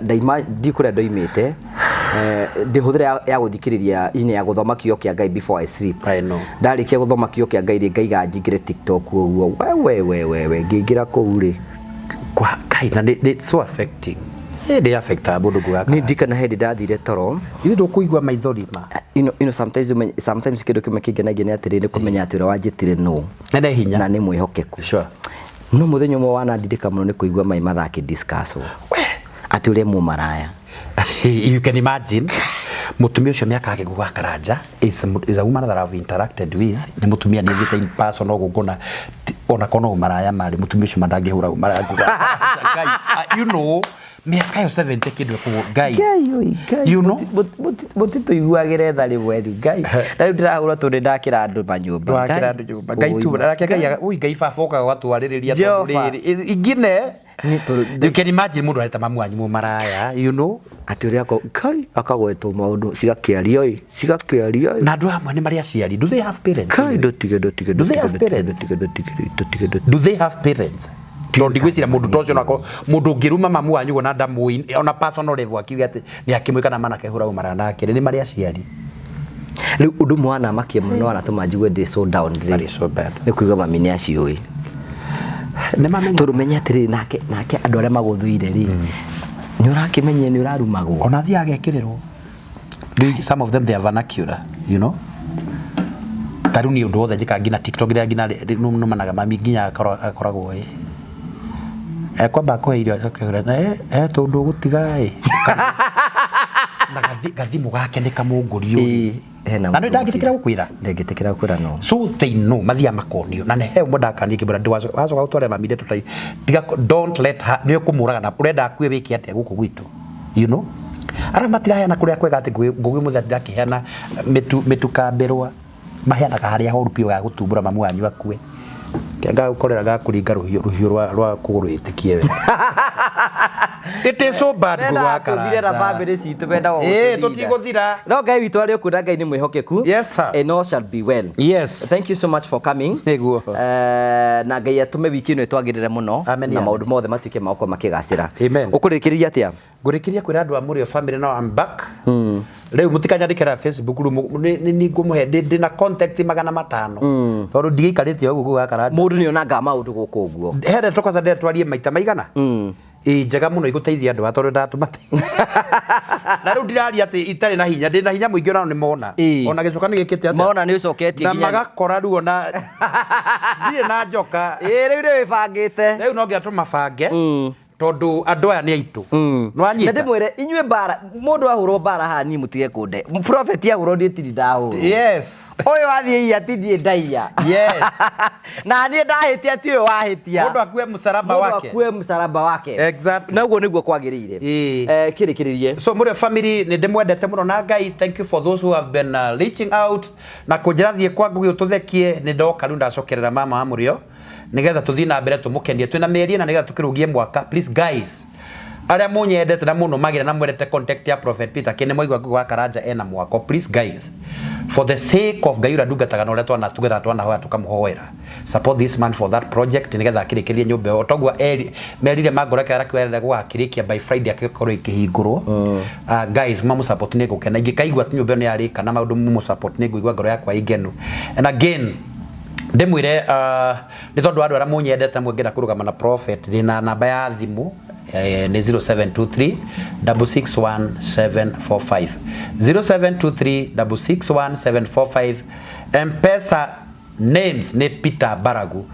Ndaima ndikũrĩa ndoimĩte, ndĩhũthĩra ya gũthikĩrĩria inĩ ya gũthoma kiugo kĩa Ngai before I sleep. I know. Ndarĩkia gũthoma kiugo kĩa Ngai rĩ, ngaiga njingĩre TikTok ũguo, we we we we we, ngĩingĩra kũu rĩ, Kai, na nĩ so affecting. Nĩ affectaga mũndũ, Ngugi wa nĩ Karanja. ndikana hĩndĩ ndathire toro. Ithuĩ ndũkũigua maithori ma Sometimes kĩndũ kĩmwe kĩngenagia nĩ atĩrĩrĩ, nĩ kũmenya atĩ ũrĩa wanjĩtire nũ na nĩ hinya na nĩ mwĩhokeku. No mũthenya ũmwe wanandirika mũno nĩ kũigua mai mathaki discuss atĩ ũrĩa mũmaraya. You can imagine mutumia ũcio mĩaka yake. Ngugi wa Karanja is a woman that I've interacted with. Nĩ mutumia nĩ thiĩte in person ũguo ngona ona korwo no maraya marĩ mutumia ũcio mandangĩhũra maraya, Ngugi wa Karanja. Ngai, mĩaka ĩyo 70 kĩndũ ĩkũguo, Ngai. Mũtitũiguagĩre tha rĩmwe rĩ, Ngai, na rĩu ndĩrahũra tondũ nĩndakĩra andũ manyũmba. Ndwakĩra andũ nyũmba, Ngai tu nake Ngai, ui Ngai baba ũkaga gwatwarĩrĩria tondũ Jehova. rĩrĩ ingine Nĩ tondũ- you can imagine mũndũ areta mamu wanyu mũmaraya. Atĩ ũrĩa Ngai akagwetwo maũndũ cigakĩario ĩ, cigakĩario ĩ. Na andũ amwe nĩ marĩ aciari. Do they have parents? Ngai, ndũtige, ndũtige. Do they have Ndũtige. parents? Ndũtige, ndũtige, ndũtige, ndũtige. Do they have parents? Tondũ ndigwĩciria mũndũ ta ũcio onako mũndũ ũngĩruma mamu wanyu ũguo na ndamũĩ ona personal level, akiuge atĩ nĩ akĩmũĩ kana manakehũra ũmaraya nake, nĩ marĩ aciari. Rĩu ũndũ ũmwe wanamakia mũno wanatũma njigue ndĩ so down That rĩ, is so bad. nĩ kũigua mami nĩ aciũĩ. Nĩ mamenya. Tondũ menya atĩrĩrĩ, nake andũ arĩa magũthũire rĩ, nĩ ũrakĩmenyia nĩ ũrarumagwo. Ona athiaga agekĩrĩrwo. Some of them, they are vernacular. Ta rĩu niĩ ũndũ wothe njĩkaga nginya TikTok rĩrĩa nginya numanaga mami, nginya akoragwo ĩ ekwamba kũhe irio, acoke eh tondũ ũgũtiga ĩ na gathimũ gake nĩ kamũngũrio. Ĩĩ, hena Na nĩ ndangĩtĩkĩra gũkwĩra. Ndangĩtĩkĩra gũkwĩra no. So they know, mathiaga makonio na nĩ he ũmwe ndakanie ngĩmwĩra, wacoka gũtwara mami ndeto ta tiga, don't let her, nĩ ũkũmũraga na ũrenda akue wĩke atĩa gũkũ gwitũ. Arĩa matiraheana kũrĩa kwega atĩ Ngũgĩ mũthenya ndirakĩheana mĩtu mĩtukambĩrwa maheanaga harĩa horu biũ ga gũtumbũra mamu wanyu akue. Ngagũkorera gakũringa rũhiũ rũhiũ rwa rwa kũgũrũ ĩtĩkie wega. It is so bad Mendaga Ngũgĩ wa tũthire na Karanja. bamĩrĩ citũ mendaga Ĩĩ, gũtũrinda. tũtigũthira. No Ngai witũ arĩ o kuo na Ngai nĩ mwĩhokeku. Yes, sir. And all shall be well. Yes. Thank you so much for coming. Nĩguo. Na Ngai atũme wiki ĩno ĩtwagĩrĩre mũno Amen, na amen. maũndũ mothe matuĩke ma gũkorwo makĩgacĩra. Amen. Ũkũrĩkĩrĩria atĩa? Ngũrĩkĩria kwĩra andũ a Mũrĩo family now I'm back. Rĩu mũtikanyandĩkĩra Facebook rĩu nĩ ngũmũhe ndĩ na contact 500. Tondũ ndigĩikarĩte ũguo Ngũgĩ wa Karanja. Mũndũ nĩ onangaga maũndũ gũkũ ũguo. He ndeto kwanza ndĩretwarie maita maigana? Ĩ njega mũno igũteithia andũ aya tondũ ndatũma. Na rĩu ndiraria atĩ itarĩ na hinya, ndĩ na hinya mũingĩ onao nĩ mona. Ĩĩ. Ona gĩcoka nĩ gĩkĩte atĩa? Mona nĩ ũcoketie Na nginya- magakora rĩu ona ndirĩ na njoka. Ĩĩ rĩu nĩ wĩbangĩte. Rĩu no nginya tũmabange tondũ andũ aya nĩ aitũ. Nĩwanyita? Na ndĩmwĩre inyuĩ mbara mũndũ ahũrwo mbara haha niĩ mũtige kũnde. Prophet ahũrwo niĩ tiri ndahũrwo. Yes. Ũyũ athiĩ iya ti niĩ ndaiya. Yes. Na niĩ ndahĩtia ti ũyũ wahĩtia. Mũndũ akue mũcaraba Mũndũ wake. akue mũcaraba wake. Exactly. Na ũguo nĩguo kwagĩrĩire. Ĩĩ. Kĩrĩkĩrĩrie. So Mũrĩo family nĩ ndĩmwendete mũno na Ngai. Thank you for those who have been reaching out na kũnjĩra thiĩ kwa Ngũgĩ ũtũthekie. Nĩ ndoka rĩu ndacokerera mama wa Mũrĩo nĩgetha tũthiĩ na mbere tũmũkenie twĩna mĩeri ĩna nĩgetha tũkĩrũgie mwaka. Please guys, arĩa mũnyendete na mũnũmagĩra na mwendete contact ya Prophet Peter Kĩ nĩ mwaigua Ngũgĩ wa Karanja ena mwako. Please guys, for the sake of Ngai ũrĩa ndungataga na ũrĩa twanatungata na twanahoya tũkamũhoera, support this man for that project nĩgetha akĩrĩkĩrie nyũmba ĩyo toguo merire mangora kĩara kĩu gũgakĩrĩkia by Friday akĩkorwo ĩkĩhingũrwo. Guys, mamũ support nĩ ngũkena ingĩkaigua atĩ nyũmba ĩyo nĩ yarĩka na maũndũ mamũ support nĩ ngũigua ngoro yakwa ĩ ngenu. And again ndĩmwĩre nĩ tondũ andũ arĩa mũnyendete mũngĩenda kũrũgama na Prophet ndĩ na namba ya thimũ nĩ 0723 661745 0723 661745. M-Pesa names nĩ Peter Baragu.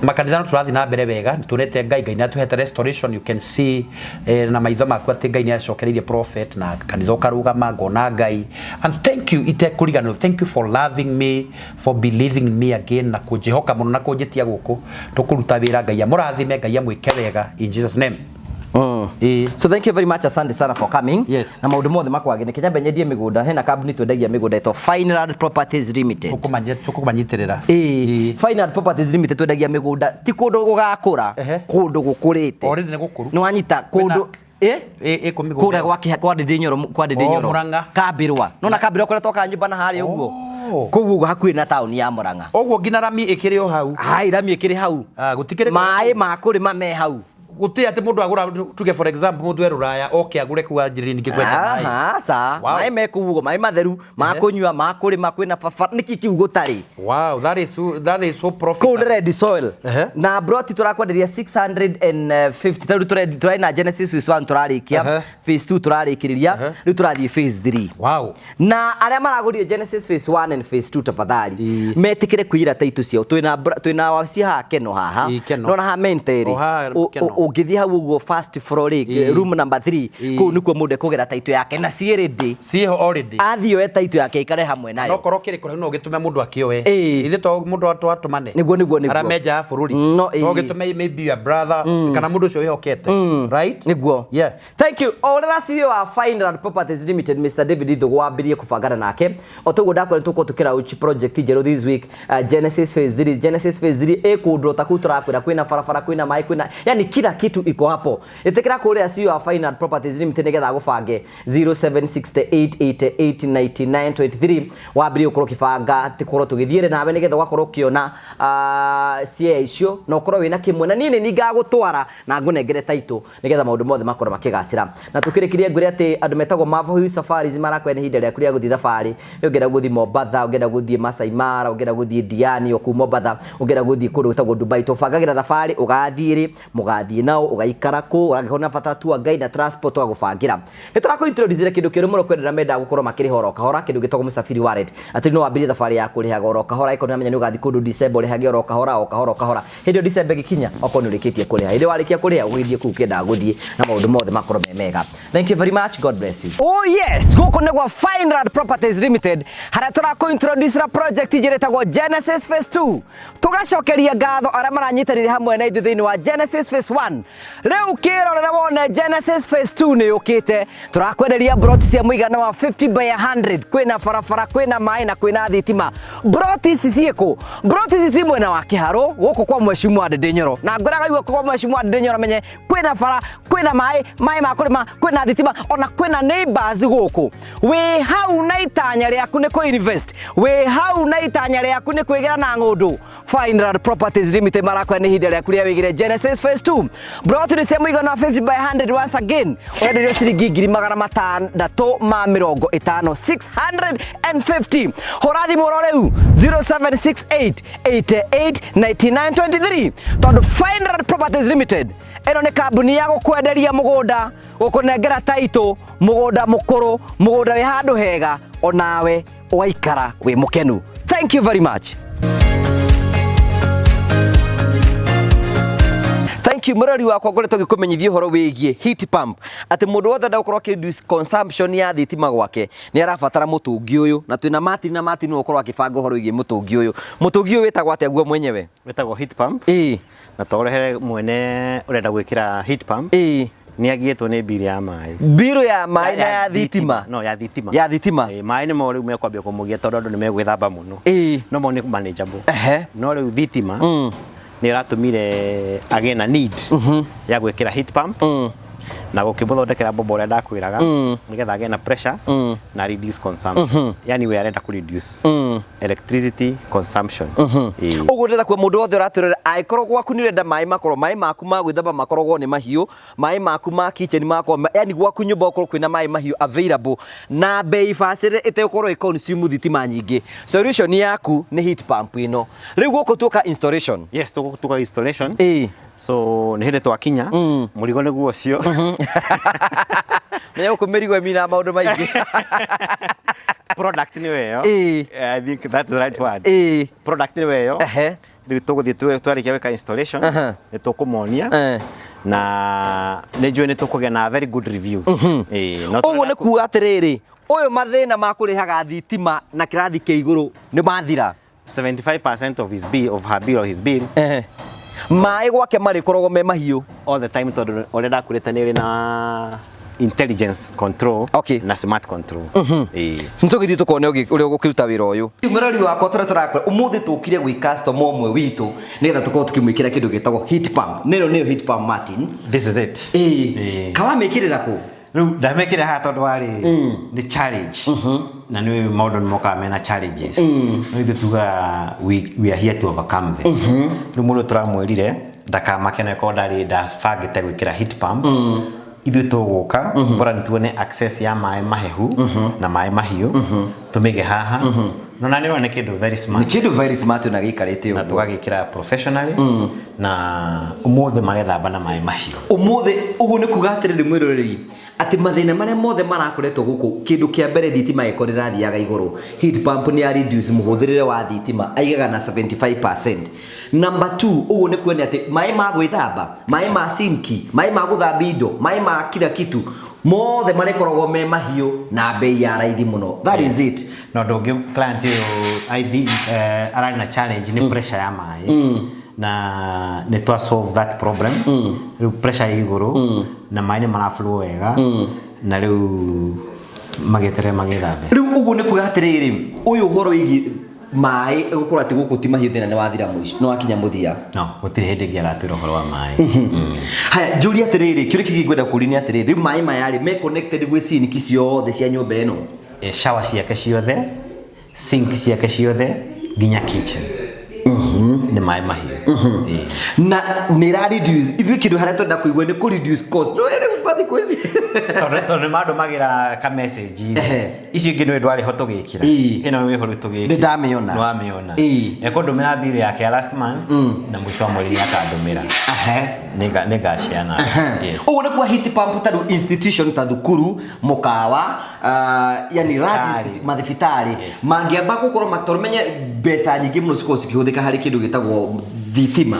Makanitha no tũrathiĩ na mbere wega, nĩ tuonete Ngai, Ngai nĩ atũhete restoration. You can see na maitho maku atĩ Ngai nĩ acokereirie Prophet na kanitha ũkarũgama, ngona Ngai. And thank you itekũriganĩrwo, thank you for loving me, for believing me again na kũnjĩhoka mũno na kũnjĩtia gũkũ tũkũruta wĩra. Ngai amũrathime, Ngai amwĩke wega in Jesus name. Ĩĩ. So thank you very much, asante sana for coming. Yes. Na maũndũ mothe makwagĩre. Kenya nyendie mĩgũnda, hena kambuni twendagia mĩgũnda ĩtwo Fineland Properties Limited. Tũkũmanyitĩrĩra. Ĩĩ. Fineland Properties Limited twendagia mĩgũnda ti kũndũ gũgakũra, kũndũ gũkũrĩte. Already nĩ gũkũru. Nĩ wanyita kũndũ Ĩ kũ mĩgũnda? Kũrĩa gwa kwa Ndĩndĩ Nyoro, kwa Ndĩndĩ Oh, Nyoro. Mũrang'a. Kambĩrwa. Nona Kambĩrwa kũrĩa twakaga nyũmba na harĩa ũguo. Kũu ũguo hakuhĩ na taũni ya Mũrang'a. Ũguo nginya rami ĩkĩrĩ o hau. Hai, rami ĩkĩrĩ hau. Gũtikĩrĩ Maĩ ma kũrĩma me hau. Gũtirĩ atĩ mũndũ agũra, tuge for example mũndũ e Rũraya oke agũre kũu anjĩrĩrie ningĩ kwenja maĩ. Aha, aca. Wow. Maĩ me kũu ũguo, maĩ matheru ma kũnyua, ma kũrĩma, kwĩna baba, nĩkĩ kĩu gũtarĩ? Wow, that is so profitable. Kũu nĩ red soil. Na broti tũrakwenderia 650 tarĩu tũrarĩ na Genesis phase 1 tũrarĩkia, phase 2 tũrarĩkĩrĩria, rĩu tũrathiĩ phase 3. Wow. Na arĩa maragũrire Genesis phase 1 and phase 2 tafadhali metĩkĩre kũiyĩra taitũ ciao. Twĩna wabici haha Keno haha. Ĩĩ, Keno. Nona haha Menterĩ. O haha Keno. Ũngĩthiĩ hau ũguo first floor rĩ, room number 3, kũu nĩkuo mũndũ ekũgĩra taitũ yake na ciĩ ready. Ciĩho already. Athiĩ oe taitũ yake aikare hamwe nayo. No korwo kĩrĩ kũraihu no ũgĩtũme mũndũ akĩoe. Ĩĩ. Ithuĩ to mũndũ twatũmane. Nĩguo, nĩguo, nĩguo. Arĩa me nja ya bũrũri. No, ĩĩ. No ũgĩtũme maybe your brother kana mũndũ ũcio wĩhokete. Right? Nĩguo. Yeah. Thank you. O ũrĩa CEO wa Fineland Properties Limited Mr. David Ithugu wambĩrĩrie kũbangana nake. O toguo ndakwĩra tũkorwo tũkĩlaunch project njerũ this week, Genesis Phase 3. Genesis Phase 3 ĩ kũndũ o ta kũu tũrakwĩra, kwĩna barabara, kwĩna maĩ, kwĩna yani kila kitu iko hapo. Ĩtĩkĩra kũrĩa CEO wa Fineland Properties Limited nĩgetha agũbange 0768889923 wambĩrĩrie gũkorwo ũkĩbanga tũkorwo tũgĩthiĩre nawe nĩgetha ũgakorwo ũkĩona ciea icio na ũkorwo wĩna kĩmwe na niĩ nĩ niĩ ngagũtwara na ngũnengere taitũ nĩgetha maũndũ mothe makorwo makĩgacĩra. Na tũkĩrĩkĩrie ngwĩre atĩ andũ metagwo Marvel Hill Safaris marakwĩra nĩ ihinda rĩaku rĩa gũthiĩ thabarĩ. Ũngĩenda gũthiĩ Mombatha, ũngĩenda gũthiĩ Masai Mara, ũngĩenda gũthiĩ Diani o kũu Mombatha, ũngĩenda gũthiĩ kũndũ gwĩtagwo Dubai, tũbangagĩra thabarĩ ũgathiĩ rĩ, mũgathiĩ nao, ũgaikara kũ, ũrangĩkorwo na bata tour guide na transport tũgagũbangĩra. Nĩ tũrakũ-introduce kĩndũ kĩerũ mũno kwĩ andũ arĩa mendaga gũkorwo makĩrĩha oro kahora, kĩndũ gĩtagwo Msafiri Wallet. Atĩ no wambĩrĩrie thabarĩ ya kũrĩhaga oro kahora, angĩkorwo nĩũramenya nĩ ũgathiĩ kũndũ December ũrĩhage oro kahora, o kahora, o kahora. Hĩndĩ ĩyo December ĩgĩkinya, okorwo nĩ ũrĩkĩtie kũrĩha. Hĩndĩ ĩyo warĩkia kũrĩha, ũgĩthiĩ kũu ũkĩendaga gũthiĩ na maũndũ mothe makorwo me mega. Thank you very much. God bless you. Oh yes, gũkũ nĩ gwa Fineland Properties Limited, harĩa tũrakũ-introduce ra project njerũ ĩtagwo Genesis Phase 2. Tũgacokeria ngatho arĩa maranyitanĩire hamwe na ithuĩ thĩinĩ wa Genesis Phase 1. 1. Rĩu kĩrorere wone Genesis Phase 2 nĩ yũkĩte. Tũrakwenderia broti cia mũigana wa 50 by 100. Kwĩna barabara, kwĩna maĩ na kwĩna thitima. Broti ici ciĩkũ? Broti ici ci mwena wa Kĩharũ gũkũ kwa Mheshimiwa Ndĩndĩ Nyoro. Na ngwĩraga igua kwa Mheshimiwa Ndĩndĩ Nyoro menye kwĩna bara, kwĩna maĩ, maĩ ma kũrĩma, kwĩna thitima, ona kwĩna neighbors gũkũ. Wĩ hau na itanya rĩaku nĩ kũ invest. Wĩ hau na itanya rĩaku nĩ kwĩgĩra na ng'ũndũ. Fineland Properties Limited marakwĩra nĩ ihinda rĩaku rĩa wĩgĩre Genesis Phase 2. Broti nĩ cia mũigana wa 50 by 100 once again. Ũrenderio ciringi 650,000, 650. Hũra thimũ oro rĩu 0768 88 99 23 tondũ Fineland Properties Limited ĩno nĩ kambuni ya gũkwenderia mũgũnda, gũkũnengera title, mũgũnda mũkũrũ, mũgũnda wĩ handũ hega, onawe ũgaikara wĩ mũkenu. Thank you very much. Thank you mũrori wakwa ngoretwo ngĩkũmenyithia ũhoro wĩgiĩ heat pump atĩ mũndũ wothe enda gũkorwo akĩ reduce consumption ya thitima gwake nĩ arabatara mũtũngi ũyũ na twĩna Martin na Martin nĩwe ũkorwo akĩbanga ũhoro wĩgiĩ mũtũngi ũyũ. Mũtũngi ũyũ wĩtagwo atĩa guo mwenyewe? Wĩtagwo heat pump. Ĩĩ. Na to ũrehere mwene ũrenda gwĩkĩra heat pump. Ĩĩ. Nĩ agiĩtwo nĩ mbirũ ya maĩ. Mbirũ ya maĩ na ya thitima. No, ya thitima. Ya thitima. Ĩĩ, maĩ nĩmo rĩu mekwambia kũmũgia tondũ andũ nĩ megwĩthamba mũno. Ĩĩ. No mo nĩ manageable. Ehe. No rĩu thitima nĩ ĩratũmire agĩe na need ya gwĩkĩra heat pump na gũkĩmũthondekera bomba ũrĩa ndakwĩraga nĩgetha agĩe na pressure na reduce consumption. Yani we arenda kũ reduce electricity consumption. Ĩĩ. Ũguo ndĩrenda kuga mũndũ wothe ũratwĩrorera angĩkorwo gwaku nĩ ũrenda maĩ makorwo maĩ maku ma gwĩthamba makoragwo nĩ mahiũ, maĩ maku ma kitchen makorwo, yani gwaku nyũmba gũkorwo kwĩna maĩ mahiũ available na bei bacĩrĩre ĩtegũkorwo ĩ consume thitima nyingĩ. Solution yaku nĩ heat pump ĩno. Rĩu gũkũ tuoka installation. Yes, tũgũtuka installation. Ĩĩ. So nĩ hĩndĩ twakinya mũrigo nĩguo ũcio. Menya gũkũ mĩrigo ĩminaga maũndũ maingĩ. Product nĩyo ĩyo. Ĩĩ. I think that's the right word. Ĩĩ. Product nĩyo ĩyo. Ehe. Rĩu tũgũthiĩ twarĩkia gwĩka installation nĩ tũkũmonia na nĩ njũĩ nĩ tũkũgĩa na very good review. Ĩĩ, no Ũguo nĩ kuga atĩrĩrĩ, ũyũ mathĩna ma kũrĩhaga thitima na kĩrathi kĩa igũrũ nĩ mathira. 75% of his bill, of her bill or his bill. Ehe. Maĩ gwake marĩkoragwo me mahiũ. All the time tondũ ũrĩa ndakwĩrĩte nĩ ĩrĩ na intelligence control Okay. na smart control. Ĩĩ. Nĩtũgĩthiĩ tũkone ũrĩa ũgũkĩruta wĩra ũyũ. Mũrori wakwa tũrĩa tũrakora ũmũthĩ tũkire gwĩ customer ũmwe witũ nĩgetha tũkorwo tũkĩmwĩkĩra kĩndũ gĩtagwo heat pump. Nĩno nĩyo heat pump Martin. This is it. Ĩĩ. Ĩĩ. Kawamĩkĩrĩra kũ? Rĩu ndamĩkĩra haha tondũ warĩ nĩ challenge na nĩ maũndũ nĩ mokaga mena challenges no ithuĩ tugaga we are here to overcome them. Rĩu mũndũ tũramwĩrire ndakamake na korwo ndarĩ ndabangĩte gwĩkĩra heat pump ithuĩ tũgũka bora nĩ tuone access ya maĩ mahehu na maĩ mahiũ tũmĩige haha no na nĩ ũrona nĩ kĩndũ very smart Nĩ kĩndũ very smart na gĩikarĩte na ũguo. tũgagĩkĩra professionally na ũmũthĩ marethamba na maĩ mahiũ. Ũmũthĩ ũguo nĩ kuga atĩrĩrĩ mwĩroreri atĩ mathĩna marĩa mothe marakoretwo gũkũ kĩndũ kĩa mbere thitima ĩkorwo ĩrathiaga igũrũ heat pump nĩ ya reduce mũhũthĩrĩre wa thitima aigaga na 75%. Number 2 ũguo nĩ kuonia atĩ maĩ ma gwĩthamba, maĩ ma sinki, maĩ ma gũthambia indo, maĩ ma kila kitu mothe marĩkoragwo me mahiũ na bei ya raithi mũno. That is it. Na ũndũ ũngĩ client ũyũ I think ararĩ na challenge nĩ pressure ya maĩ na nĩ twa solve that problem. Rĩu pressure ĩ igũrũ na maĩ nĩ maraflow wega na rĩu magĩeterere magĩthambe. Rĩu ũguo nĩ kuga atĩrĩrĩ ũyũ ũhoro wĩgiĩ maĩ gũkorwo atĩ gũkũ ti mahiũ thĩna nĩ wathira mũico nĩ wakinya mũthia. No gũtirĩ hĩndĩ ĩngĩ agatwĩra ũhoro wa maĩ. Haya njũria atĩrĩrĩ kĩũria kĩngĩ ngwenda kũũria nĩ atĩrĩrĩ rĩu maĩ maya rĩ me connected gwĩ sinki ciothe cia nyũmba ĩno? Shower ciake ciothe, sink ciake ciothe nginya kitchen nĩ maĩ mahiũ. Ĩĩ. Na nĩ ĩra reduce ithuĩ kĩndũ harĩa twenda kũigua nĩ kũ reduce cost. No rĩu mathikũ ici. Tondũ nĩ mandũmagĩra ka message. Icio ingĩ nĩ ndwarĩ ho tũgĩkĩra. Ĩĩ. Ĩno wĩho rĩu tũgĩkĩra. Nĩ ndamĩona. Nĩ wamĩona. Ĩĩ. Ekũndũmĩra bill yake ya last month na mũico wa mweri nĩ akandũmĩra. Nĩ ngaciana. Yes. Ũguo nĩ kwa heat pump ta rĩu institution ta thukuru, mũkawa, yani large Thibitarĩ. mathibitarĩ Yes. mangĩamba gũkorwo tondũ menye mbeca nyingĩ mũno cikoragwo cikĩhũthĩka harĩ kĩndũ gĩtagwo thitima.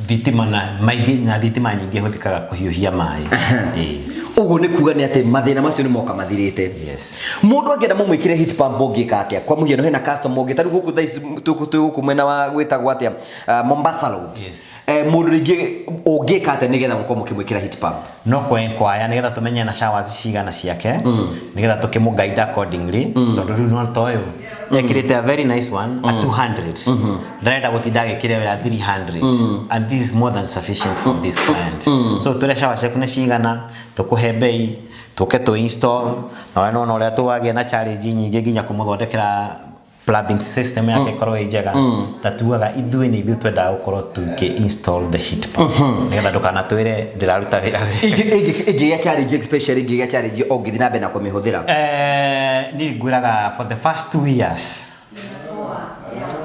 Thitima na maingĩ na thitima nyingĩ ihũthĩkaga kũhiũhia maĩ. Ĩĩ. Ũguo nĩ kuga nĩ atĩ mathĩna macio nĩ moka mathirĩte. Yes. Mũndũ angĩenda mũmwĩkĩre heat pump ũngĩka atĩa? Kwa mũhiano hena customer ũngĩ ta rĩu gũkũ thaa ici twĩ gũkũ mwena wa gwĩtagwo atĩa, Mombasa Road. Yes. Mũndũ rĩngĩ ũngĩka atĩa nĩgetha mũkorwo mũkĩmwĩkĩra heat pump? No kwenkwaya nĩgetha tũmenye na showers cigana ciake, nĩgetha tũkĩmũ guide accordingly, tondũ rĩu no ta ũyũ ekĩrĩte a very nice one a 200, ndarenda gũtinda agĩkĩra ĩyo ya 300, and this is more than sufficient for this client. So twĩre shower ciaku nĩ cigana, tũkũhe bei, tũke tũ install, na we nĩwona ũrĩa tũwagĩa na challenge nyingĩ nginya kũmũthondekera plumbing system yake ĩkorwo ĩ njega. Ta tugaga ithuĩ nĩ ithuĩ twendaga gũkorwo tũkĩ install the heat pump nĩgetha ndũkanatwĩre ndĩraruta wĩra wega. Ĩngĩgĩa challenge, especially ĩngĩgĩa challenge ũngĩthiĩ na mbere na kũmĩhũthĩra? Niĩ ngwĩraga for the first 2 years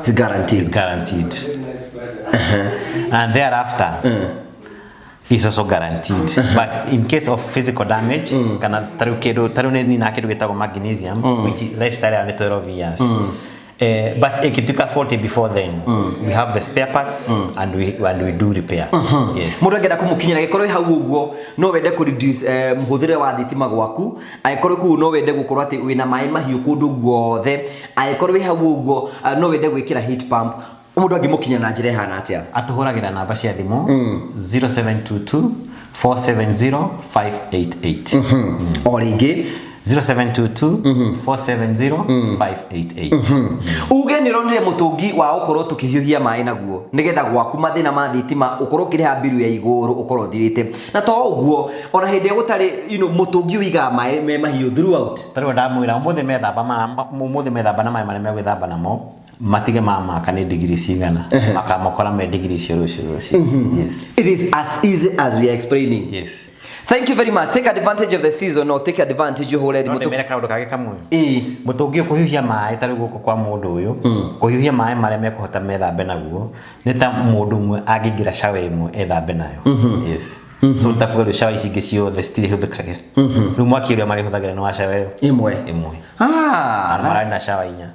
It's guaranteed. Is guaranteed, and thereafter is also guaranteed, but in case of physical damage kana tarĩu kĩndũ tarĩu nĩ nina kĩndũ gĩtagwo magnesium, which is lifestyle ya nĩ 12 years. But ikituka 40 before then, we have the spare parts and we do repair. Yes. Mũndũ angĩenda kũmũkinyĩra, angĩkorwo wĩ hau ũguo no wende kũ reduce mũhũthĩre wa thitima gwaku, angĩkorwo kũu no wende gũkorwo atĩ wĩna maĩ mahiũ kũndũ guothe, angĩkorwo wĩ hau ũguo no wende gwĩkĩra heat pump, mũndũ angĩmũkinya na njĩra ĩhana atĩa? Atũhũragĩra namba cia thimũ 0722 470 588. O rĩngĩ? 0722 470 588. Uge nĩ ũronire mũtũngi wa gũkorwo tũkĩhiũhia maĩ naguo nĩgetha gwaku mathĩna ma thitima ũkorwo ũkĩrĩha mbiru ya igũrũ ũkorwo ũthirĩte, na to ũguo, ona hĩndĩ ĩrĩa gũtarĩ mũtũngi ũigaga maĩ me mahiũ throughout. Tarĩu ndamwĩra ũmũthĩ methamba ũmũthĩ methamba na maĩ marĩa megwĩthamba namo matige mamaka nĩ digiri cigana, makamokora me digiri icio rũciũ rũciũ. Yes. It is as easy as we are explaining. Yes. Thank you very much. Take advantage of the season or take advantage, ũhũre No thimũ. ndĩmere kaũndũ kangĩ kamwe. Ĩĩ. Mũtũngi ũkũhiũhia maĩ, tarĩu gũkũ kwa mũndũ ũyũ kũhiũhia maĩ marĩa mekũhota methambe naguo nĩ ta mũndũ ũmwe angĩingĩra shower ĩmwe ethambe nayo. Yes, so ta kuga rĩu shower ici ingĩ ciothe citirĩhũthĩkage, rĩu mwaki ũrĩa marĩhũthagĩra nĩ wa shower ĩyo ĩmwe. Ĩmwe. Ah, na mararĩ na shower inya.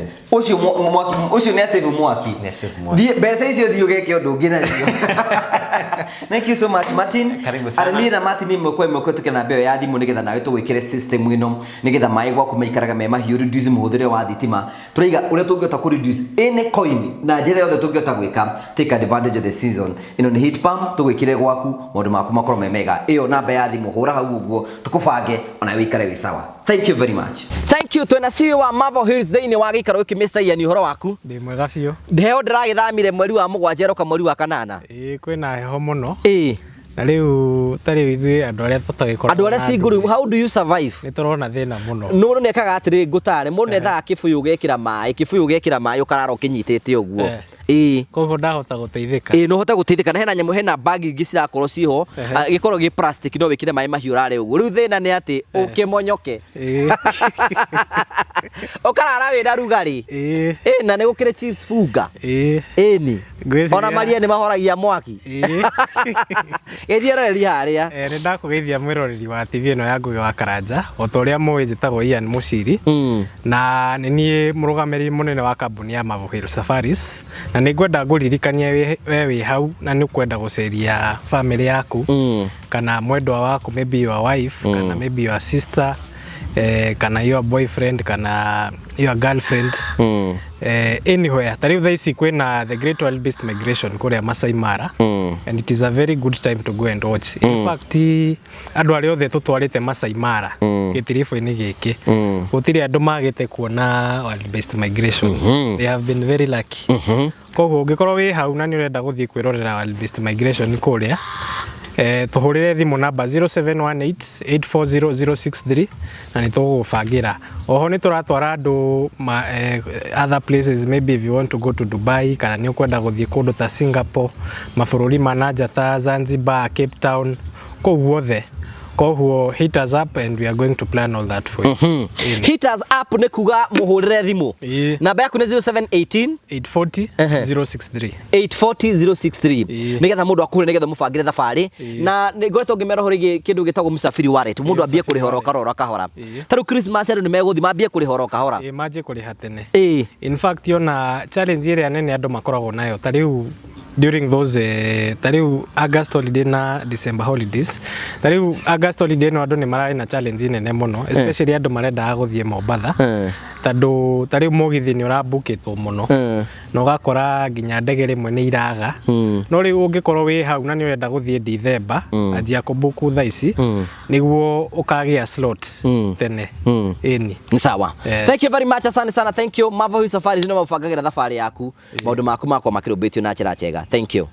Yes. Ũcio mwaki ũcio nĩ asave mwaki. Nĩ asave mwaki. Thiĩ mbeca icio, thiĩ ũgeke ũndũ ũngĩ nacio. Thank you so much, Martin. Karibu sana. Arĩ niĩ na Martin ĩmwe kwa ĩmwe kũhetũkĩra namba ĩyo ya thimũ nĩgetha nawe tũgwĩkĩre system ĩno nĩgetha maĩ gwaku maikaraga me mahiũ, reduce mũhũthĩre wa thitima. Tũraiga ũrĩa tũngĩhota kũ reduce any coin na njĩra yothe tũngĩhota gwĩka. Take advantage of the season. Ĩno nĩ heat pump tũgwĩkĩre gwaku, maũndũ maku makorwo me mega. Ĩyo namba ya thimũ, hũra hau ũguo tũkũbange ona wĩikare wĩ sawa. Thank you very much. Thank you. Twĩna CEO wa Marvel Hills thĩinĩ wa gĩikaro gĩkĩ, Mr. Ian, ũhoro waku? Ndĩ mwega biũ. Heho ndĩragĩthamire mweri wa 7 ĩroka mweri wa 8. Ĩĩ, kwĩna heho mũno. Ĩĩ. Na rĩu ta rĩu ithuĩ andũ arĩa tũtagĩkoragwo Andũ arĩa na single rĩu, how do you survive? Nĩ tũrona thĩna mũno. Mũndũ nĩ ekaga atĩrĩ, ngũtare, mũndũ nĩ ethaga kĩbũyũ ũgekĩra maĩ, kĩbũyũ ũgekĩra maĩ, ũkarara ũkĩnyitĩte ũguo. Ĩĩ. Koguo ndahota gũteithĩka. Ĩĩ, no ũhote gũteithĩka, na hena nyamũ, hena bag ingĩ cirakorwo ciho. Gĩkorwo gĩ plastic, no wĩkĩre maĩ mahiũ ũrare ũguo. Rĩu thĩna nĩ atĩ ũkĩmonyoke ũkarara wĩna rugarĩ. Ĩĩ, na nĩ gũkĩrĩ chips funga. Ĩni. Ngwĩciria- Ona maria nĩ mahoragia mwaki. Gĩthiĩ roreri harĩa. Nĩ ndakũgeithia mwĩroreri wa TV ĩno ya Ngugi wa Karanja. O ta ũrĩa mũĩ, njĩtagwo Ian Mũciri na nĩ niĩ mũrũgamĩrĩri mũnene wa kambuni ya Marvel Hill Safaris, na nĩ ngwenda ngũririkanie we wĩ hau na nĩ ũkwenda gũceria family yaku kana mwendwa waku, maybe your wife kana maybe your sister, kana your boyfriend kana your girlfriend, anywhere. Ta rĩu thaa ici kwĩna the Great Wild Beast Migration kũrĩa Masai Mara, and it is a very good time to go and watch. In fact, andũ arĩa othe tũtwarĩte Masai Mara gĩtiribũ-inĩ gĩkĩ, gũtirĩ andũ magĩte kuona wild beast migration. They have been very lucky. Koguo ũngĩkorwo wĩ hau na nĩ ũrenda gũthiĩ kwĩrorera wild beast migration kũrĩa, tũhũrĩre thimũ namba 0718 840063 na nĩ tũgũgũbangĩra. Oho nĩ tũratwara andũ other places. Maybe if you want to go to Dubai kana nĩ ũkwenda gũthiĩ kũndũ ta Singapore, mabũrũri ma nanja ta Zanzibar, Cape Town, kũu guothe. Koguo hit us up and we are going to plan all that for you. Hit us up nĩ kuga mũhũrĩre thimũ. Ĩĩ. Namba yaku nĩ 0718 840 063. 840 063. Ĩĩ. Nĩgetha mũndũ akũre, nĩgetha mũbangĩre thabarĩ. Ĩĩ. Na nĩ ngoretwo ngĩmera ũhoro wĩgiĩ kĩndũ gĩtagwo Msafiri Wallet, mũndũ ambie Msafiri kũrĩha oro Wallet. kahora kahora. Ĩĩ. Ta rĩu Christmas andũ nĩ megũthiĩ, mambie kũrĩha oro kahora. Ĩĩ, manjie kũrĩha tene. Ĩĩ. In fact, ona challenge ĩrĩa nene andũ makoragwo nayo ta rĩu During those ta rĩu August holiday na December holidays, ta rĩu August holiday ĩno andũ nĩ mararĩ na challenge nene mũno, especially andũ marendaga gũthiĩ Mombatha, tondũ ta rĩu mũgithi nĩ ũrambukĩtwo mũno na ũgakora nginya ndege rĩmwe nĩ iraga. No rĩu ũngĩkorwo wĩ hau na nĩ ũrenda gũthiĩ December, anjia kũbuku thaa ici nĩguo ũkagĩa slot tene, ĩni. Nĩ sawa. Eh. Thank you very much, asante sana, thank you. Marvel Hill Safaris no mabangagĩra thabarĩ yaku, maũndũ maku makwa makĩrũmbĩtio na njĩra njega. Thank you.